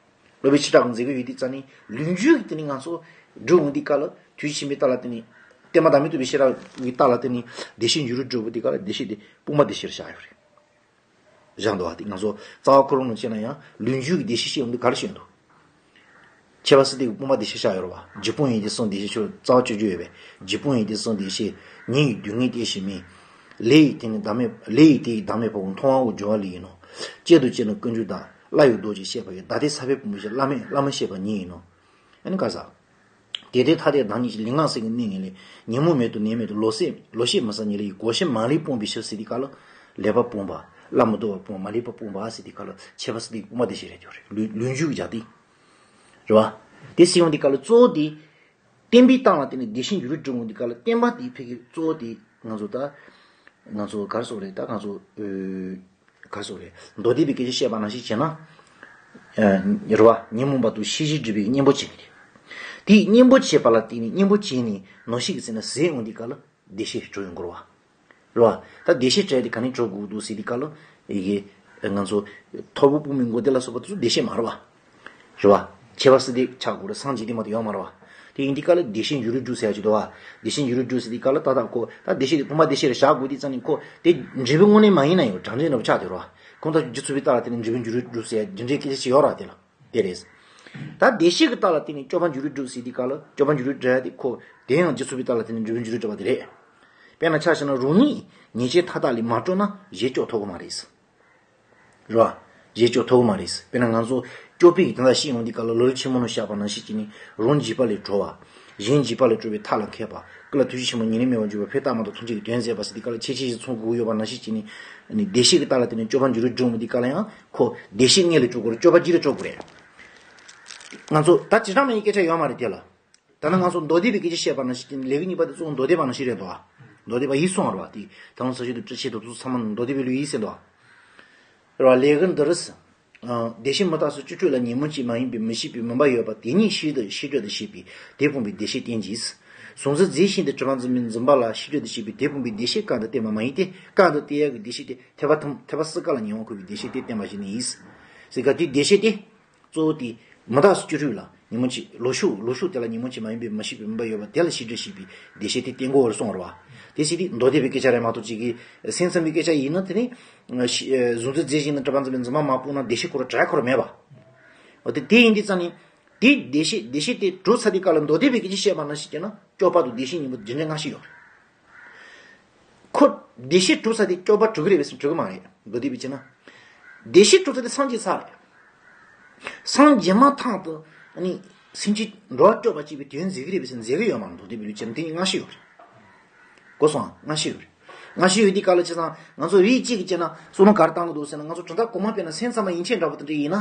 སློབ་དཔོན་ཆོས་གྲགས་ཀྱི་མཛད་ངེས་ཡོད་དེ་རྩ་ནི་ལུས་འབྱུང་གི་དེ་ནི་ང་ཚོ་སྒྲུབ་འོང་དུས་སྐབས་ལ་ཐུགས་རྗེ་ཆེན་པོའི་རྟགས་ལ་བརྟེན་ནས། བསྟན་པ་བདག་མེད་རྟོགས་པའི་ཤེས་རབ་ཀྱི་རྟགས་ལ་བརྟེན་ནས་བདེ་གཤེགས་འགྱུར་བ་སྒྲུབ་པ་དེ་ག་ལ་བདེ་གཤེགས་དེ་དཔུང་པ་བདེ་གཤེགས་ལ་བཞག་ཡོད་རེད། བཞག་འདུག་བ། དེ་ང་ཚོ་རྩ་བ་ཁོ་རང་ནང་བྱས་ན་ཡང་ལུས་འབྱུང་གི་བདེ་གཤེགས་བཤད་འོང་དུས་ག་རེ་བཤད་འདུག་ཁྱད་པར་སི་ཏའི་དཔུང་པ་བདེ་གཤེགས་བཞག་ཡོད་རེད་བ། རྒྱུ་དཔུང་ཡི་དེ་གསུམ་བདེ་གཤེགས་ཆོས་རྩ་བ་བཅུ་བཅུ་ཡོད་པས། རྒྱུ་དཔུང་ཡི་དེ་གསུམ་བདེ་གཤེགས། ཉེ་ཡི་སྡུག་བསྔལ་སྐྱེད་བྱེད་མིན། ལས་ཡི་དེ་ནི་བདག་མེད། ལས་ཡི་དེ་ཡི་བདག་མེད་པའོ། མཐོང་བའོ་སྦྱོར་བ་ལས་ཡིན་ནོ། གཅེར་དུ་བཅད་ནི་ཀུན་འབྱུང་དང་། བླ་ཡི་རྡོ་རྗེ་བཤད་པ་ཡི། བདག་ལྟའི་ས་བོན་ཕུང་པོའི་ཕྱིར། བླ་མེད་བླ་མ་བཤད་པ་ཉིད་ཡིན་ནོ། ཨ་ནི་ག་ས། དེ་ལྟའི་ཐ་དད་བདག་ཉིད་ཀྱི། ལུས་ངག་སེམས་ཀྱི་གནས་ངེས་ལས། ཉོན་མོངས་མེད་དོ་ནད་མེད་དོ། ལོག་ཤེས་ལོག་ཤེས་མི་ཟ་ཉེར་ལེན་གྱི། གོ་ཤེས་མ་ལུས་སྤོང་བའི་ཕྱིར་ཟེར་དུས་སྐབས་ལ། ལེགས་པ་སྤོང་བ། བླ་མི་ལྡོག་པ་སྤོང་བ། མ་ལུས་པ་སྤོང་བ་ཟེར་དུས་སྐབས་ལ་ཁྱད་པར་སི་ཏའི་དཔུང་པ་བདེ་གཤེགས་རེད་ཡོད་རེད། ལུས་ལུས་འབྱུང་གི་རྒྱུ་དེ། རེད་བ། དེ་ཟེར་ཡོང་དུས་སྐབས་ལ་གཙོ་བོ་དེ། བསྟན་པའི་རྟགས་ལ་བརྟེན་ནས་བདེ་གཤེགས་འགྱུར་བ་སྒྲུབ་འོང་དུས་སྐབས་ལ་བསྟན་པ་དེའི་ཕ་གི་གཙོ་བོ་དེ་ང་ཚོ་ད། ང་ཚོ་ག་རེ་ཟེར་དགོས་རེད། ད་ང་ཚོ་ཨོ། ག་རེ་ཟེར་དགོས་རེད། མདོ་སྡེ་པའི་སྐད་ཆ་བཤད་པ་ནང་བཞིན་བྱས་ན། ཨ། རེད་བ། ཉོན་མོངས་པ་དང་ཤེས་བྱའི་སྒྲིབ་པའི་གཉེན་པོ་བྱེད་ཀྱི་རེད། དེའི་གཉེན་པོ་བྱེད་པ་ལ་བརྟེན་ནས་གཉེན་པོ་བྱས་ནས་ནང་བཞིན་གྱི་ཚེ་ན་ཟད་འོང་དུས་སྐབས་ལ་བདེ་གཤེགས་གྲོལ་ཡོང་གི་རེད་བ། རེད་བ། ད་བདེ་གཤེགས་བྲལ་ཏེ་ག་ནས་གྲོལ་དགོས་འདུག་ཟེར་དུས་སྐབས་ལ། ཡི་གེ་ང་ཚོ་ཐོར་བུ་དཔག་མེད་མགོ་རྟིང་ལ་སོགས་པ་དེ་ཚོ་བདེ་གཤེགས་མ་རེད་བ། རེད་བ། ཁྱད་པར་སི་ཏའི་ཆགས་དགོས་རེད། སངས་རྒྱས་དེ་མ་གཏོགས་ཡོད་མ་རེད་བ། དེ་ཡིན་དུས་སྐབས་ལ་བདེ་གཤེགས་འགྱུར་བ་སྒྲུབ་ཟེར་ཡ་ཅིག་འདུག་བ། བདེ་གཤེགས་འགྱུར་བ་སྒྲུབ་ཟེར་དུས་སྐབས་ལ་ཏག་ཏག་ཁོ་ད་བདེ་གཤེགས་དེ་དཔུང་པ་བདེ་གཤེགས་ལ་བཞག་དགོས་དུས་ཙམ་ནས་ཁོ་དེ་འབྲས་བུ་དངོས་གནས་མ་ཡིན་ན་ཡང་གྲངས་འདྲེན་འདྲ་པོ་ཆགས་བསྡད་རེད་བ། ཁོང་ད་རྗེ་ཚུལ་པའི་རྟགས་ལ་བརྟེན་ནས་འབྲས་བུ་འགྱུར་བ་སྒྲུབ་ཟེར་ཡ་འདི་འདྲའི་སྐད་ཆ་ཅིག་ཡོད་རེད་བ། དེ་ལ་དེ་རེད། ད་བདེ་གཤེགས་ཀྱི་རྟགས་ལ་བརྟེན་ནས་སྐྱོབ་པ་འགྱུར་བ་སྒྲུབ་ཟེར་དུས་སྐབས་ལ་སྐྱོབ་པ་འགྱུར་བ་སྒྲུབ་ཡ་དེ་ཁོ་དེ་ཡང་རྗེ་ཚུལ་པའི་རྟགས་ལ་བརྟེན་ནས་འབྲས་བུ་འགྱུར་བ་སྒྲུབ་པ་དེ་རེད། དཔེར་ན་ཆ་བཞག་ན་རང་ཉིད་ཉེས་ཅན་མཐའ་དག་ལས་མ་གྲོལ་ན་གཞན་སྐྱོབ་ཐུབ་ཀྱི་མ་རེད། རེད་བ། གཞན་སྐྱོབ་ཐུབ་ཀྱི་མ་རེད། དཔེར་ན་ང་ཚོ་སྐྱོབ་པའི་གི་དོན་དག་ཤེས་ཡོང་དུས་སྐབས་ལ་ལོ་ལེགས་ཆེན་མོ་ནང་བཤད་པ་ནང་བཞིན་བྱས་ནས་རང་འཇིགས་པ་ལས་གྲོལ་བ། གཞན་འཇིགས་པ་ལས་གྲོལ་བའི་ཐབས་ལ་མཁས་པ། སྐུ་ལ་ཐུགས་རྗེ་ཆེན་པོ་ཉེར་ལེན་མེད་པར་འཇུག་པ། ཕན་བཏགས་མ་གཏོགས་ཐམས་ཅད་ཀྱི་དོན་མཛད་པ་ཟེར་དུས་སྐབས་ལ་ཁྱད་ཆོས་ཤིག་ཚང་དགོས་ཀྱི་ཡོད་པ་ནང་བཞིན་བྱས་ནས། ཨ་ནི་བདེ་གཤེགས་ཀྱི་རྟགས་ལ་བརྟེན་ནས་སྐྱོབ་པ་འགྱུར་བ་སྒྲུབ་འོང་དུས་སྐབས་ལ་ཡང་ཁོ་བདེ་གཤེགས་དངོས་ལ་སྤྱོད་དགོས་རེད། སྐྱོབ་པ་གཅིག་ལ་སྤྱོད་དགོས་རེད། ང་ཚོ་ད་བྱེ་བྲག་སྨྲ་བའི་སྐད་ཆ་ཡོད་མ་རེད་དེ་ལ། ད་ནི་ང་ཚོ་མདོ་སྡེ་པའི་སྐད་ཆ་བཤད་པ་ནང་བཞིན་ལས་ཀྱི་གཉིས་པ་དེ་གཙོ་བོ་མདོ་སྡེ་པ་ནང་བཞིན་རེད་དོ། མདོ་སྡེ་པ་ཡིན་གསུངས་པ་རེད་བ། དེ་ད་ལྟ་ས་ཞིག་ཏུ་བཀྲ་ཤིས་དང་དེ་ཚོ་ཚང་མ་མདོ་སྡེ་པའི་ལུགས་ཡིན་ཟེར་དོ། རེད་བ། ལས་ཀྱི་འདི་རུ། ཨ། བདེ་གཤེགས་མི་རྟག་སོགས་བཅུ་དྲུག་ལ་ཉོན་མོངས་ཅན་མ་ཡིན་པའི་མི་ཤེས་པའི་མུན་པ་ཡོད་པ་དེ་ཉིད་ཤེས་དང་ཤེས་འགྲོ་དང་ཤེས་པས་དེ་སྤངས་པའི་བདེ་གཤེགས་བསྟན་གྱི། གཟུང་འཛིན་རྫས་གཞན་དུ་གྲུབ་པ་འཛིན་པའི་འཛིན་པ་ལ་ཤེས་འགྲོ་དང་ཤེས་པས་དེ་སྤངས་པའི་བདེ་གཤེགས་བཀག་འདི་བསྟན་པ་མ་ཡིན་ཏེ། བཀག་འདི་བསྟན་ཡག་གི་བདེ་གཤེགས་དེ་ཐེག་པ་ཐམས་ཐེག་པ་སྲིད་ཀ་ལ་ཉེ་བར་མཁོ་བའི་བདེ་གཤེགས་དེ་བསྟན་པ་ཞིག་ནི་ཡིན། ཟེར་ག་དེ་བདེ་གཤེགས་དེ་གཙོ་བོ་དེ་མི་རྟག་སོགས་བཅུ་དྲུག་ལ་ཉོན་མོངས་ཆེ། ལོག་ཤུགས་ལོག་ཤུགས་དེ་ལ་ཉོན་མོངས་ཆེ་མ་ཡིན་པའི་མི་ཤེས་པའི་མུན་པ་ཡོད་པ་དེ་ལ་ཤེས་སྒྲིབ་ཞེས་པའི་བདེ་གཤེགས་དེ་བསྟན་དགོས་པར་གསུངས་པ་རེད་བ། དེ་ཟེར་དུས་མདོ་སྡེ་པའི་སྐད་ཆ་རེད་མ་གཏོགས་ཅིག་གིས་སེམས་ཙམ་པའི་སྐད་ཆ་ཡིན་ན་དེ་ནི་གཟུང་འཛིན་རྫས་གཞན་དང་སྒྲིབ་པ་འཛིན་པའི་འཛིན་པ་མ་སྤངས་ན་བདེ་གཤེགས་ཁོ་རང་གྲགས་ཁོ་རང་མེད་པ། འོ་དེ་དེ་ཡིན་དུས་ཙང་ནི་དེ་བདེ་གཤེགས་བདེ་གཤེགས་དེ་གྲུབ་ཚར་དུས་སྐབས་ལ་མདོ་སྡེ་པའི་སྐད་ཆ་བཤད་པ་ནང་བཞིན་བྱས་ན་སྐྱོབ་པ་དང་བདེ་གཤེགས་གཉིས་པོ་རྒྱུ་འབྲས་སྔ་ཕྱི་ཡོད་རེད། ཁོ་བདེ་གཤེགས་གྲུབ་ཚར་དེ་སྐྱོབ་པ་གྲུབ་ཀྱི་རེད་པས་ཟེར་ན་གྲུབ་ཀྱི་མ་རེད། མདོ་སྡེ་པས་བྱས་ན། བདེ་གཤེགས་གྲུབ་ཚར་དེ་སངས་རྒྱས་ཚར་རེད། སངས་རྒྱས་མ་ཐག་ཏུ་ཨ་ནི་སེམས་ཅན་འགྲོ་བ་སྐྱོབ་པ་བྱེད་པའི་དོན་མཛད་ཀྱི་རེད་པས་ཟེར་ན་མཛད་ཀྱི་ཡོད་མ་རེད། མདོ་སྡེ་པའི་ལུགས་བྱས་ན་དེ་གཉིས་སྔ་ཕྱི་ཡོད་རེད། གོ་སོང་ང་། སྔ་ཕྱི་ཡོད་རེད། སྔ་ཕྱི་ཡོད་དུས་སྐབས་ལ་བྱས་ཙང་ང་ཚོ་རིགས་གཅིག་གིས་བྱས་ན་བསམ་བློ་ག་རེ་བཏང་གི་འདུག་ཟེར་ན། ང་ཚོ་གྲུབ་མཐའ་གོང་མ་དཔེར་ན་སེམས་ཙམ་པ་ཡན་ཆད་འདྲ་པོ་དེ་འདྲ་ཡིན་ན།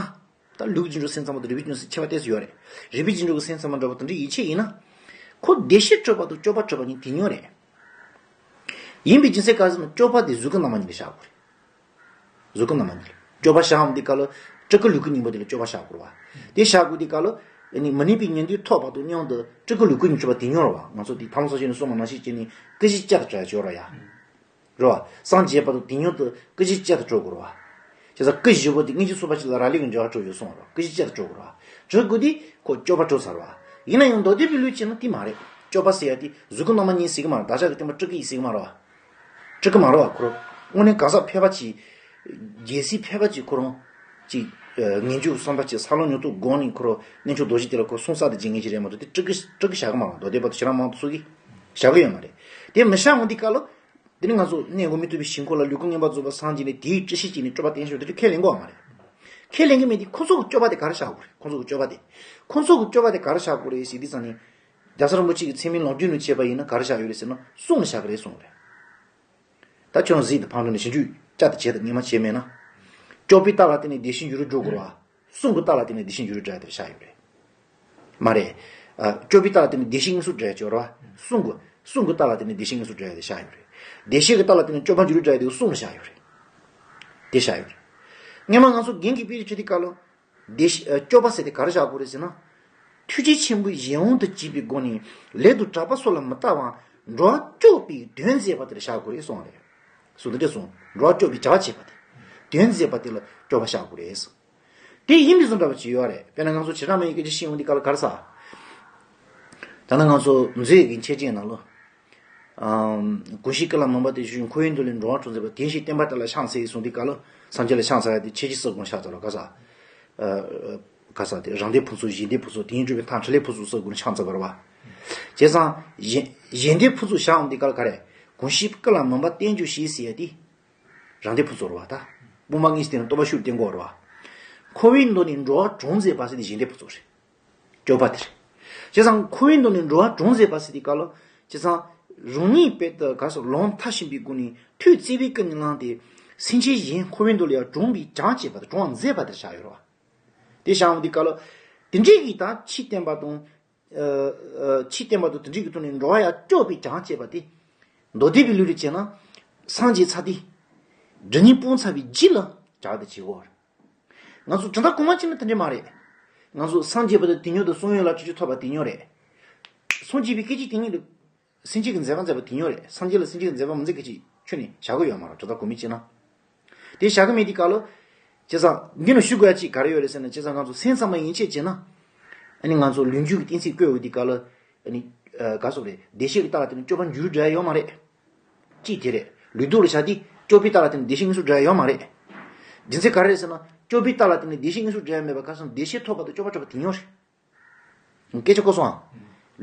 ད་ལུས་ཀྱི་འབྱུང་ཚུལ་སེམས་ཙམ་པ་དང་རིགས་པའི་འབྱུང་ཚུལ་ཁྱད་པར་ཏོག་ཙམ་ཡོད་རེད། རིགས་པའི་འབྱུང་འགྲོ་གི་སེམས་ཙམ་པ་འདྲ་པོ་དེ་འདྲ་ཡིད་ཆེས་ཡིན་ན། ཁོ་བདེ་གཤེགས་གྲུབ་པ་དང་སྐྱོབ་པ་གྲུབ་པ་གཉིས་དེ་ཉོན་རེད། ཡིན་པའི་རྒྱུ་མཚན་ག་རེ་ཟེར་ན་སྐྱོབ་པ་དེ་གཟུགས་ཀྱི་རྣམ་པ་གཉིས་ལ་བཞག་དགོས་རེད། གཟུགས་ཀྱི་རྣམ་པ་གཉིས་ལ་སྐྱོབ་པ་བཞག་འོང་དུས་སྐབས་ལ་སྤྲུལ་སྐུ་ལུས་སྐུ་གཉིས་པོ་དེ་ལ་སྐྱོབ་པ་བཞག་དགོས་རེད་བ། དེ་བཞག་དགོས་དུས་སྐབས་ལ་ཨ་ནི་མི་གནས་པའི་ཉན་ཐོས་ཐོབ་པ་དང་མཉམ་དུ་སྤྲུལ་སྐུ་ལུས་སྐུ་གཉིས་གྲུབ་པ་དེ་ཉོན་རེད་བ། ང་ཚོ་དེ་ཐ་མ་སོ་ཤེས་ནས་གསུངས་པ་ནང་བཞིན་བྱས་ནས་སྐུ་བཞི་བཅད་དུ་བྲལ་བརྗོད་རེད་ཡ། རེད་བ། སངས་རྒྱས་པ་དང་དེ་མཉམ་དུ་སྐུ་བཞི་བཅད་དུ་གྲོལ་དགོས་རེད་བ། བྱས་ཙང་སྐུ་བཞི་པོ་དེ་སྔ་ཕྱི་སོ་པ་གཅིག་ལ་རག་ལས་ཀྱི་འབྱོར་བ་གྲོལ་ཡོད་གསུངས་རེད་བ། སྐུ་བཞི་བཅད་དུ་གྲོལ་དགོས་རེད་བ། གྲོལ་དགོས་དུས་ཁོ་སྐྱོབ་པ་གྲུབ་ཚར་བ། ཡིན་ན་ཡང་མདོ་སྡེ་པའི་ལུགས་བྱས་ན་དེ་མ་རེད། སྐྱོབ་པ་ཟེར་ཡ་དེ་གཟུགས་ཀྱི་རྣམ་པ་གཉིས་ཟེར་གྱི་མ་རེད། བདག་ཅག་གི་སྟོན་པ་སྤྲུལ་སྐུ་ཡིན་ཟེར་གྱི་མ་རེད་བ། སྤྲུལ་སྐུ་མ་རེད་བ། ཁོ་རང་དངོས་གནས་གང་ཟག་ཕལ་པ་ཅིག་རྒྱལ་སྲས་ཕལ་པ་ཅིག་ཁོ་རང་ཅིག་ངེས་འབྱུང་བསམ་པ་ཅིག་འཚར་ལོངས་མྱུར་མཐའི་སྒོ་ནས་ཁོ་རང་རྣལ་འབྱོར་རྡོ་རྗེ་དེ་ལ་ཁོ་གསུང་ས་དེ་བྱེད་མཁན་ཅིག་རེད་མ་གཏོགས་དེ་སྤྲུལ་སྐུ་སྤྲུལ་སྐུ་བཞག་གི་མ་རེད། མདོ་སྡེ་པ་དང་ཁྱེད་རང་མང་དུ་སུ་གིས་བཞག་གི་ཡོད་མ་རེད། དེ་མི་བཞག་འོང་དུས་སྐབས་ལ། དེ་ནི་ང་ཚོ་གནས་འགོག་མི་ཐུབ་པའི་ཞིང་ཁམས་ལ་ལུས་ཁམས་མངོན་པར་རྫོགས་པར་སངས་རྒྱས་ནས་དེའི་སྤྲུལ་གཞི་བྱས་ནས་སྤྲུལ་པ་བསྟན་ཞོར་དེ་ཁས་ལེན་དགོས་པ་མ་རེད། ཁས་ལེན་གྱི་མེད་དེ་ཁོ་ཚོ་གི་སྤྱོད་པ་དེ་ག་རེ་བཞག་དགོས་རེད། ཁོ་ཚོ་གི་སྤྱོད་པ་དེ། ཁོ་ཚོ་གི་སྤྱོད་པ་དེ་ག་རེ་བཞག་དགོས་རེད་ཟེར་དུས་ཙང་ནས། རྒྱལ་ཚབ་རིན་པོ་ཆེ་གི་ཚད་མའི་ལོ་རྒྱུས་ནང་བྱས་པ་ཡིན་ན་ག་རེ་བཞག་ཡོད་རེད་ཟེར་ན་གསུང་ལ་བཞག་གི་རེད་གསུངས་རེད། ད་ཁྱོད་རང་གཟིགས་དང་ཕར་འགྲོ་ནས་ཞིབ་འཇུག་བསྐྱར་དུ་བྱས་དང་སྔོན་མ་བྱས་མེད་ན། སྐྱོབ་པའི་རྟགས་ལ་བརྟེན་ནས་བདེ་གཤེགས་འགྱུར་བ་འགྲོ་དགོས་རེད་བ། གསུང་གི་རྟགས་ལ་བརྟེན་ནས་བདེ་གཤེགས་འགྱུར་བ་འགྲོ་ཡ་དེ་བཞག་ཡོད་རེད། མ་རེད། ཨ། སྐྱོབ་པའི་རྟགས་ལ་བརྟེན་ནས་བདེ་གཤེགས་དངོས་སུ་འགྲོ་ཡ་ཅིག་ཡོད་རེད་བ། གསུང་གི་གསུང་གི་རྟགས་ལ་བརྟེན་ནས་བདེ་གཤེགས་དངོས་སུ་འགྲོ་ཡ་དེ་བཞག་ཡོད་རེད། བདེ་གཤེགས་ཀྱི་རྟགས་ལ་བརྟེན་ནས་སྐྱོབ་པ་འགྱུར་བ་འགྲོ་ཡ་དེ་གསུང་ལ་བཞག་ཡོད་རེད། དེ་བཞག་ཡོད་རེད། སྔོན་མ་ང་ཚོ་རྒན་གྱི་དཔེ་ཆ་བྱེད་དུས་སྐབས་ལ། བདེ་གཤེགས་ཨ། སྐྱོབ་པ་ཟེར་དེ་ག་རེ་བཞག་དགོས་རེད་ཟེར་ན། ཐུགས་རྗེ་ཆེན་པོས་གཞན་དབང་དུ་བྱས་པའི་སྒོ་ནས་ལས་དང་གྲགས་པ་སོགས་ལ་མི་ལྟ་བར་འགྲོ་བ་སྐྱོབ་པའི་དོན་མཛད་པ་དེ་ལ་བཞག་དགོས་རེད་གསུངས་རེད། གསུངས་དེ་འདྲ་གསུངས། འགྲོ་བ་སྐྱོབ་པའི་བྱ་བ་བྱེད་པ་དེ། དོན་མཛད་པ་དེ་ལ་སྐྱོབ་པ་བཞག་དགོས་རེད། དེ་ཡིན་པའི་བཟོ་འདྲ་བ་ཅིག་ཡོད་རེད། དཔེར་ན་ང་ཚོ་བྱེ་བྲག་སྨྲ་བའི་སྐད་ཆ་བཤད་ཡོང་དུས་སྐབས་ལ་ག་རེ་ཟེར། ད་ནི་ང་ཚོ་མཛོད་ཀྱི་འཆད་ཅན་ནང་ལོ། ཨམ། ཀུན་ཤེས་ཀུན་ལ་མུན་པ་དེ་ཞུ་འཁོར་བའི་མདོ་ལས་འགྲོ་བ་གྲོལ་མཛད་པ་དེ་བཞིན་བསྟན་པ་དེ་ལ་ཕྱག་འཚལ་གསུངས་དུས་སྐབས་ལ་སངས་རྒྱས་ལ་ཕྱག་འཚལ་ཡ་དེ་ཁྱེད་ཀྱིས་གསུང་དགོས་ཕྱག་འཚལ་ལ་ག་ས། ཨ། ག་ས་དེ་རང་སྡེ་ཕུན་ཚོགས་གཞན་སྡེ་ཕུན་ཚོགས་དེ་ཡིན་གྲུབ་པའི་ཐང་ཕྲིན་ལས་ཕུན་ཚོགས་གསུང་དགོས་ཕྱག་འཚལ་བ་རེད་བ། བྱས་ཙང་གཞན་གཞན་སྡེ་ཕུན་ཚོགས་བཞག་འོང་དུས་སྐབས་ལ་ག་རེ། ཀུན་ཤེས་ཀུན་ལ་མུན་པ་བསྟན་བཅོས་ཞེས་ཟེར་ཡ་དེ། རང་སྡེ་ཕུན་ཚོགས་རེད་བ་ད། དབུ་མ་དངོས་གཞི་དེ་ནི་སྟོང་པ་ཤུགས་བསྟན་དགོས་རེད་བ། འཁོར་བའི་མདོ་ནས་འགྲོ་བ་གྲོལ་མཛད་པ་ཟེར་དེ་གཞན་སྡེ་ཕུན་ཚོགས་རེད། སྐྱོབ་པ་དེ་རེད། བྱས་ཙང་འཁོར་བའི་མདོ་ནས་འགྲོ་བ་གྲོལ་མཛད་པ་ཟེར་དུས་སྐབས་ལ། བྱས་ཙང་རང་ཉིད་དཔེ་ལྟ་ག་སོགས་ལམ་མཐར་ཕྱིན་པའི་སྒོ་ནས་ཐུགས་བརྩེ་བས་ཀུན་ནས་བསླངས་ཏེ། སེམས་ཅན་གཞན་འཁོར་བའི་མདོ་ལས་ཡང་གྲོལ་བའི་བྱང་བྱེད་པ་དང་གྲོལ་བར་མཛད་པ་དེ་བཞག་ཡོད་རེད་བ། དེ་བཞག་འོང་དུས་སྐབས་ལ། དེ་འདྲའི་གི་ད་ཆོས་བསྟན་པ་དང་། ཨ། ཨ། ཆོས་བསྟན་པ་དང་དེ་འདྲའི་གི་ཐོག་ནས་འགྲོ་བ་ཡང་སྐྱོབ་པའི་བྱང་བྱེད་པ་དེ། མདོ་སྡེ་པའི་ལུགས་ལ་བྱས་ན། སངས་རྒྱས་ཚར་དུས། སྒྲིབ་གཉིས་སྤངས་ཚར་བའི་རྗེས་ལ་བྱ་བ་དེ་བྱེད་དགོས། ང་ཚོ་གྲུབ་མཐའ་གོང་མ་བྱས་ན་དེ་འདྲ་མ་རེད། ང་ཚོ་སངས་རྒྱས་པ་དང་དེ་མཉམ་དུ་གསུང་ཡུལ་ལ་སྤྲུལ་ཆོས་ཐོབ་པ་དེ་མཉམ་རེད། སངས་རྒྱས་པའི་སྐད་ཅིག་དེ་ཉིད་དུ། སེམས་ཅན་གྱི་མཛད་པ་མཛད་པ་དེ་མཉམ་རེད། སངས་རྒྱས་ལ་སེམས་ཅན་གྱི་མཛད་པ་མི་མཛད་སྐད་ཅིག་ཁྱོན་ནས་བཞག་གི་ཡོད་མ་རེད། གྲུབ་མཐའ་གོང་མ་བྱས་ན། དེ་བཞག་གི་མེད་དུས་སྐབས་ལ། བྱས་ཙང་འདི་ནང་ཞུ་དགོས་ཡ་གཅིག་ག་རེ་ཡོད་རེད་ཟེར་ན། བྱས་ཙང་ང་ཚོ་སེམས་ཙམ་པ་ཡན་ཆད་བྱས་ན། ཨ་ནི་ང་ཚོ་ལུས་རྒྱུད་ཀྱི་གཏན་ཚིགས་བཀོད་འོས་དུས་སྐབས་ལ། ཨ་ནི། ཨ། ག་སོགས་རེད། བདེ་གཤེགས་ཀྱི་རྟགས་ལ་བརྟེན་ནས་སྐྱོབ་པ་འགྱུར་འགྲོ་ཡ་ཡོད་མ་རེད། གཅིག་དེ་རེད། ལུས་སྟོབས་ལ་བཞག་དུས་སྐྱོབ་པའི་རྟགས་ལ་བརྟེན་ནས་བདེ་གཤེགས་དངོས་སུ་འགྲོ་ཡ་ཡོད་མ་རེད། རྒྱུ་མཚན་ག་རེ་རེད་ཟེར་ན། སྐྱོབ་པའི་རྟགས་ལ་བརྟེན་ནས་བདེ་གཤེགས་དངོས་སུ་འགྲོ་ཡ་མེད་པ་ག་སོང་། བདེ་གཤེགས་ཐོབ་པ་དང་སྐྱོབ་པ་ཐོབ་པ་དེ་མཉམ་རེད། སྐད་ཆ་གོ་སོང་ཨ།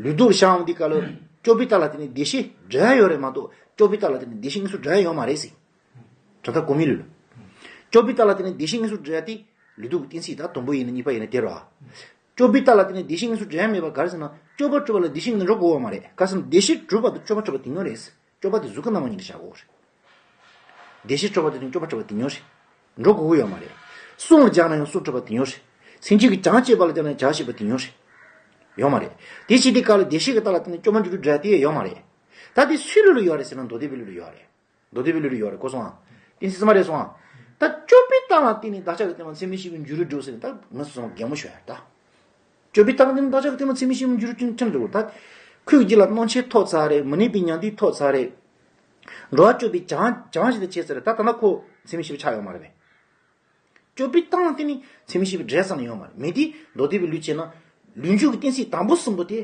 ལུས་སྟོབས་ལ་བཞག་འོང་དུས་སྐབས་ལ། སྐྱོབ་པའི་རྟགས་ལ་བརྟེན་ནས་བདེ་གཤེགས་འགྲོ་ཡ་ཡོད་རེད་མ་གཏོགས། སྐྱོབ་པའི་རྟགས་ལ་བརྟེན་ནས་བདེ་གཤེགས་དངོས་སུ་འགྲོ་ཡ་ཡོད་མ་རེད་ཟེར། གྲུབ་མཐའ་གོང་མའི་ལུགས་ལ། སྐྱོབ་པའི་རྟགས་ལ་བརྟེན་ནས་བདེ་གཤེགས་དངོས་སུ་འགྲོ་ཡ་དེ། ལུས་སྟོབས་ཀྱི་གཏན་ཚིགས་ད་དང་པོ་ཡིན་ན་གཉིས་པ་ཡིན་ན་དེ་རེད་བ། སྐྱོབ་པའི་རྟགས་ལ་བརྟེན་ནས་བདེ་གཤེགས་དངོས་སུ་འགྲོ་ཡ་མེད་པ་ག་རེ་ཟེར་ན། སྐྱོབ་པ་གྲུབ་པ་ལ་བདེ་གཤེགས་དངོས་སུ་འགྲོ་དགོས་པ་མ་རེད། ག་ཟེར་ན་བདེ་གཤེགས་གྲུབ་པ་དང་སྐྱོབ་པ་གྲུབ་པ་དེ་མཉམ་རེད། སྐྱོབ་པ་དེ་གཟུགས་ཀྱི་རྣམ་པ་གཉིས་ལ་བཞག་དགོས་རེད། བདེ་གཤེགས་གྲུབ་པ་དེ་དང་སྐྱོབ་པ་གྲུབ་པ་དེ་མཉམ་རེད། འགྲོ་དགོས་ཀྱི་ཡོད་མ་རེད། གསུང་ལ་སྦྱར་ན་ཡང་གསུང་གྲུབ་པ་དེ་མཉམ་རེད། སེམས་ཅན་གྱི་བྱང་བྱེད་པ་ལ་སྦྱར་ན་བྱང་བྱེད་པ་དེ་མཉམ་རེད། ཡོད་མ་རེད། དེ་བྱེད་དུས་སྐབས་ལ་བདེ་གཤེགས་ཀྱི་རྟགས་ལ་བརྟེན་ནས་སྐྱོབ་པ་འགྱུར་དུ་འགྲོ་ཡ་དེ་ཡོད་མ་རེད། ད་དེ་སུའི་ལུགས་ལ་ཡོད་རེད་ཟེར་ན་མདོ་སྡེ་པའི་ལུགས་ལ་ཡོད་རེད། མདོ་སྡེ་པའི་ལུགས་ལ་ཡོད་རེད། གོ་སོང་ཨ། གཏན་ཚིགས་གསུམ་པ་རེད་སོང་ཨ། ད་སྐྱོབ་པའི་རྟགས་ལ་བརྟེན་ནས་བདག་ཅག་གི་ལྟད་མོ་ཚད་མེད་བཞི་པའི་འགྱུར་རུ་འགྲོ་ཟེར་ནས་ད་ངས་སོང་གད་མོ་ཤོར་ཡ་ད། སྐྱོབ་པའི་རྟགས་ལ་བརྟེན་ནས་བདག་ཅག་གི་ལྟད་མོ་ཚད་མེད་བཞི་པའི་འགྱུར་རུ་ཅན་ཅན་འགྲོ་ད། ཁོའི་རྒྱུད་ལ་སྣང་མཆེད་ཐོབ་ཚར་རེད། མི་གནས་པའི་ཉན་ཐོས་ཐོབ་ཚར་རེད། འགྲོ་བ་སྐྱོབ་པའི་བྱང་བྱང་ཞིག་ཏུ་བྱས་ཚར་རེད། ད་ད་ལྟ་ཁོ་ཚད་མེད་བཞི་པ་ཆགས་ཡོད་མ་རེད་པས། སྤྱོད་པའི་སྟངས་ལ་བརྟེན་ནས་ཚད་མས་དཔྱད་པའི་འབྲས་ཙམ་ལ་ཡོད་མ་རེད། མི་དེ་མདོ་སྡེ་པའི་ལུགས་བྱས་ན་ལུས་འཇུག་གི་གཏན་ཚིགས་དང་པོ་གསུམ་པོ་དེ།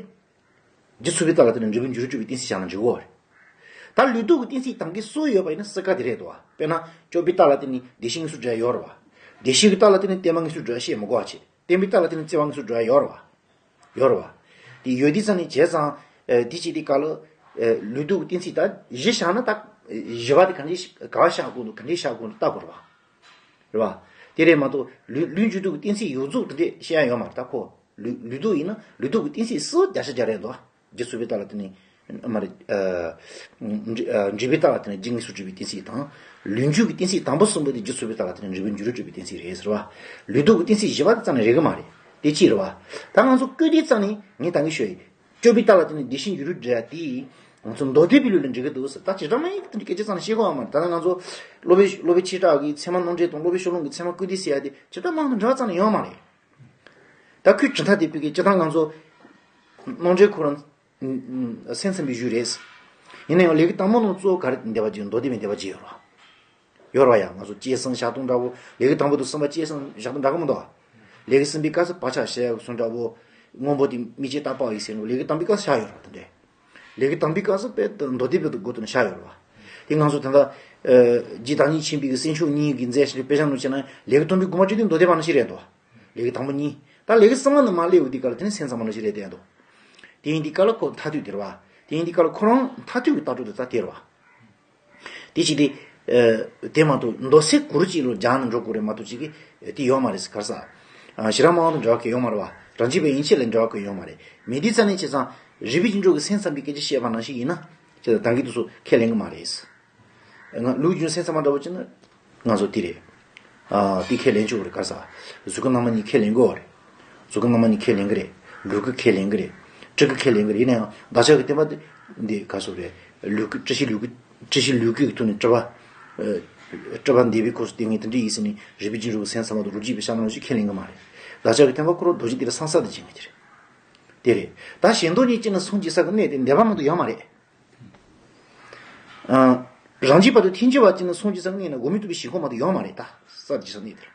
རྒྱུ་ཚུགས་པའི་རྟགས་ལ་བརྟེན་ནས་འབྲས་བུ་འགྱུར་རོ་གྲུབ་པའི་གཏན་ཚིགས་བཞག་ན་འགྲིག་གོ་རེད། ད་ལུས་ལྡོག་གི་གཏན་ཚིགས་དང་གི་སུ་ཡོད་པ་ཡིན་ན་སྲིད་པ་དེ་རེད་དོ། དཔེར་ན་སྤྱོད་པའི་རྟགས་ལ་བརྟེན་ནས་བདེ་གཤེགས་དངོས་སུ་འགྲོ་ཡ་ཡོད་རེད་བ། བདེ་གཤེགས་ཀྱི་རྟགས་ལ་བརྟེན་ནས་བརྟན་པ་དངོས་སུ་འགྲོ་ཡ་བཤད་མི་དགོས་པ་བྱེད། བརྟན་པའི་རྟགས་ལ་བརྟེན་ནས་བརྩེ་བ་དངོས་སུ་འགྲོ་ཡ་ཡོད་རེད་བ། ཡོད་རེད་བ། དེ་ཡོད་དུས་ཙམ་ནས་བྱས་ཙང་། དེ་བྱེད་དུས་སྐབས་ལ། ལུས་ལྡོག་གི་གཏན་ཚིགས་ད་བཞི་བཞག་ན་ད། བཞི་པ་དེ་ག་འདྲས་ག་བ་བཞག་དགོས་འདུག་ག་འདྲས་བཞག་དགོས་འདུག་ལྟ་དགོས་རེད་བ། རེད་བ། དེ་རེད་མ་གཏོགས་ལུས་ལུས་འཇུག་ལྡོག་གི་གཏན་ཚིགས་ཡོངས་རྫོགས་དེ་འདྲས་བཤད་ཡ་ཡོད་མ་རེད་ད་ཁོ། ལུས་ལུས་ལྡོག་ཡིན་ན་ལུས་ལྡོག་གི་གཏན་ཚིགས་སུ་བརྒྱ་ཆ་བརྒྱ་རེད་འདུག་རྒྱུ་ཚུགས་པའི་རྟགས་ལ་བརྟེན་ནས། མ་རེད། འབྲས་བུའི་རྟགས་ལ་བརྟེན་ནས་རྒྱུ་དངོས་སུ་གྲུབ་པའི་གཏན་ཚིགས་དང་། ལུས་འཇུག་གི་གཏན་ཚིགས་དང་པོ་གསུམ་པོ་དེ་རྒྱུ་ཚུགས་པའི་རྟགས་ལ་བརྟེན་ནས་འབྲས་བུ་འགྱུར་རོ་གྲུབ་པའི་གཏན་ཚིགས་རེད་ཟེར་བ། ལུས་ལྡོག་གི་གཏན་ཚིགས་བཞི་པ་དེ་རྩ་ནས་རེག་གི་མ་རེད། དེ་གཅིག་རེད་བ། ད་ང་ཚོ་བཀོད་དེའི་རྩ་ནས་ངས་ད་གིན་ཤོད་ཡིན། སྤྱོད་པའི་རྟགས་ལ་བརྟེན་ནས་བདེ་གཤེགས་འགྱུར་རོ་འགྲོ་ཡ་དེ། ང་ཚོ་མདོ་སྡེ་པའི་ལུགས་ལ་འགྲིག་གི་འདུག་ཟེར་ད་ཇི་ལྟར་མ་ཡིན་གྱི་དེ་འདྲའི་སྐད་ཆ་ཙམ་ཞིག་གོ་བ་མ་རེད། ད་ལྟ་ང་ཚོ་སློབ་དཔོན་སློབ་དཔོན་ཆོས་གྲགས་ཀྱི་ཚད་མ་རྣམ་འགྲེལ་དང་སློབ་དཔོན་ཤོ་ལོ་ཀའི་ཚད་མ་བཀོད་དེ་ཟེར་ཡ་དེ་ཇི་ལྟར་མང་དུ་འདྲ་བ་ཙམ་ཡང་ཡོད་མ་རེད། ད་ཁོས་གྲུབ་མཐའ་དེ་ཕུལ་གི་སྤྱིར་བཏང་ང་ཚོ་རྣམ་འགྲེལ་ཁོ་རང་སེམས་ཙམ་པའི་གཞུང་རེད། ཡིན་ན་ཡང་ལས་ཀའི་དང་པོ་ནང་གཙོ་བོ་ག་རེ་འདེབས་པ་ཅིག་མདོ་སྡེ་པའི་འདེབས་པ་ཅིག་ཡོད་རེད། ཡོད་རེད་བ་ཡ། ང་ཚོ་སྐྱེས་སོང་བཞག་སྟངས་འདྲ་བོ། ལས་ཀའི་དང་པོ་དང་གསུམ་པ་སྐྱེས་སོང་བཞག་སྟངས་འདྲ་གི་མི་འདུག་ལས་ཀའི་གསུམ་པའི་སྐབས་སུ་བག་ཆགས་བཞག་ཡག་སོང་འདྲ་བོ། སྔོན་པོ་དེ་མིག་ཅེ་ལྟ་བག་ཡིན་ཟེར་ནོ་ལས་ཀའི་དང་པོའི་སྐབས་སུ་བཞག་ཡོད་རེད་བ། དེ་འདྲས། ལས་ཀའི་དང་པོའི་སྐབས་སུ་དཔེ་མདོ་སྡེ་པའི་སྒོ་དེ་ནས་བཞག་ཡོད་རེད་བ། དེ་ང་ཚོ་ད་ལྟ། རྗེ་བདག་ཉིད་མཁྱེན་པའི་གི་སེམས་མཆོག་གཉིས་ཀྱི་མཛད་ཕྱིར་དཔེ་བཞག་ནོ་བྱས་ན་ལས་ཀའི་དང་པོའི་དགུ་མ་བཅུ་དེ་མདོ་སྡེ་པ་ནང་བཞིན་རེད་དོ། ལས་ཀའི་དང་པོ་གཉིས། ད་ལས་ཀའི་གསུམ་པ་ནས་མར་སླེབས་ཡོང་དུས་སྐབས་ལ་དེ་ནི་སེམས་ཙམ་པ་ནང་བཞིན་རེད་བསྟན་འདུག་དེ་ཡིན་དུས་སྐབས་ལ་ཁོ་མཐར་ཐུག་དེ་རེད་བ། དེ་ཡིན་དུས་སྐབས་ལ་ཁོ་རང་མཐར་ཐུག་གི་ལྟ་གྲུབ་དེ་ད་དེ་རེད་བ། དེ་ཅི་སྟེ། དེ་མ་གཏོགས་མདོ་སེ་གུ་རུ་གཅིག་ལོ་སྦྱངས་ནས་འགྲོ་དགོས་རེད་མ་གཏོགས་ཅིག་གི་དེ་ཡོད་མ་རེད་ག་རེ་ཟེར། ཞི་ར་མ་ཝང་དང་འབྲེལ་བ་གང་ཡང་ཡོད་མ་རེད་བ། རང་རྒྱུད་པའི་ཡན་ཆད་ལ་འབྲེལ་བ་གང་ཡང་ཡོད་མ་རེད། མི་དེ་རྩ་ནས་བྱས་ཙང་རིག་པའི་རྒྱུན་འཇུག་གི་སེམས་ཙམ་པའི་སྐད་ཆ་བཤད་པ་ནང་བཞིན་ཡིན་ན། ཅི་ལྟར་ད་གིན་དུས་སུ་ཁས་ལེན་གི་མ་རེད། ང་ལུགས་རྒྱུན་སེམས་ཙམ་པ་འདྲ་བོ་བྱས་ན། ང་ཚོ་དེ་རེད། ཨ་དེ་ཁས་ལེན་ཆོག་རེད་ག་རེ་ཟེར། གཟུགས་སྐུ་རྣམ་པ་གཉིས་ཁས་ལེན་དགོས་རེད། གཟུགས་སྐུ་རྣམ་པ་གཉིས་ཁས་ལེན་གི་རེད། ལུས་སྐུ་ཁས་ལེན་གི་རེད། སྤྲུལ་སྐུ་ཁས་ལེན་གི་རེད། ཡིན་ན་ཡང་བདག་ཅག་གི་བསྟན་པ་འདི་འདི་ག་རེ་ཟེར་རེད། ལུས་སྐུ་སྤྲུལ་གཞི་ལུས་སྐུ་སྤྲུལ་གཞི་ལུས་སྐུ་གི་ཐོག་ནས་སྤྲུལ་པ། ཨ་སྤྲུལ་པ་འདས་པའི་སྐབས་སུ་དེ་ངས་དེ་འདྲ་ཡིན་ཟེར་ནས་རིག་པའི་རྒྱུན་འཇུག་གི་སེམས་ཙམ་པ་དང་རོ་རྒྱུས་པའི་བཤད་ནང་བཞིན་ཁས་ལེན་གི་མ་རེད། བདག་ཅག་གི་བསྟན་པ་ཁོ་རང་རྡོ་རྗེ་གདན་ལ་གསང་གསལ་དུ་བྱེད་མཁན་དེ་རེད། དེ་རེད། ད་གཞན་དོན་གཉིས་ཀྱི་ནི་སངས་རྒྱས་ས་གི་གནས་དེ་འདས་པ་མ་གཏོགས་ཡོད་མ་རེད། ཨ། རང་རྒྱུད་པ་དང་ཐལ་འགྱུར་བ་ཅན་ལ་སངས་རྒྱས་ས་གནས་ན་དགོས་མེད་རྟོགས་པའི་གཞི་ཁོག་མ་གཏོགས་ཡོད་མ་རེད་ད། ས་རྒྱས་ས་གནས་དེར།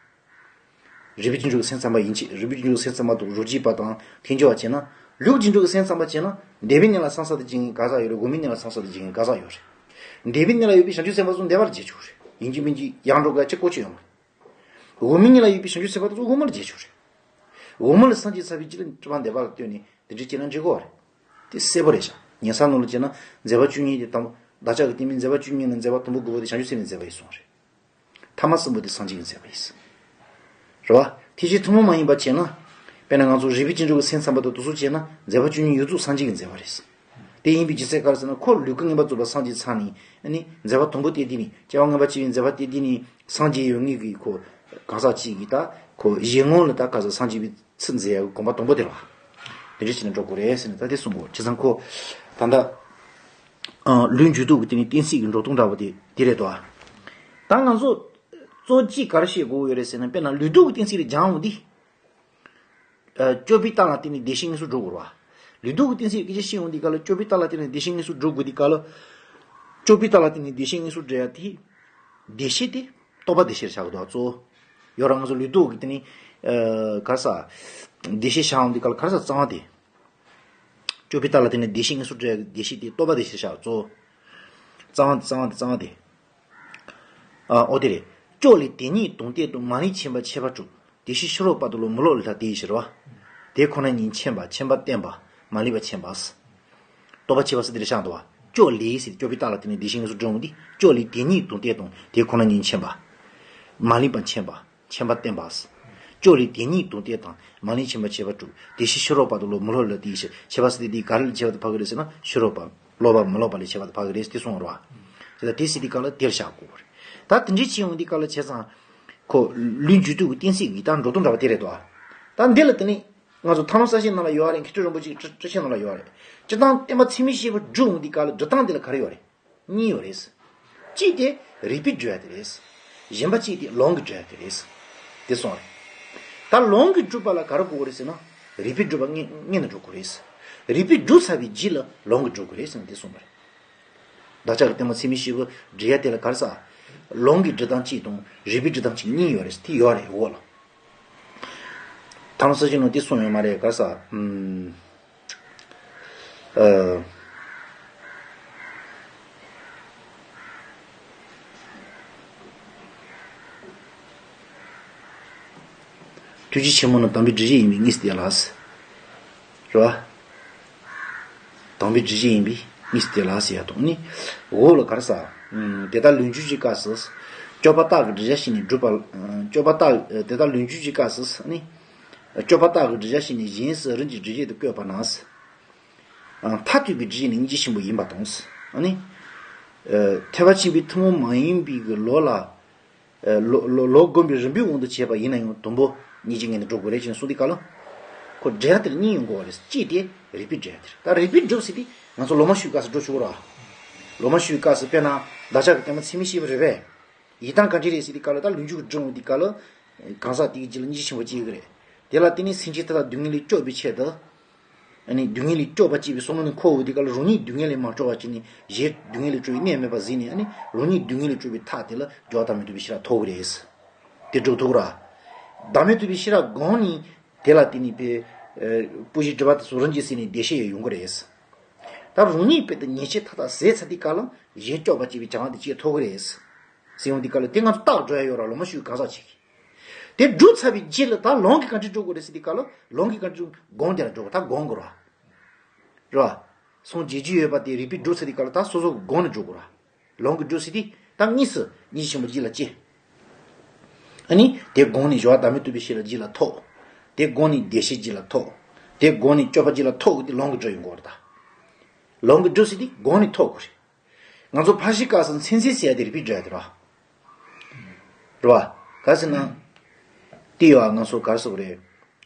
རིག་པའི་རྒྱུན་འཇུག་གི་སེམས་ཙམ་པ་ཡིན་ཕྱིན་རིག་པའི་རྒྱུན་འཇུག་གི་སེམས་ཙམ་པ་དང་རོ་རྒྱུས་པ་དང་ཐལ་འགྱུར་བ་བྱས་ན། ལུགས་རྒྱུན་འཇུག་གི་སེམས་ཙམ་པ་བྱས་ན་འདས་པའི་གནས་ལ་གསང་གསལ་དུ་བྱེད་མཁན་ག་ཟག་ཡོད་རེད། འོག་མིན་གནས་ལ་གསང་གསལ་དུ་བྱེད་མཁན་ག་ཟག་ཡོད་རེད། འདས་པའི་གནས་ལ་ཡོད་པའི་བྱང་ཆུབ་སེམས་དཔའ་ཚོ་འདས་པར་བྱེད་ཆོག་རེད། ཡིན་གཅིག་མིན་གཅིག་ཡར་འགྲོ་དགོས་ཡ་ཅི་གོ་ཆོད་ཡོད་མ་རེད། འོག་མིན་གནས་ལ་ཡོད་པའི་བྱང་ཆུབ་སེམས་དཔའ་དེ་ཚོ་འོག་མར་བྱེད་ཆོག་རེད། འོག་མ་ལ་སངས་རྒྱས་ཚར་བའི་རྗེས་ལ་སྤྲུལ་པ་འདས་པ་ལ་ལྟོས་ནས་དེ་འདྲ་བྱས་ན་འགྲིག་གོ་རེད། དེ་གསལ་པོ་རེད་ཤག་ཉན་ས་ནང་ལ་བྱས་ན་མཛད་པ་བཅུ་གཉིས་དེ་དང་པོ་བདག་ཅག་གི་བསྟན་པའི་མཛད་པ་བཅུ་གཉིས་ནང་མཛད་པ་དང་པོ་དགུ་པོ་དེ་བྱང་ཆུབ་སེམས་དཔའི་མཛད་པ་ཡིན་གསུངས་རེད། ཐ་མ་གསུམ་པོ་དེ་སངས་རྒྱས་ཀྱི་མཛད་པ་ཡིན། རེད་བ། དེ་བཞིན་ཐུན་མོང་མ་ཡིན་པ་བྱས་ན། དཔེར་ན་ང་ཚོ་རིག་པའི་རྒྱུན་འཇུག་གི་སེམས་ཙམ་པ་དང་དེ་ཚོ་བྱས་ན་མཛད་པ་བཅུ་གཉིས་ཡོངས་རྫོགས་སངས་རྒྱས་ཀྱི་མཛད་པ་རེད། དེ་ཡིན་པའི་རྒྱུ་མཚན་ག་རེ་ཟེར་ན་ཁོ་ལུས་སྐུ་ངེས་པར་རྫོགས་པ་སངས་རྒྱས་ཚར་ནས་ཨ་ནི་མཛད་པ་དང་པོ་དེ་དེ་ནི་སྐྱེ་བ་ལྔ་པ་སྐྱེ་བའི་མཛད་པ་དེ་དེ་ནི་སངས་རྒྱས་ཡོད་ངེས་ཀྱི་ཁོ་གང་ཟག་གཅིག་གིས་ད་ཁོ་གཞན་ངོ་ལ་ད་གང་ཟག་སངས་རྒྱས་པའི་ཚུལ་མཛད་ཡག་གི་དགོངས་པ་དང་པོ་དེ་རེད་བ། དེ་འདྲ་བྱས་ནས་འགྲོ་དགོས་རེད་ཟེར་ནས་ད་དེ་གསུང་དགོས་བྱས་ཙང་ཁོ་ད་ལྟ་ལུས་འགྱུར་ལྡོག་གི་དེ་ནི་གཏན་ཚིགས་ཀྱི་འགྲོ་སྟངས་འདྲ་བོ་དེ་དེ་རེད་དོ། ད་ང་ཚོ་གཙོ་གཅིག་ག་རེ་བཤད་དགོས་ཡོད་རེད་ཟེར་ན་དཔེར་ན་ལུས་ལྡོག་གི་གཏན་ཚིགས་ལ་སྦྱང་འོང་དུས། སྤྱོད་པའི་རྟགས་ལ་བརྟེན་ནས་བདེ་གཤེགས་དངོས་སུ་འགྲོ་དགོས་རེད་བ། ལུས་ལྡོག་གི་གཏན་ཚིགས་སྐད་ཆ་བཤད་ཡོང་དུས་སྐབས་ལ་སྤྱོད་པའི་རྟགས་ལ་བརྟེན་ནས་བདེ་གཤེགས་དངོས་སུ་འགྲོ་དགོས་དུས་སྐབས་ལ། སྤྱོད་པའི་རྟགས་ལ་བརྟེན་ནས་བདེ་གཤེགས་དངོས་སུ་འགྲོ་ཡ་དེ། བདེ་གཤེགས་དེ་རྟོགས་པ་བདེ་གཤེགས་རེད་ཆགས་ཀྱི་འདུག་གཙོ་བོ། ཡོད་ར་ང་ཚོ་ལུས་ལྡོག་གི་དེ་ནི། ག་རེ་ཟེར། བདེ་གཤེགས་བཞག་ཡོང་དུས་སྐབས་ལ་ག་རེ་ཟེར་རྩ་བ་དེ། སྤྱོད་པའི་རྟགས་ལ་བརྟེན་ནས་བདེ་གཤེགས་དངོས་སུ་འགྲོ་ཡ་གི་བདེ་གཤེགས་དེ་རྟོགས་པ་བདེ་གཤེགས་རེད་ཆགས་གཙོ་བོ། རྩ་བ་དེ་རྩ་བ་དེ་རྩ་བ་དེ། ཨ་ཨོ་དེ་རེད། སྐྱོ་ལས་དེ་ཉིད་དང་བསྟན་དང་མ་ལུས་མཁྱེན་པ་ཁྱད་པར་གྲུབ། དེ་བཞིན་ཕྱི་རོལ་པ་དང་ལོག་མི་སློབ་ལ་ལྷག་དེ་ཡི་ཕྱིར་བ། དེ་ཁོ་ན་ཉིད་མཁྱེན་པ་མཁྱེན་པ་བསྟན་པ་མ་ལུས་པ་མཁྱེན་པ། རྟོགས་པ་ཁྱད་པར་ཟེར་དེ་རེད་ཤག་འདུག་བ། སྐྱོ་ལས་ཟེར་སྐྱོ་བའི་རྟགས་ལ་བརྟེན་ནས་བདེ་གཤེགས་དངོས་སུ་འགྲོ་འོང་དུས་སྐྱོ་ལས་དེ་ཉིད་དང་བསྟན་དང་དེ་ཁོ་ན་ཉིད་མཁྱེན་པ། མ་ལུས་པ་མཁྱེན་པ་མཁྱེན་པ་བསྟན་པ། སྐྱོ་ལས་དེ་ཉིད་དང་བསྟན་དང་མ་ལུས་མཁྱེན་པ་ཁྱད་པར་གྲུབ། དེ་བཞིན་ཕྱི་རོལ་པ་དང་ལོག་མི་སློབ་ལ་དེ་ཡི་ཕྱིར་ཁྱད་པར་ཟེར་དེ་དེ་ག་རེ་ལ་ཁྱད་པར་དུ་ཕབ་གི་རེད་ཟེར་ན་ཕྱི་རོལ་པ། སློབ་པ་མི་སློབ་པ་ལས་ཁྱད་པར་དུ་ཕབ་གི་རེད་ཟེར་དེ་གསུངས་རེད་བ། དེ་ལ་དེ་ཟེར་དུས་སྐབས་ལ་དེར་བཞག་དགོས་རེད། ད་དེ་འདྲའི་ཕྱིན་ཡོང་དུས་སྐབས་ལ་བྱས་ཙང་། ཁོ་ལུས་འགྱུར་ལྡོག་གི་གཏན་ཚིགས་ཀྱི་ད་འགྲོ་སྟངས་འདྲ་བ་དེ་རེད་དོ། ད་འདི་ལ་དེ་ནི་ང་ཚོ་ཐར་ལམ་གསལ་བྱེད་ནང་ལ་ཡོད་རེད། མཁས་གྲུབ་རིན་པོ་ཆེའི་ཁྲིད་ཁྲིད་ཆེན་ནང་ལ་ཡོད་རེད། སྤྱིར་བཏང་བསྟན་པ་ཚད་མས་དཔྱད་པ་སྒྲུབ་འོང་དུས་སྐབས་ལ་སྒྲུབ་སྟངས་དེ་ལ་ག་རེ་ཡོད་རེད། གཉིས་ཡོད་རེད། གཅིག་དེ་རིགས་པས་སྒྲུབ་ཡ་དེ་རེད། གཞན་པ་གཅིག་དེ་ལུང་གིས་སྒྲུབ་ཡ་དེ་རེད། དེ་གསུངས་རེད། ད་ལུང་གིས་སྒྲུབ་པ་ལ་ག་རེ་དགོས་རེད་ཟེར་ན། རིགས་པས་སྒྲུབ་པ་སྔོན་སྔོན་ནས་འགྲོ་དགོས་རེད། རིགས་པས་སྒྲུབ་ཚར་བའི་རྗེས་ལ་ལུང་གིས་སྒྲུབ་དགོས་རེད་ཟེར་ནས་དེ་གསུངས་པ་རེད། བདག་ཅག་གི་ལྟད་མོ་ཚད་མས་ཤེས་པོ་འབྲི་ཡ་དེ་ལ་ག་རེ་ཟེར། ལུང་གི་འབྲི་སྟངས་གཅིག་དང་རིགས་པའི་འབྲི་སྟངས་གཅིག་གཉིས་ཡོད་རེད། དེ་ཡོད་རེད་འོ་ལ། ཐང་ས་ཞིག་ནང་དེ་གསུངས་ཡོད་མ་རེད་ག་ས། ཨུམ། ཨ། ཐུགས་རྗེ་ཆེན་པོ་ནི་དམ་པའི་སྒྲུབ་བྱེད་ཡིན་པས་གཉིས་སུ་དེ་ལགས། རེད་བ། དམ་པའི་སྒྲུབ་བྱེད་ཡིན་པས་གཉིས་སུ་དེ་ལགས་ཟེར་ཡ་དང་ནི། འོག་ལ་ག་རེ་ཟ། ཨུམ། དེ་ལྟར་ལུང་རྒྱུད་ཀྱི་སྐབས་སུ། སྐྱོབ་པ་རྟགས་ཀྱི་སྒྲུབ་བྱ་ཞིག་ནས་སྒྲུབ་པ། སྐྱོབ་པ་རྟགས་དེ་ལྟར་ལུང་རྒྱུད་ཀྱི་སྐབས་སུ་ནི། སྐྱོབ་པ་རྟགས་ཀྱི་སྒྲུབ་བྱ་ཞིག་ནས་གཞན་སུ་རིམ་གྱིས་སྒྲུབ་བྱེད་དུ་བཀོད་པ་ན། མཐར་ཐུག་པའི་སྒྲུབ་བྱེད་ནི་སྙིང་རྗེ་ཆེན་པོ་ཡིན་པ་དང་། ཨ་ནི། ཐེག་པ་ཆེན་པོའི་ཐུན་མོང་མ་ཡིན་པའི་གི་ལུགས་ལ། ལོ་ལོ་ལོ་བསྒོམ་པའི་རིམ་པའི་དབང་དུ་བྱས་པ་ཡིན་ན་ཡང་དང་པོ་སྙིང་རྗེ་ངེས་ནས་སྒྲུབ་དགོས་རེད་ཅེས་གསུངས་དུས་སྐབས་ལ། ཁོ་སྒྲུབ་ཡ་དེར་གཉིས་ཡོང་དགོས་པ་རེད། གཅིག་དེ་རིགས་པས་སྒྲུབ་ཡ་དེ་རེད། ད་རིགས་པས་སྒྲུབ་ཟེར་དུས་ང་ཚོ་ལོ་མ་ཤུའི་སྐབས་སུ་འགྲོ་ཆོག་གི་རེད། ལོ་མ་ཤུའི་སྐབས་སུ་དཔེར་ན་བདག་ཅག་གི་ལྟད་མོ་ཚད་མེད་བཤད་པ་རེད་པས། ཡི་དམ་ག་འདྲ་རེད་ཟེར་དུས་སྐབས་ལ་ད་ལུང་རྒྱུད་ཀྱི་སྒྲུབ་འོང་དུས་སྐབས་ལ། གང་ཟག་དེའི་རྒྱུད་ལ་སྙིང་རྗེ་ཆེན་པོ་སྐྱེ་གི་རེད། དེ་ལ་བརྟེན་ནས་སེམས་ཅན་དེ་དག་སྡུག་བསྔལ་ལས་སྐྱོབ་པའི་ཆེད་དུ། ཨ་ནི་སྡུག་བསྔལ་ལས་སྐྱོབ་པ་སྐྱེ་བའི་བསམ་བློ་ནི་འཁོར་འོང་དུས་སྐབས་ལ་རང་ཉིད་སྡུག་བསྔལ་ལས་མ་སྐྱོབ་པ་བྱས་ནས་གཞན་སྡུག་བསྔལ་ལས་སྐྱོབ་པའི་གནས་མེད་པ་གཟིགས་ནས། ཨ་ནི་རང་ཉིད་སྡུག་བསྔལ་ལས་སྐྱོབ་པའི་ཐབས་དེ་ལ་སྦྱོར་བ་བདག་མེད་རྟོགས་པའི་ཤེས་རབ་ཐོབ་ཀྱི་རེད། དེ་སྒྲུབ་ཐུབ་ཀྱི་རེད། བདག་མེད་རྟོགས་པའི་ཤེས་རབ་སྒོམ་ནས་དེ་ལ་བརྟེན་ནས་དཔེ། ཨ། སྤུ་གཞི་སྒྲིབ་པ་དེ་ཚོ་རིམ་གྱིས་ཟད་ནས་བདེ་གཤེགས་ཡོང་གི་རེད། ད་རང་ཉིད་དཔེ་དེ་ཉེས་ཆད་མཐའ་དག་ཟད་ཚར་དུས་སྐབས་ལ་གཞན་སྐྱོབ་པ་སྐྱེ་བའི་བྱ་བ་དེ་སྐྱེ་ཐུབ་ཀྱི་རེད། ཟེར་ཡོང་དུས་སྐབས་ལ་དེ་ང་ཚོ་རྟགས་འགྲོ་ཡ་ཡོད་ར། ལོ་མ་ཤུའི་གང་ཟག་ཅིག་གིས། དེ་སྒྲུབ་ཚར་བའི་རྗེས་ལ་ད་ལུང་གིས་ག་འདྲ་སྒྲུབ་དགོས་རེད་ཟེར་དུས་སྐབས་ལ་ལུང་གིས་ག་འདྲ་སྒོམ་དེ་ལ་འགྲོ་དགོས། ད་སྒོམ་དགོས་ར། རེད་བ། སངས་རྒྱས་རྒྱུ་ཡོད་པ་དེ་རིགས་པས་སྒྲུབ་ཚར་དུས་སྐབས་ལ་ད་སོ་སོ་གི་སྒོམ་ནས་འགྲོ་དགོས་ར། ལུང་གིས་སྒྲུབ་ཟེར་དུས་ད་དངོས་སུ་སྙིང་རྗེ་ཆེན་པོ་རྒྱུད་ལ་སྐྱེ། ཨ་ནི་དེ་སྒོམ་ནས་སྦྱོར་བ་བདག་མེད་རྟོགས་པའི་ཤེས་རབ་རྒྱུད་ལ་ཐོབ། དེ་སྒོམ་ནས་བདེ་གཤེགས་རྒྱུད་ལ་ཐོབ། དེ་སྒོམ་ནས་སྐྱོབ་པ་རྒྱུད་ལ་ཐོབ་དགོས་དེ་ལུང་གིས་སྒྲུབ་ཡོང་དགོས་ར་ད། ལུང་གིས་སྒྲུབ་ཟེར་དུས་སྒོམ་ནས་ཐོབ་དགོས་རེད། ང་ཚོ་ཕར་ཕྱིན་སྐབས་སུ་མཚན་མཚོན་ཟེར་ཡ་དེ་རིགས་པས་སྒྲུབ་ཡ་དེ་རེད་བ། རེད་བ། ག་རེ་ཟེར་ན། དེ་ཡོད་ཨ། ང་ཚོ་ག་རེ་ཟེར་དགོས་རེད།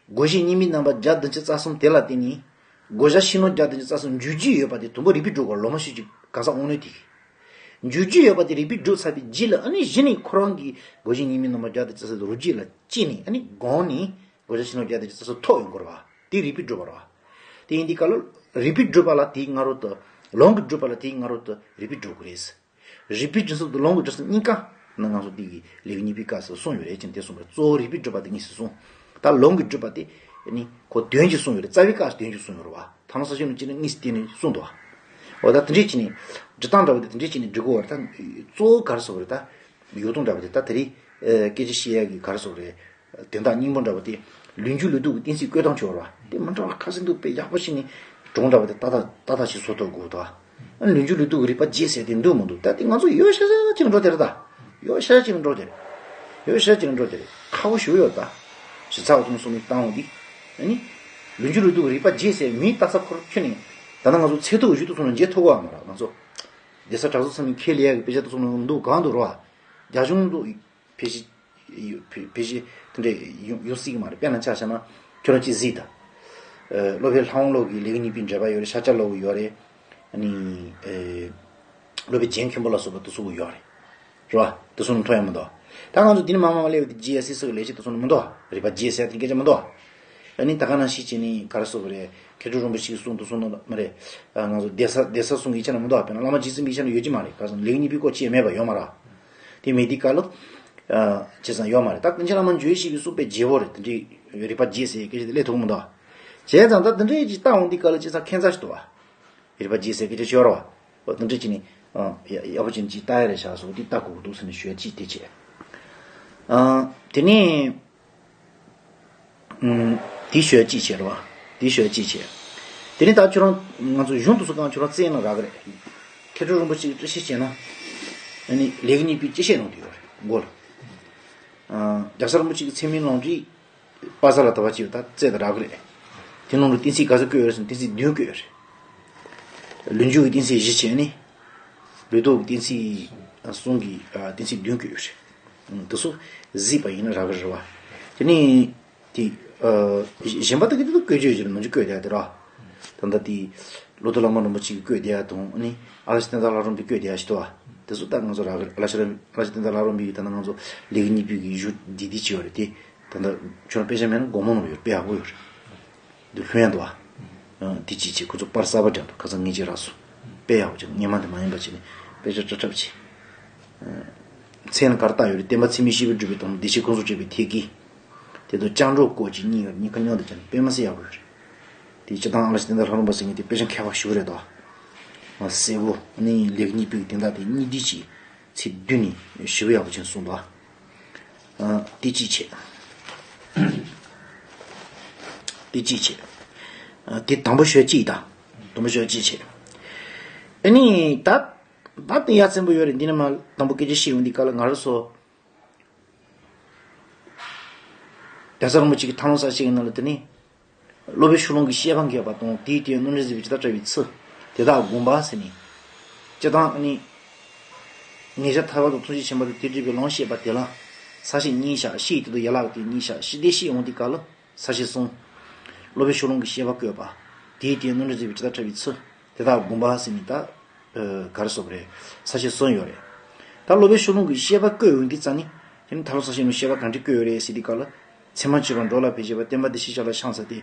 བསྒོམ་བྱའི་སྙིགས་མའི་རྣམ་པ་བརྒྱ་བདུན་ཅུ་རྩ་གསུམ་དེ་ལ་བརྟེན་ནས། བསྒོམ་བྱ་ཕྱི་ནང་བརྒྱ་བདུན་ཅུ་རྩ་གསུམ་འཇུག་རྒྱུ་ཡོད་པ་དེ་དང་པོ་རིགས་པས་སྒྲུབ་དགོས། ལོ་མ་ཤུ་གཅིག་གང་ཟག་དབང་རྣོན་དེ་གིས། འཇུག་རྒྱུ་ཡོད་པ་དེ་རིགས་པས་སྒྲུབ་ཚར་བའི་རྗེས་ལ་ཨ་ནི་གཞི་ནས་ཁོ་རང་གིས་བསྒོམ་བྱའི་སྙིགས་མའི་རྣམ་པ་བརྒྱ་དང་བཅུ་གསུམ་རང་རྒྱུད་ལ་སྐྱེས་ནས། ཨ་ནི་སྒོམ་ནས་བསྒོམ་བྱ་ཕྱི་ནང་བརྒྱ་དང་བཅུ་གསུམ་ཐོབ་ཡོང་དགོས་རེད་བ། དེ་རིགས་པས་སྒྲུབ་པ་རེད་བ། དེ་ཡིན་དུས་སྐབས་ལ་རིགས་པས་སྒྲུབ་པ་ལ་དེའི་སྔ་རོལ་དུ། ལུང་གིས་སྒྲུབ་པ་ལ་དེའི་སྔ་རོལ་དུ་རིགས་པས་སྒྲུབ་དགོས་རེད། རིགས་པས་སྒྲུབ་ཚུལ་དང་ལུང་གིས་སྒྲུབ་ཚུལ་གཉིས་ཀ་ནི་ང་ཚོ་འདི་གི་ལེའུ་གཉིས་པའི་སྐབས་སུ་གསུངས་ཡོད་རེད་ཅེས་དེ་གསུངས་པ་རེད། གཙོ་བོ་རིགས་པས་སྒྲུབ་པ་དེ་དངོས་སུ་གསུངས། ད་ལུང་གིས་སྒྲུབ་པ་དེ་ནི་ཁོ་དོན་གྱིས་གསུངས་ཡོད་རེད། རྩ་བའི་སྐབས་སུ་དོན་གྱིས་གསུངས་ཡོད་རེད་བ། ཐ་མ་ས་ཞིག་ནང་ཅི་ནས་དངོས་སུ་དེ་ནས་གསུངས་འདུག་བ། འོ་ད་དེ་འདྲས་ཅི་ནས་སྒྲུབ་སྟངས་འདྲ་བ་དེ་དེ་འདྲས་ཅི་ནས་སྒྲུབ་དགོས་བ་རེད། ད་གཙོ་བོ་ག་རེ་ཟེར་དགོས་རེད། ད་ཡོད་དོན་འདྲ་བ་དེ་ད་དེ་རིང་སྐད་ཆ་བཤད་ཡག་གི་ག་རེ་ཟེར་དགོས་རེད། དོན་དག་སྙིང་པོ་འདྲ་བ་དེ་ལུས་རྒྱུད་ལུས་སྡུག་གི་གཏན་ཚིགས་བཀོད་སྟངས་བྱས་པ་རེད་བ། དེ་མི་འདྲ་བ་ཁ་སེང་འདུག་པས་ཡག་པོ་ཞིག་ནས་གྲུང་འདྲ་བ་དེ་ཏག་ཏག་ཏག་ཏག་ཞིག་བཟོ་ཐུབ་དགོས་འདུག་བ། ཨ་ནི་ལུས་རྒྱུད་ལུས་སྡུག་གི་རིགས་པ་བརྒྱད་ཟེར་དེ་འདུག་མི་འདུག་ད་དེ་ང་ཚོ་ཡོད་ཤ་ཤ་ཅིག་ལ་འགྲོ་དེ་རེད། ད་ཡོད་ཤ་ཤ་ཅིག་ལ་འགྲོ་དེ་རེད། ཡོད་ཤ་ཤ་ཅིག་ལ་འགྲོ་དེ་རེད། ཁག་པོ་ཞིག་ཡོད་ད། ཞིབ་ཚགས་པོ་ཅིག་གསུང་མི་བཏང་འོང་དེ། ཨ་ནི་ལུས་རྒྱུད་ལུས་སྡུག་གི་རིགས་པ་བརྒྱད་ཟེར་མིང་བཏགས་ས་ཁོ་རང་ཁྱོན་ནས། ད་ནི་ང་ཚོ་ཚད་ཐུབ་གཞི་དུ་སོང་ནས་འཇལ་ཐུབ་གོ་བ་མ་རེད། ང་ཚོ་སྡེ་ས་གྲྭ་ཚང་ཚང་མས་ཁས་ལེན་ཡག་གི་དཔེ་ཆ་དུ་སོང་ནས་འདུག་གང་འདུག་རེད་བ། རྒྱ་གཞུང་དུ། ཕལ་ཆེར། ཕལ་ཕལ་ཆེར་དེ་འདྲས་ཡོང་ཡོང་སྲིད་ཀྱི་མ་རེད། དཔེར་ན་ཆ་བཞག་ན་ཁྱོད་རང་ཅིག་གཟིགས་དང་། ཨ། སློབ་དཔོན་ལྷ་དབང་བློ་གི་ལེའུ་གཉིས་པའི་འགྲེལ་པ་ཡོད་རེད། ཤཱཀྱ་བློ་གི་ཡོད་རེད། ཨ་ནི། ཨ། སློབ་དཔོན་རྒྱན་མཁན་པོ་ལ་སོགས་པ་དེ་ཚོ་ཡོད་རེད། རེད་བ། དེ་ཚོ་ནས་མཐོང་ཡ་མི་འདུག་ད་ང་ཚོ་འདི་ནས་མར་མར་སླེབས་པ་དེ་རྗེས་སུ་ཡི་སི་གི་ལས་བྱེད་དེ་ཚོ་ནས་མི་འདུག་རིགས་པ་བརྒྱད་ཟེར་དེ་སྐད་ཆ་མི་འདུག་ཨ་ནི་ད་ག་ནང་བཞིན་བྱས་ནས་ག་རེ་ཟེར་དགོས་རེད། མཁས་གྲུབ་རིན་པོ་ཆེས་གསུངས་དུ་གསུངས་ནོ་མ་རེད། ཨ། ང་ཚོ་སྡེ་ས་སྡེ་ས་གསུང་གི་ཆ་ནས་མི་འདུག་དཔེར་ན་བླ་མ་རྗེ་བཙུན་པའི་ཆ་ནས་ཡོད་ཀྱི་མ་རེད། ག་རེ་ཟེར་ན་ལེའུ་གཉིས་པའི་སྐོར་ཅི་ཡང་མེད་པ་ཡོད་མ་རེད། དེ་མེད་དུས་སྐབས་ལ། ཨ། བྱས་ཙང་ཡོད་མ་རེད། ད་ཀུན་མཁྱེན་བླ་མ་འཇུ་བྱེད་ཀྱི་གསུང་དཔེ་བརྗེ་བོ་རེད། དེ་འདྲའི་རིགས་པ་བརྒྱད་ཟེར་སྐད་ཆ་དེ་སླེབས་ཐུབ་མི་འདུག་བྱས་ཙང་ད་དེ་འདྲའི་ཅིག་བལྟ་འོང་དུས་སྐབས་ལ་བྱས་ཙང་ཁྱད་མཚར་ཞིག་འདུག་བ། རིགས་པ་བརྒྱད་ཟེར་སྐད་ཆ་ཤོར་བ། འོ་དེ་འདྲ་བྱས་ནས། ཨ། ཡག་ཡག་པོ་བྱས་ནས་ཅིག་ལྟ་ཡ་རེད་བཞག་སོང་དེ་ལྟ་དགོས་ཀྱི་འདུག་ཟེར་ནས་ཞུ་ཡ་གཅིག་དེ་བྱས། ཨ། དེ་ནས། ཨུམ། དེ་ཞུ་ཡ་གཅིག་བྱས་རེད་བ། དེ་ཞུ་ཡ་གཅིག་བྱས། དེ་ནས་ད་ཁྱོད་རང་ང་ཚོ་གཞུང་དེ་ཚོ་གང་ཁྱོད་རང་བཙལ་ན་རག་གི་རེད། མཁས་གྲུབ་རིན་པོ་ཆེ་གི་བཀྲ་ཤིས་བྱས་ན། ཨ་ནི་ལེའུ་གཉིས་པའི་སྤྱི་བཤད་ནང་དུ་ཡོད་རེད་མགོ་ལ། ཨ། རྒྱལ་སྲས་རིན་པོ་ཆེ་གི་ཚད་མའི་ལམ་རིམ། པ་ས་ལ་ད་བ་ཅིག་ད་བཙལ་ད་རག་གི་རེད། དེ་ནང་ལ་གཏན་ཚིགས་ག་ཚོད་བཀོད་ཡོད་རེད་ཟེར་ན་གཏན་ཚིགས་བདུན་བཀོད་ཡོད་རེད། ལུས་འཇུག་གི་གཏན་ཚིགས་བཞི་བྱས་ནས། ལུས་ཐོབ་ཀྱི་གཏན་ཚིགས་གསུམ་གྱི། ཨ། གཏན་ཚིགས་བདུན་བཀོད་ཡོད་རེད། ཨང་། དེ་ཚོ་གཟིགས་པ་ཡིན་ན་རག་གི་རེད་བ། དེ་ནས་དེ། ཨ། གཞན་པ་དག་གི་དེ་ཚོ་བཀོད་རྒྱུ་ཡོད་ཀྱི་རེད། མ་འཇུག་བཀོད་བསྡད་དེ་ར། ད་ལྟ་དེ་ལོ་ཐོ་བླ་མ་རིན་པོ་ཆེ་གིས་བཀོད་བསྡད་ཡ་དང་ཨ་ནི་ཨ་ལ་ཤི་བསྟན་རྩ་བླ་རུང་པས་བཀོད་བསྡད་ཡ་ཞིག་འདུག་བ། དེ་ཚོ་ད་ང་ཚོ་རག་གི་རེད། ཨ་ལ་ཤི་ར་ཨ་ལ་ཤི་བསྟན་རྩ་བླ་རུང་པས་ད་ལྟ་ང་ཚོ་ལེའུ་གཉིས་པའི་གི་གཞུང་འདི་འདི་བྱས་པ་རེད་དེ། ད་ལྟ་ཁྱོད་རང་དཔེ་ཆ་མེད་ན་དགོང་མོ་ནང་ཡོད། དཔེ་ཡག་པོ་ཡོད་རེད། འདི་ལྷུན་ཡང་འདུག་བ། ཨ། འདི་གཅིག་བྱས། ཁོ་ཚོ་པར་གསར་པ་འདྲ་འདུག་ཁ་སང་ངས་ཅིག་རག་སོང་། དཔེ་ཡག་པོ་ཅིག་སྔོན་མ་དེ་མ་ཡིན་པ་བྱས་ནས་དཔེ་ཆ་སྲབ་སྲབ་བྱས། ཨ། མཚན་གར་བཏགས་ཡོད་རེད། བསྟན་པ་ཚད་མེད་བཞི་པའི་སྒྲུབ་པའི་དང་བདེ་གཤེགས་ཀུན་རྫོབ་སྤྱོད་པའི་ཐེག་དགེ། དེ་དང་སྐྱབས་འགྲོ་སྐོར་གྱི་གཉིས་ཡོད། གཉིས་ཀ་མཉམ་དུ་བྱས་ན་དཔེ་མི་སྲིད་ཡག་པོ་ཡོད་རེད། དེ་སྤྱིར་བཏང་ཨ་ལགས་བསྟན་དར་ལྷ་རམས་པ་ཟེར་མཁན་དེ་དཔེ་ཆ་མཁས་པ་ཞེ་པོ་རེད་དོ། གསལ་པོ་ནི་ལེའུ་གཉིས་པའི་དོན་དག་དེ་སྙིང་བསྡུས་ཀྱི་ཚིག་བསྡུས་ནས་ཞེ་པོ་ཡག་པོ་བྱས་གསུངས་འདུག། ཨ། དེ་གཅིག་བྱས། དེ་གཅིག་བྱས། ཨ། དེ་དང་པོ་ཤོད་གཅིག་དང་། དང་པོ་ཤོད་གཅིག་བྱས། ཨ་ནི་ད་ད་དེ་ཡ་མཚན་པོ་ཡོད་རེད། འདི་ནས་མར་དང་པོ་སྐད་ཆ་བཤད་ཡོང་དུས་སྐབས་ལ་ང་རང་ཚོ་རྒྱལ་ཚབ་རིན་པོ་ཆེ་གི་ཐང་ལུང་གསལ་བྱེད་ཀྱི་ནང་ལ་དེ་ནི། སློབ་དཔོན་ཤོ་ལོ་ཀའི་བཤད་པ་འགོད་པ་དང་། དེའི་སྟེང་གནོད་འདྲེན་མཛད་པའི་ཇི་ལྟར་བཀྲལ་བའི་ཚུལ། དེ་དག་དགོངས་པ་ཟེར་ནས། སྤྱིར་བཏང་ནི། ཉེ་ཆར་ཐར་པ་དང་ཐུགས་རྗེ་ཆེན་པོ་དང་དེ་འདྲ་བའི་ལུང་བཤད་པ་དེ་ལ། ས་བཤད་གཉིས་བཞག། བཤད་དེ་དང་ཡན་ལག་དེ་གཉིས་བཞག། ཞི་བདེ་བཤད་ཡོང་དུས་སྐབས་ལ། ས་བཤད་གསུམ། སློབ་དཔོན་ཤོ་ལོ་ཀའི་བཤད་པ་བཀོད་པ། དེའི་སྟེང་གནོད་འདྲེན་མཛད་པའི་ཇི་ལྟར་བཀྲལ་བའི་ཚུལ། དེ་དག་དགོངས་པ་ཟེར་ནས་ད། ཨ། ག་རེ་ཟེར་དགོས་རེད། ས་བཤད་གསུམ་ཡོད་རེད། ད་སློབ་དཔོན་ཤོ་ལོ་ཀའི་བཤད་པ་བཀོད་ཡོང་དུས་ཙང་ནི། དེ་ནི་ཐར་ལུང་གསལ་བྱེད་ནང་བཤད་པ་གང་འདྲ་བཀོད་ཡོད་རེད་ཟེར་དུས་སྐབས་ལ། མཚན་མ་བརྗོད་པ་འགྲོ་ལ་ཕན་བྱེད་པ། བསྟན་པ་བདེ་གཤེགས་ཞབས་ལ་ཕྱག་འཚལ་ཏེ།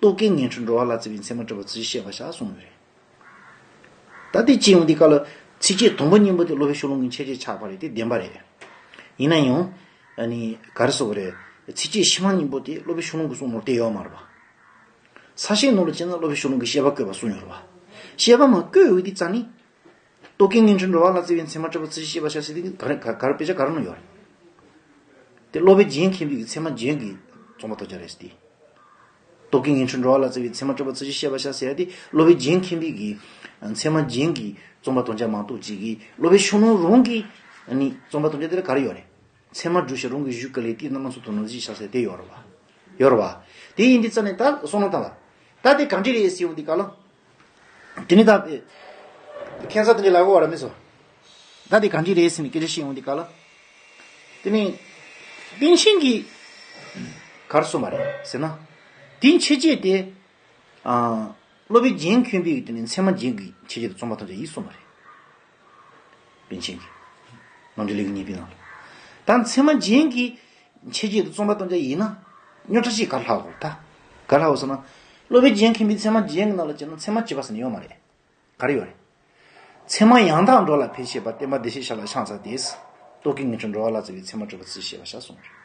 རྟོག་གེ་ངེས་འཁྲུལ་འགྲོ་བ་ལ་བརྩེ་བའི། མཚན་མ་གྲུབ་པ་ཚུལ་བཞིན་བཤད་པར་བྱ་གསུངས་ཡོད་རེད། ད་དེ་བྱས་ཡོང་དུས་སྐབས་ལ་ཚིགས་བཅད་དང་པོ་གཉིས་པོ་དེ་སློབ་དཔོན་ཤོ་ལོ་ཀའི་མཆོད་བརྗོད་ཆགས་པ་རེད། དེ་བདེན་པ་རེད། ཡིན་ན་ཡང་། ཨ་ནི་ག་རེ་ཟེར་དགོས་རེད། ཚིགས་བཅད་ཕྱི་མ་གཉིས་པོ་དེ་སློབ་དཔོན་ཤོ་ལོ་ཀའི་གསུང་ནོར་དེ་ཡོད་མ་རེད་པ། ས་བཤད་ནང་ལ་བྱས་ན་སློབ་དཔོན་ཤོ་ལོ་ཀའི་བཤད་པ་བཀོད་པ་གསུངས་ཡོད་རེད་པ། བཤད་པ་མ་བཀོད་ཡོད་དུས་ཙང་ནི། རྟོག་གེ་ངེས་འཁྲུལ་འགྲོ་བ་ལ་བརྩེ་བའི། མཚན་མ་གྲུབ་པ་ཚུལ་བཞིན་བཤད་པར་བྱ་ཟེར་དུས་ག་རེ་ག་ག་རེ་དཔེ་ཆ་ག་རེ་ནང་ཡོད་རེད། དེ་སློབ་དཔོན་རྗེ་མཁན་པོའི་གི་ཚད་མ་རྒྱན་གྱི་རྩོམ་པ་དང་བཅས་རེད་ཟེར་ཏེ། རྟོག་གེ་ངེས་འཁྲུལ་འགྲོ་བ་ལ་བརྩེ་བའི། མཚན་མ་གྲུབ་པ་ཚུལ་བཞིན་བཤད་པར་བྱ་ཟེར་ཡ་དེ་སློབ་དཔོན་རྗེ་མཁན་པོའི་གི་ཚད་མ་རྒྱན་གྱི་རྩོམ་པ་དང་བཅས་མ་གཏོགས་ཅིག་གི། སློབ་དཔོན་ཤོ་ལོ་ཀ་རང་གི་ནི་རྩོམ་པ་དང་བཅས་དེ་ལ་ག་རེ་ཡོད་རེད། མཚན་མ་སྒྲུབ་ཕྱིར་རང་གི་གཞུག་གུ་ལས། དེས་ན་རྣམ་གསུམ་དོན་ནོར་གཟིགས་བྱ་ཟེར་དེ་ཡོད་རེད་པ། ཡོད་རེད་པ། དེ་ཡིན་དུས་ཙང་ནས་ད་བསམ་བློ་བཏང་ལ། ད་དེ་གང་འདྲ་རེད་ཟེར་ཡོང་དུས་སྐབས་ལ། དེ་ནི་ད་དེ། ཁྱད་མཚར་དེ་འདྲ་ལབ་དགོས་པ་ར་མི་སོ། ད་དེ་གང་འདྲ་རེད་ཟེར་ནས་སྐད་ཆ་བཤད་ཡོང་དུས་སྐབས་ལ། དེ་ནི། པཎ་ཆེན་གྱིས་ག་རེ་གསུངས་པ་རེད་ཟེར་ན། དེའི་མཆོད་བརྗོད་དེ། ཨ། སློབ་དཔོན་རྗེ་མཁན་པོའི་དེ་ནི་མཚན་མ་རྒྱན་གྱི་མཆོད་བརྗོད་དུ་རྩོམ་པ་དང་བཅས་ཡིན་གསུངས་པ་རེད། པཎ་ཆེན་གྱིས། རྣམ་འགྲེལ་ལེའུ་གཉིས་པའི་ནང་ལ། ད་མཚན་མ་རྒྱན་གྱི་མཆོད་བརྗོད་དུ་རྩོམ་པ་དང་བཅས་ཡིན་ན། རྙོག་དྲ་ཞིག་ག་རེ་ལྷག་དགོས་རེད་ད། ག་རེ་ལྷག་དགོས་ཟེར་ན། སློབ་དཔོན་རྗེ་མཁན་པོའི་མཚན་མ་རྒྱན་གྱི་ནང་ལ་བྱས་ན་མཚན་མ་བརྗོད་པ་ཟེར་ནས་ཡོད་མ་རེད། ག་རེ་ཡོད་རེད། མཚན་མ་ཡང་དག་འགྲོ་ལ་ཕན་བྱེད་པ། བསྟན་པ་བདེ་གཤེགས་ཞབས་ལ་ཕྱག་འཚལ་ཏེ། རྟོག་གེ་ངེས་འཁྲུལ་འགྲོ་བ་ལ་བརྩེ་བའི། མཚན་མ་གྲུབ་པ་ཚུལ་བཞིན་བཤད་པར་བྱ་གསུངས་རེད།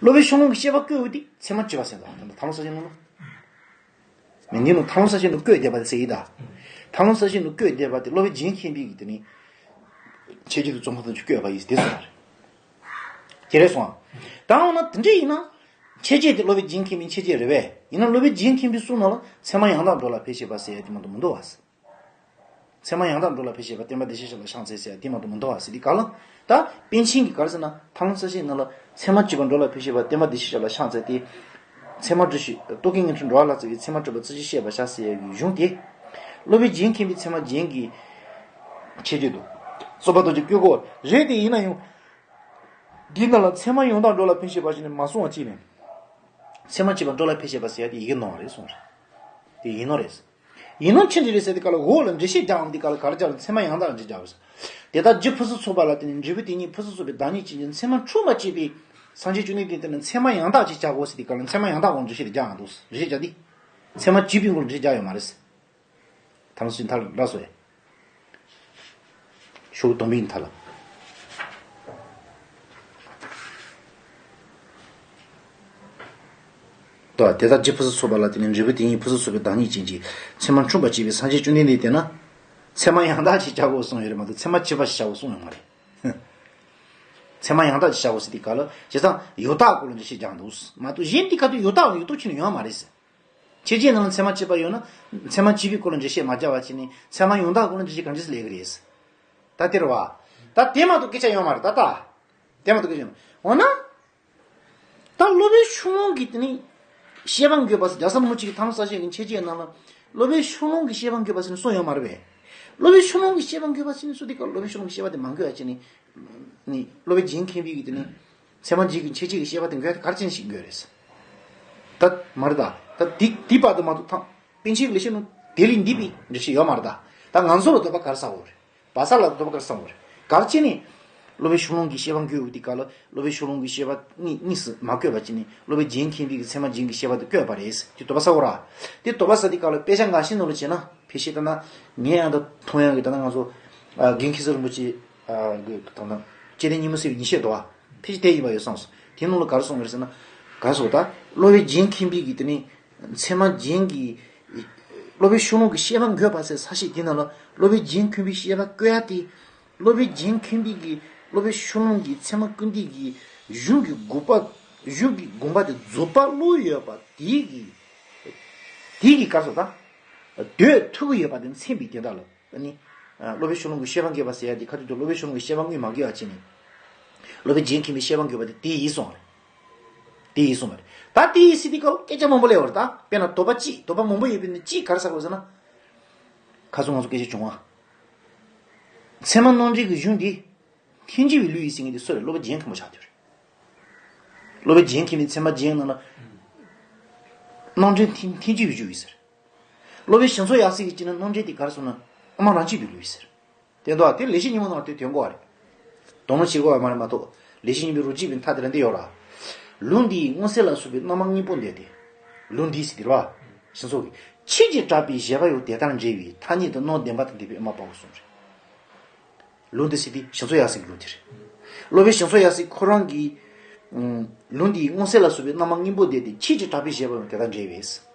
སློབ་དཔོན་ཤོ་ལོ་ཀའི་བཤད་པ་བཀོད་པ་དེ་མཚན་མ་བརྗོད་པ་ཟེར་འདུག་ད་ལྟ་ཐར་ལུང་གསལ་བྱེད་ནང་ལ། མི་འདི་ནང་ཐར་ལུང་གསལ་བྱེད་ནང་བཀོད་བསྡད་པ་དེ་ཟེར་ཡིན་ད། ཐར་ལུང་གསལ་བྱེད་ནང་བཀོད་བསྡད་པ་དེ་སློབ་དཔོན་རྗེ་མཁན་པོའི་གི་དེ་ནི། མཆོད་བརྗོད་དུ་རྩོམ་པ་དང་བཅས་བཀོད་པ་ཡིན་དེ་གསུངས་པ་རེད། དེ་རེད་སོང་ཨ། ད་འོ་ན་དེ་འདྲ་ཡིན་ན། མཆོད་བརྗོད་དེ་སློབ་དཔོན་རྗེ་མཁན་པོའི་མཆོད་བརྗོད་རེད་པས། ཡིན་ན་སློབ་དཔོན་རྗེ་མཁན་པོའི་གསུང་ནང་ལ་མཚན་མ་ཡང་དག་འགྲོ་ལ་ཕན་བྱེད་པ་ཟེར་ཡ་དེ་མ་གཏོགས་མི་འདུག་བ། མཚན་མ་ཡང་དག་འགྲོ་ལ་ཕན་བྱེད་པ། བསྟན་པ་བདེ་གཤེགས་ཞབས་ལ་ཕྱག་འཚལ་ཟེར་ཡ་དེ་མ་གཏོགས་མི་འདུག་བ་ཟེར་དུས་སྐབས་ལ། ད་པཎ་ཆེན་གྱིས་ག་རེ་ཟེར་ན། ཐར་ལུང་གསལ་བྱེད་ནང་ལ་མཚན་མ་བརྗོད་པ་འགྲོ་ལ་ཕན་བྱེད་པ། བསྟན་པ་བདེ་གཤེགས་ཞབས་ལ་ཕྱག་འཚལ་ཏེ། མཚན་མ་སྒྲུབ་ཕྱིར་རྟོག་གེ་ངེས་འཁྲུལ་འགྲོ་བ་ལ་བརྩེ་བའི། མཚན་མ་གྲུབ་པ་ཚུལ་བཞིན་བཤད་པར་བྱ་ཟེར་ཡ་གི་གཞུང་དེ། སློབ་དཔོན་རྗེ་མཁན་པོའི་མཚན་མ་རྒྱན་གྱི་མཆོད་བརྗོད་དུ་རྩོམ་པ་དང་བཅས་བཀོད་དགོས་རེད། དེ་ཡིན་ན་ཡང་། འདི་ནང་ལ་མཚན་མ་ཡང་དག་འགྲོ་ལ་ཕན་བྱེད་པ་ཞེས་ནས་མ་གསུངས་པ་ཅིག་ནས། མཚན་མ་བརྗོད་པ་འགྲོ་ལ་ཕན་བྱེད་པ་ཟེར་ཡ་དེ་ཡི་གེ་ནང་རེད་གསུངས་རེད། དེ་ཡིན་ནོ་རེད། ཡིན་ནོ་ཅི་འདྲ་རེད་ཟེར་དུས་སྐབས་ལ་འོག་ལ་འགྲེལ་བཤད་རྒྱག་འོང་དུས་སྐབས་ལ་ག་རེ་རྒྱག་རེད། མཚན་མ་ཡང་དག་འགྲེལ་བཤད་རྒྱག་རེད། དེ་ལྟར་རྒྱུ་ཕུན་སུམ་ཚོགས་པ་ལ་བརྟེན་ནས་འབྲས་བུ་དེ་ཉིད་ཕུན་སུམ་ཚོགས་པའི་བདག་ཉིད་ཅན་གྱི་མཚན་མ་འཁྲུལ་པ་བཅད་པའི་སངས་རྒྱས་བཅོམ་ལྡན་འདས་དེ་ནི་མཚན་མ་ཡང་དག་ཅེས་བྱ་དགོས་ཟེར་དུས་སྐབས་ལ་མཚན་མ་ཡང་དག་འོག་འགྲེལ་བཤད་རྒྱག་ཡང་འདུག་རེད་བྱ་དེ། མཚན་མ་བརྗོད་པའི་སྐོར་འགྲེལ་བཤད་རྒྱག་ཡོད་མ་རེད། ཐམས་ཅད་མཐར་འདྲ་སོ་ཡ། ཤོག་གུ་དང་པོའི་མཐའ་ལ། ལྟོས། དེ་ལྟར་རྒྱུ་ཕུན་སུམ་ཚོགས་པ་ལ་བརྟེན་ནས་འབྲས་བུ་དེ་ཉིད་ཕུན་སུམ་ཚོགས་པའི་བདག་ཉིད་ཅན་གྱི་མཚན་མ་འཁྲུལ་པ་བཅད་པའི་སངས་རྒྱས་བཅོམ་ལྡན་འདས་དེ་ན། མཚན་མ་ཡང་དག་ཅེས་བྱ་དགོས་གསུངས་ཡོད་རེད་མ་གཏོགས་མཚན་མ་བརྗོད་པ་ཞེས་བྱ་དགོས་གསུངས་ཡོད་མ་རེད། མཚན་མ་ཡང་དག་ཅེས་བྱ་དགོས་ཟེར་དུས་སྐབས་ལ་བྱས་ཙང་ཡང་དག་སྐོར་ལ་འགྲེལ་བཤད་རྒྱག་འདུག་མ་གཏོགས་གཞན་དེ་ག་དུས་ཡང་དག་ཡོད་དོ་ཅི་ནས་ཡོད་མ་རེད། མཆོད་བརྗོད་ནང་ལ་མཚན་མ་བརྗོད་པ་ཡོད་ན། མཚན་མ་བརྗོད་པའི་སྐོར་ལ་འགྲེལ་བཤད་མ་རྒྱག་པ་བྱས་ནས་མཚན་མ་ཡང་དག་སྐོར་ལ་འགྲེལ་བཤད་གང་ཅི་ལས་ཀྱི་རེད། ད་དེ་རེད་བ། ད་དེ་མ་གཏོགས་སྐད་ཆ་ཡོད་མ་རེད་ད་ད། དེ་མ་གཏོགས་སྐད་ཆ་ཡོད་མ་རེད། འོ་ན། ད་སློབ་དཔོན་ཤོ་ལོ་ཀའི་དེ་ནི། བཤད་པ་འགོད་པ་ཟེར་རྒྱལ་ཚབ་རིན་པོ་ཆེ་གི་ཐང་ས་ཞེས་ཀྱི་མཆོད་བརྗོད་ནང་ལ། སློབ་དཔོན་ཤོ་ལོ་ཀའི་བཤད་པ་འགོད་པ་ཟེར་ནས་གསུངས་ཡོད་མ་རེད་པས། སློབ་དཔོན་ཤོ་ལོ་ཀའི་བཤད་པ་འགོད་པ་ཟེར་ནས་གསུངས་དུས་སྐབས་སློབ་དཔོན་ཤོ་ལོ་ཀའི་བཤད་པ་དེ་མ་འགོད་པ་བྱས་ནས། ནི། སློབ་དཔོན་རྗེ་མཁན་པོའི་གི་དེ་ནི། ཚད་མ་རྗེ་གི་མཆོད་བརྗོད་ཀྱི་བཤད་པ་དེ་འགོད་དེ་ག་རེ་བྱས་ནས་ཞིག་འགོད་རེད། ད་མ་རེད་ད། ད་དེ་དེ་བར་དུ་མ་གཏོགས་ཐང་། པཎ་ཆེན་གྱི་ལེགས་བཤད་ནང་དེ་ལས་འདས་པའི་འགྲེལ་བཤད་ཡོད་མ་རེད་ད། ད་ང་ཚོ་ལ་འདོད་པ་ག་རེ་ཟ་འོ་རེད། བ་ས་ལ་འདོད་པ་ག་རེ་ཟ་འོ་རེད། ག་རེ་བྱས་ནས། སློབ་དཔོན་ཤོ་ལོ་ཀའི་བཤད་པ་འགོད་འོ་དེ་ག་ལ་སློབ་དཔོན་ཤོ་ལོ་ཀའི་བཤད་པ་གཉིས་གཉིས་སུ་མ་བཀོད་པ་བྱས་ནས་སློབ་དཔོན་རྗེ་མཁན་པོའི་གི་ཚད་མ་རྒྱན་གྱི་བཤད་པ་དེ་བཀོད་པ་རེད། དེ་འདོད་པ་ཟ་འོ་ར། དེ་འདོད་པ་ཟ་དེ་ག་ལ་དཔེ་ཆ་འགའ་ཤས་ནང་ལ་བྱས་ན་ཕལ་ཆེར་ལྟ་ན་ངས་ཡང་ད་མཐོང་ཡང་གི་ད་ན་ང་ཚོ། རྒན་མཁས་བཙུན་རིན་པོ་ཆེ། གི་ད་ན། ཤེས་ལྡན་ཉིན་མོ་ཟེར་བའི་ཉིན་ཤས་འདུག་བ། ཕལ་ཆེར་དེ་ཡིན་པ་ཡོད་བསམ་སོང་། དེའི་ནང་ལ་ག་རེ་གསུངས་ཡོད་རེད་ཟེར་ན། ག་རེ་གསུངས་ད། སློབ་དཔོན་རྒྱན་མཁན་པོའི་གི་དེ་ནི། ཚད་མ་རྒྱན་གྱི། སློབ་དཔོན་ཤོ་ལོ་ཀའི་བཤད་པ་འགོད་པ་ཟེར་ས་ཞིག་དེ་ནང་ལ་སློབ་དཔོན་རྒྱན་མཁན་པོའི་བཤད་པ་བཀོད་ཡ་དེ། སློབ་དཔོན་རྒྱན་མཁན་པོའི་གི་སློབ་དཔོན་ཤོ་ལོ་ཀའི་ཚད་མ་ཀུན་བཏུས་ཀྱི་གཞུང་གི་དགོངས་པ། གཞུང་གི་དགོངས་པ་དེ་རྫོགས་པ་བློ་ཡོད་པ་དེའི་གི། དེའི་གི་ག་རེ་གསུངས་ད། འདོད་ཐུབ་ཀྱི་ཡོད་པ་དེ་མཚོན་པའི་དེ་དག་ལ། ཨ་ནི། ཨ། སློབ་དཔོན་ཤོ་ལོ་ཀའི་བཤད་པ་འགོད་པ་ཟེར་ཡ་དེ་ཁ་ཐུག་ཏུ་སློབ་དཔོན་ཤོ་ལོ་ཀའི་བཤད་པ་དངོས་མ་འགོད་པ་བྱས་ནས། སློབ་དཔོན་རྒྱན་མཁན་པོའི་བཤད་པ་འགོད་པ་དེ་དེ་ཡིན་གསུངས་པ་རེད། དེ་ཡིན་གསུངས་པ་རེད། ད་དེ་ཡིན་ཟེར་དུས་སྐབས་སྐད་ཆ་མང་པོ་སླེབས་པ་རེད་ད། དཔེར་ན་དོགས་པ་གཅིག་དོགས་པ་མང་པོ་ཡོད་པའི་ནང་གཅིག་ག་རེ་ཟེར་དགོས་ཟེར་ན། ཁ་སང་ང་ཚོ་སྐད་ཆ་བྱུང་བ། ཚད་མ་རྣམ་འགྲེལ་གྱི་གཞུང་འདི། ཐལ་འགྱུར་བའི་ལུགས་ཡིན་ཟེར་མཁན་དེ་སུ་རེད། སློབ་དཔོན་རྒྱན་མཁན་པོ་ཆགས་བསྡད་རེད། སློབ་དཔོན་རྒྱན་མཁན་པོའི་ཚད་མ་རྒྱན་ནང་ལ། རྣམ་འགྲེལ་ཐལ་ཐལ་འགྱུར་བའི་གཞུང་ཡིན་ཟེར། སློབ་དཔོན་ཞི་འཚོ་ཡབ་སྲས་ཀྱིས་བྱས་ན་རྣམ་འགྲེལ་དེ་ག་རེ་གསུངས་ན་དབུ་མ་རང་རྒྱུད་པའི་ལུགས་ཡིན་ཟེར། དེ་འདུག་བ། དེ་ལེགས་བཤད་སྙིང་པོ་ནང་དེ་དོན་གོ་བ་རེད། དོགས་སློང་བྱེད་དགོས་པ་མ་རེད་མ་གཏོགས། ལེགས་བཤད་སྙིང་པོའི་རོ་གཅིག་པའི་མཐའ་དེ་ལ་འདི་ཡོད་ར། ལུང་འདིའི་མངོན་གསལ་ལ་སོགས་པའི་རྣམ་པ་གཉིས་པོ་འདས་ཏེ། ལུང་འདིའི་ཟེར་དེ་རེད་བ། ཞི་འཚོ་གིས། ཆོས་ཀྱི་གྲགས་པའི་བཞེད་པ་ཡང་དེ་ལྟར་འགྲེལ་བས་ཐ་སྙད་དུ་རྣམ་བདེན་པ་དང་ལྡན་པའི་དབུ་མ་པ་པོ་གསུངས་རེད། ལུང་འདི་ཟེར་དེ་ཞི་འཚོ་ཡབ་སྲས་ཀྱི་ལུང་དེ་རེད། སློབ་དཔོན་ཞི་འཚོ་ཡབ་སྲས་ཁོ་རང་གིས། ཨུམ། ལུང་འདིའི་མངོན་གསལ་ལ་སོགས་པའི་རྣམ་པ་གཉིས་པོ་འདས་ཏེ་ཆོས་ཀྱི་གྲགས་པའི་བཞེད་པ་ཡང་དེ་ལྟར་འགྲེལ་བས།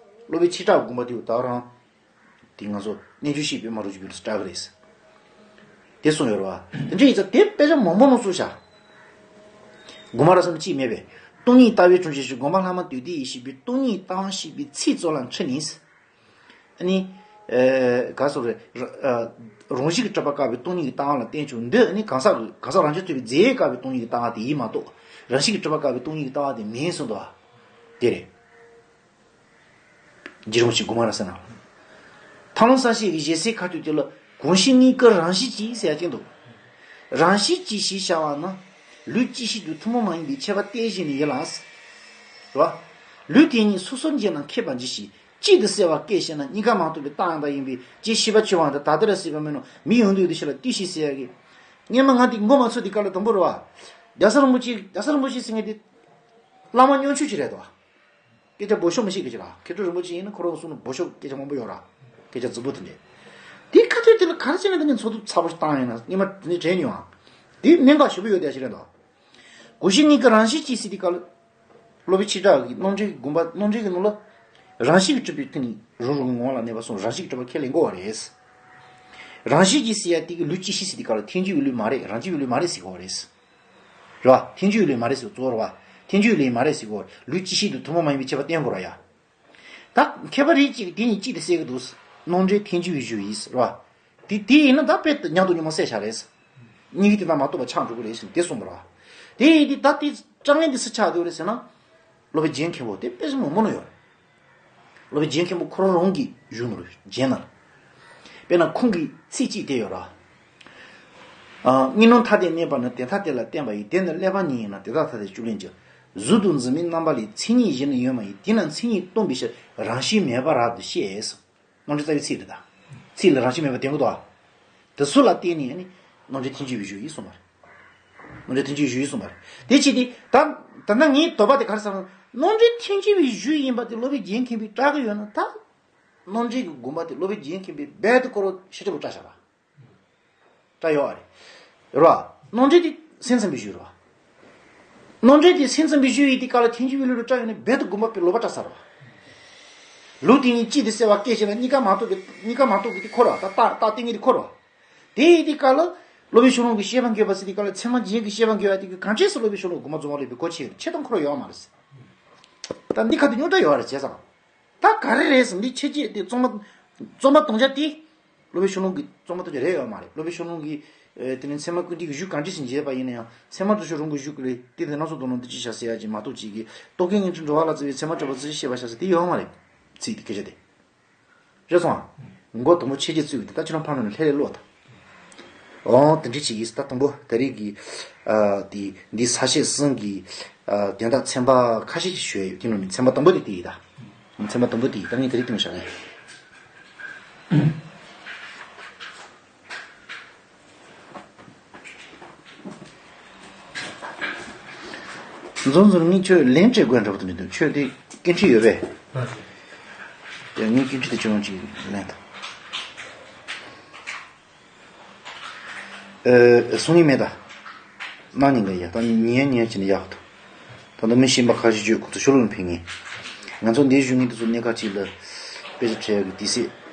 སློབ་དཔོན་ཆོས་གྲགས་དགོངས་པ་དེ་ད་རང་། དེ་ང་ཚོ་རྣལ་འབྱོར་བཤད་པའི་མ་རུ་གྱུར་པའི་སྐྲག་གི་རེད། དེ་གསུངས་ཡོད་རེད་བ། དེ་འདྲ་ཡིན་ཙང་དེ་དཔེ་ཆ་མང་པོ་ནང་གསུངས་ཤག་དགོངས་པ་རབ་གསལ་གཅིག་མེད་པས། སྟོང་ཉིད་ལྟ་བའི་གྲོང་ཁྱེར་ཞིག་དགོངས་པ་ལྷག་མ་དོན་བདེ་ཡིས་ཞེས་པའི་སྟོང་ཉིད་ལྟ་བ་ཞེས་པའི་ཚིག་གཙོ་ལ་འཁྲིལ་ནས། ཨ་ནི། ཨེ། ག་སོ་རེད། ར་ཨ། རང་བཞིན་གྱིས་གྲུབ་པ་བཀག་པའི་སྟོང་ཉིད་ཀྱི་ལྟ་བ་ལ་བརྟེན་ཀྱང་འདི་ནི་གང་ཟག་གི་གང་ཟག་རང་རྐྱ་ཐུབ་པའི་རྫས་བཀག་པའི་སྟོང་ཉིད་ཀྱི་ལྟ་བ་དེ་ཡིན་མ་གཏོགས། རང་བཞིན་གྱིས་གྲུབ་པ་བཀག་པའི་སྟོང་ཉིད་ཀྱི་ལྟ་བ་དེ་མིན་གསུངས་འདུག་བ། དེ་རེད། རྗེ་རིན་པོ་ཆེ་དགོངས་པ་རབ་གསལ་ནང་། ཐར་ལམ་གསལ་བྱེད་ཀྱི་ཞལ་ཟས་ཁ་ཐུག་དེ་ལ་གང་ཞིག་གཉིས་ཀྱི་རང་བཞིན་གྱིས་ཟེར་ཡ་ཅིག་འདུག་རང་བཞིན་གྱིས་ཞེས་བྱ་བ་ནི། ལུས་སྐྱེ་ཤི་དུས་ཐུན་མོང་མ་ཡིན་པའི་ཁྱད་པར་བསྟན་བཞིན་ནི་ཡིན་ལ། རེད་བ། ལུས་དེ་ཉིད་སོ་སོར་འབྱེད་ན་མཁས་པར་འགྱུར་ཞིང་གཅིག་ཏུ་བསྲེ་བ་སྐད་ཅིག་ན་གཉིས་ཀ་མ་གཏོགས་པའི་རྟགས་ཡང་དག་ཡིན་པས་ཅེས་ཤེས་པ་ཆེ་བ་དང་དག་ལྟར་སྲིད་པ་མིན་ནོ། མི་ཡོང་དུས་དུ་ཤེས་ལ་ལྟོས་ཤིག་ཟེར་ཡ་གི། སྔོན་མ་ང་དེ་མགོ་མ་ཚོས་དེ་ག་ལ་དང་པོ་རེད་བ། རྒྱལ་ས་རིན་པོ་ཆེ་རྒྱལ་ས་རིན་པོ་ཆེ་ཟེར་མཁན་དེ། བླ་མ་སྙོམ་ཆུང་ཅིག་རེད་དོ། སྐད་ཆ་འབོ་ཤོག་མི་ཤེས་ཀྱི་ཅིག་ར། མཁས་གྲུབ་རིན་པོ་ཆེ་ཡིན་ན་ཁོ་རང་གསུང་ན་འབོ་ཤོག་སྐད་ཆ་མང་པོ་ཡོད་ར། སྐད་ཆ་རྫིག་པོ་དེ་འདྲས། དེ་ཁ་ཐོས་དེ་ལ་ག་རེ་བྱས་ན་དེ་ནས་འཚོ་ཐབས་ཚ་པོ་ཞིག་བཏང་ཡིན་ན་སྔོན་མ་དེ་ནས་དྲན་མྱོང་ཨ། དེ་གནད་འགག་ཞེ་པོ་ཡོད་དེ་ཞིག་རེད་དོ། གང་ཞིག་གཉིས་ཀྱི་རང་བཞིན་གྱིས་ཟེར་དུས་སྐབས་ལ། སློབ་དཔོན་ཆོས་གྲགས་ཀྱི་རྣམ་འགྲེལ་གྱི་དགོངས་པ་རྣམ་འགྲེལ་གྱི་ནང་ལ། རང་བཞིན་གྱིས་གྲུབ་པའི་ཐུན་ནི་རང་རང་གི་ངོ་བོ་ལ་གནས་པ་གསུངས་རང་བཞིན་གྱིས་གྲུབ་པ་ཁས་ལེན་དགོས་པ་རེད། རང་བཞིན་གྱིས་ཟེར་ཡ་དེ་གི་ལུས་སྐྱེ་ཤི་ཟེར་དུས་སྐབས་ལ་ཐལ་འགྱུར་བའི་ལུས་མ་རེད། རང་རྒྱུད་པའི་ལུས་མ་རེད་ཟེར་དགོས་པ་རེད། རེད་བ། ཐལ་འགྱུར་བའི་ལུས་མ་རེད་ཟེར་གཙོ་བོ་རེད་བ། ཐལ་འགྱུར་བའི་ལུས་མ་རེད་ཟེར་གོ། ལུས་སྐྱེ་ཤི་དུས་ཐུན་མོང་མ་ཡིན་པའི་ཁྱད་པར་བསྟན་དགོས་ར་ཡ། ད་མཁས་པ་རིགས་གཅིག་གིས་དེ་གཉིས་གཅིག་ཏུ་བསྲེ་གི་འདུག་རྣམ་འགྲེལ་ཐལ་འགྱུར་བའི་གཞུང་ཡིན་རེད་བ། དེ་དེ་ཡིན་ན་ད་དཔེ་ཉག་ཏུ་ཉི་མ་བསྲེས་བཞག་རེད། གཉིས་ཀྱི་དེ་དག་མ་གཏོགས་པ་ཆགས་འགྲོ་གི་རེད་ཟེར་དེ་གསུངས་པ་རེད་བ། དེ་ཡིན་དུས་ད་དེ་དཀའ་ངལ་འདི་སུ་ཆགས་འདུག་རེད་ཟེར་ན། སློབ་དཔོན་རྒྱན་མཁན་པོ་དེ་དཔེ་ཆ་མང་པོ་ན་ཡོད་རེད། སློབ་དཔོན་རྒྱན་མཁན་པོ་ཁོ་རང་རང་གི་གཞུང་ནོར་རྒྱན་ནར། དཔེར་ན་ཁོང་གི་ཚིག་གཅིག་དེ་ཡོད་ར། ཨ། གཉིས་སྣང་ཐ་དད་གནས་པ་ནི་དེ་ཐ་དད་ལ་བརྟེན་པ་ཡིན། དེ་ནི་ཀླད་པ་ཉིད་ཡིན་ན་དེ་དག་ཐ་དད་བཅུད་ལེན་གྱི། གཟུགས་དང་འཛིན་མའི་རྣམ་པ་ལས་མཚན་ཉིད་གཞན་ནི་ཡོད་མ་ཡིན། དེས་ན་མཚན་ཉིད་སྟོན་པའི་ཕྱིར་རང་བཞིན་མེད་པར་རབ་ཏུ་བཤད། རྣམ་འགྲེལ་རྩ་བའི་ཚིག་རེད་ད། ཚིག་ལ་རང་བཞིན་མེད་པ་བསྟན་གྱི་འདུག་ཨ། དེ་ཚོ་ལ་བརྟེན་ནས་ནི་རྣམ་འགྲེལ་ཐལ་འགྱུར་བའི་གཞུང་ཡིན་གསུངས་པ་རེད། རྣམ་འགྲེལ་ཐལ་འགྱུར་བའི་གཞུང་ཡིན་གསུངས་པ་རེད། དེ་ཅི་སྟེ་ད་ད་ལྟ་ངའི་དོགས་པ་དེ་ག་རེ་ཟེར་ན། རྣམ་འགྲེལ་ཐལ་འགྱུར་བའི་གཞུང་ཡིན་པ་དེ་སློབ་དཔོན་རྒྱན་མཁན་པོས་སྐྲག་གི་ཡོད་ན་ད། རྣམ་འགྲེལ་གྱི་དགོངས་པ་དེ་སློབ་དཔོན་རྒྱན་མཁན་པོས་རྦད་དེ་ཁོ་རང་ཤེས་ཆེན་པོ་སྐྲག་བཞག་པ། སྐྲག་ཡོད་རེད། རེད་བ། རྣམ་འགྲེལ་དེ་སེམས་ཙམ་པའི་གཞུང་རེད་བ། རྣམ་འགྲེལ་དེ་སེམས་ཙམ་པའི་གཞུང་ཡིན་དུས་སྐབས་ལ་ཐལ་འགྱུར་བའི་ལུགས་ལ་སྐྲག་ཡོད་ན་རྦད་དེ་དགོངས་པ་པའི་ལོག་པ་སྐྲག་ས་རེད་བ། ལུས་དེ་ཉིད་གཅིག་ཏུ་བསྲེ་བ་སྐད་ཅིག་ན་གཉིས་ཀ་མ་གཏོགས་པའི་གཉིས་ཀ་མ་གཏོགས་པའི་དེ་ཁོ་རེད་བ། ད་རྟགས་རྟགས་བསྟན་མཁན་དེ་ཁོ་རེད་བ། དེ་ཡིན་དུས་སྐབས་ལ་སློབ་དཔོན་ཤོ་ལོ་ཀའི་བཤད་པ་འགོད་པ་ཟེར་དུས་སྐབས་ལ་ཚད་མ་རྒྱན་གྱི་བཤད་པ་འགོད་པ་དེ་གི་གང་ཅི་སུ་སློབ་དཔོན་ཤོ་ལོ་ཀ་དགོངས་པ་རྫོགས་པ་ལས་པའི་གོ་ཆེ་ཆེ་དང་ཁོ་ར་ཡོད་མ་རེད། ད་འདི་ཁ་ཐུག་རྙོག་དྲ་ཡོད་རེད་བྱས་ཙང་། ད་ག་རེ་རེད་ཟེར་འདི་ཁྱེད་ཀྱིས་དེ་རྩོམ་པ་རྩོམ་པ་གཏོང་བྱ་དེ། སློབ་དཔོན་ཤོ་ལོ་ཀའི་རྩོམ་པ་གཏོང་བྱ་རེད་ཡོད་མ་རེད། སློབ་དཔོན་ཤོ་ལོ་ཀའི་ཨེ། དེ་ནི་ཚད་མ་ཀུན་བཏུས་ཀྱི་གཞུང་གང་ཅི་ཞིག་མཇལ་བ་ཡིན་ན་ཡང་ཚད་མ་རྡོ་རྗེ་རིན་པོ་ཆེའི་གཞུང་གི་ལས་དེ་དེ་སྣ་ཚོགས་དོན་ལ་འདི་ཅི་བྱ་ཟེར་ཡ་ཅིག་མ་གཏོགས་ཅིག་གིས་རྟོག་གེ་ངེས་ཚུལ་འགྲོ་བ་ལ་བརྩི་བའི་ཚད་མ་གྲུབ་པ་རྩི་ཤེས་པར་བྱ་ཟེར་དེ་ཡོད་མ་རེད། ཚིག་དེ་སྐད་ཆ་དེ། རེད་སོང་ཨ། མགོ་དང་པོ་ཆེ་ཆེ་བཙུགས་ཏེ་ད་ཁྱོད་རང་ཕར་ནང་ནས་ལྷོད་ལྷོད་ཀློག་དང་། འོང་དེ་འདྲ་ཅིག་ཡིན་ད་དང་པོ་ད་རེས་ཀྱི། ཨ། དེ་འདི་ས་བཤད་གསུམ་གྱི། ཨ། དོན་དག་ཚན་པ་ཁ་ཤས་ཤིག་ཞུས་ཡོད་དེ་ནང་ནས་ཚན་པ་དང་པོ་དེ་དེ་ཡིན་ད། ཚན་པ་དང་པོ་དེ་ཡིན་ད་ངས་དེ་རིང་དེ་མོ་བྱ་ངས། འཛོམས་འཛོམས་ངས་ཁྱོད་ལན་སྤྲད་དགོས་འདྲ་པོ་དེ་འདྲ་འདུག་ཁྱོད་དེ་སྐད་འཕྲིན་ཡོད་པས། ཨ། དེ་ངས་སྐད་འཕྲིན་དེ་ཁྱོད་རང་ཅིག་ལན་དང་། ཨེ། སང་ཉིན་མེད་ད། གནང་ཉིན་ལ་ཡ་ད་ཉིན་ཉིན་བྱས་ནས་ཡག་ཐུབ། ད་ལྟ་མི་གཞན་པ་ཁ་ཤས་བརྗོད་ཁོ་ཚོ་ཕྱི་ལོགས་ནས་ཕེབས་ངེས། ང་ཚོ་འདིའི་གཞུང་གི་དེ་ཚོ་གནས་ཁག་ཅིག་ལ་དཔེ་ཆ་ཁྲལ་གྱི་དུས་ཚོད་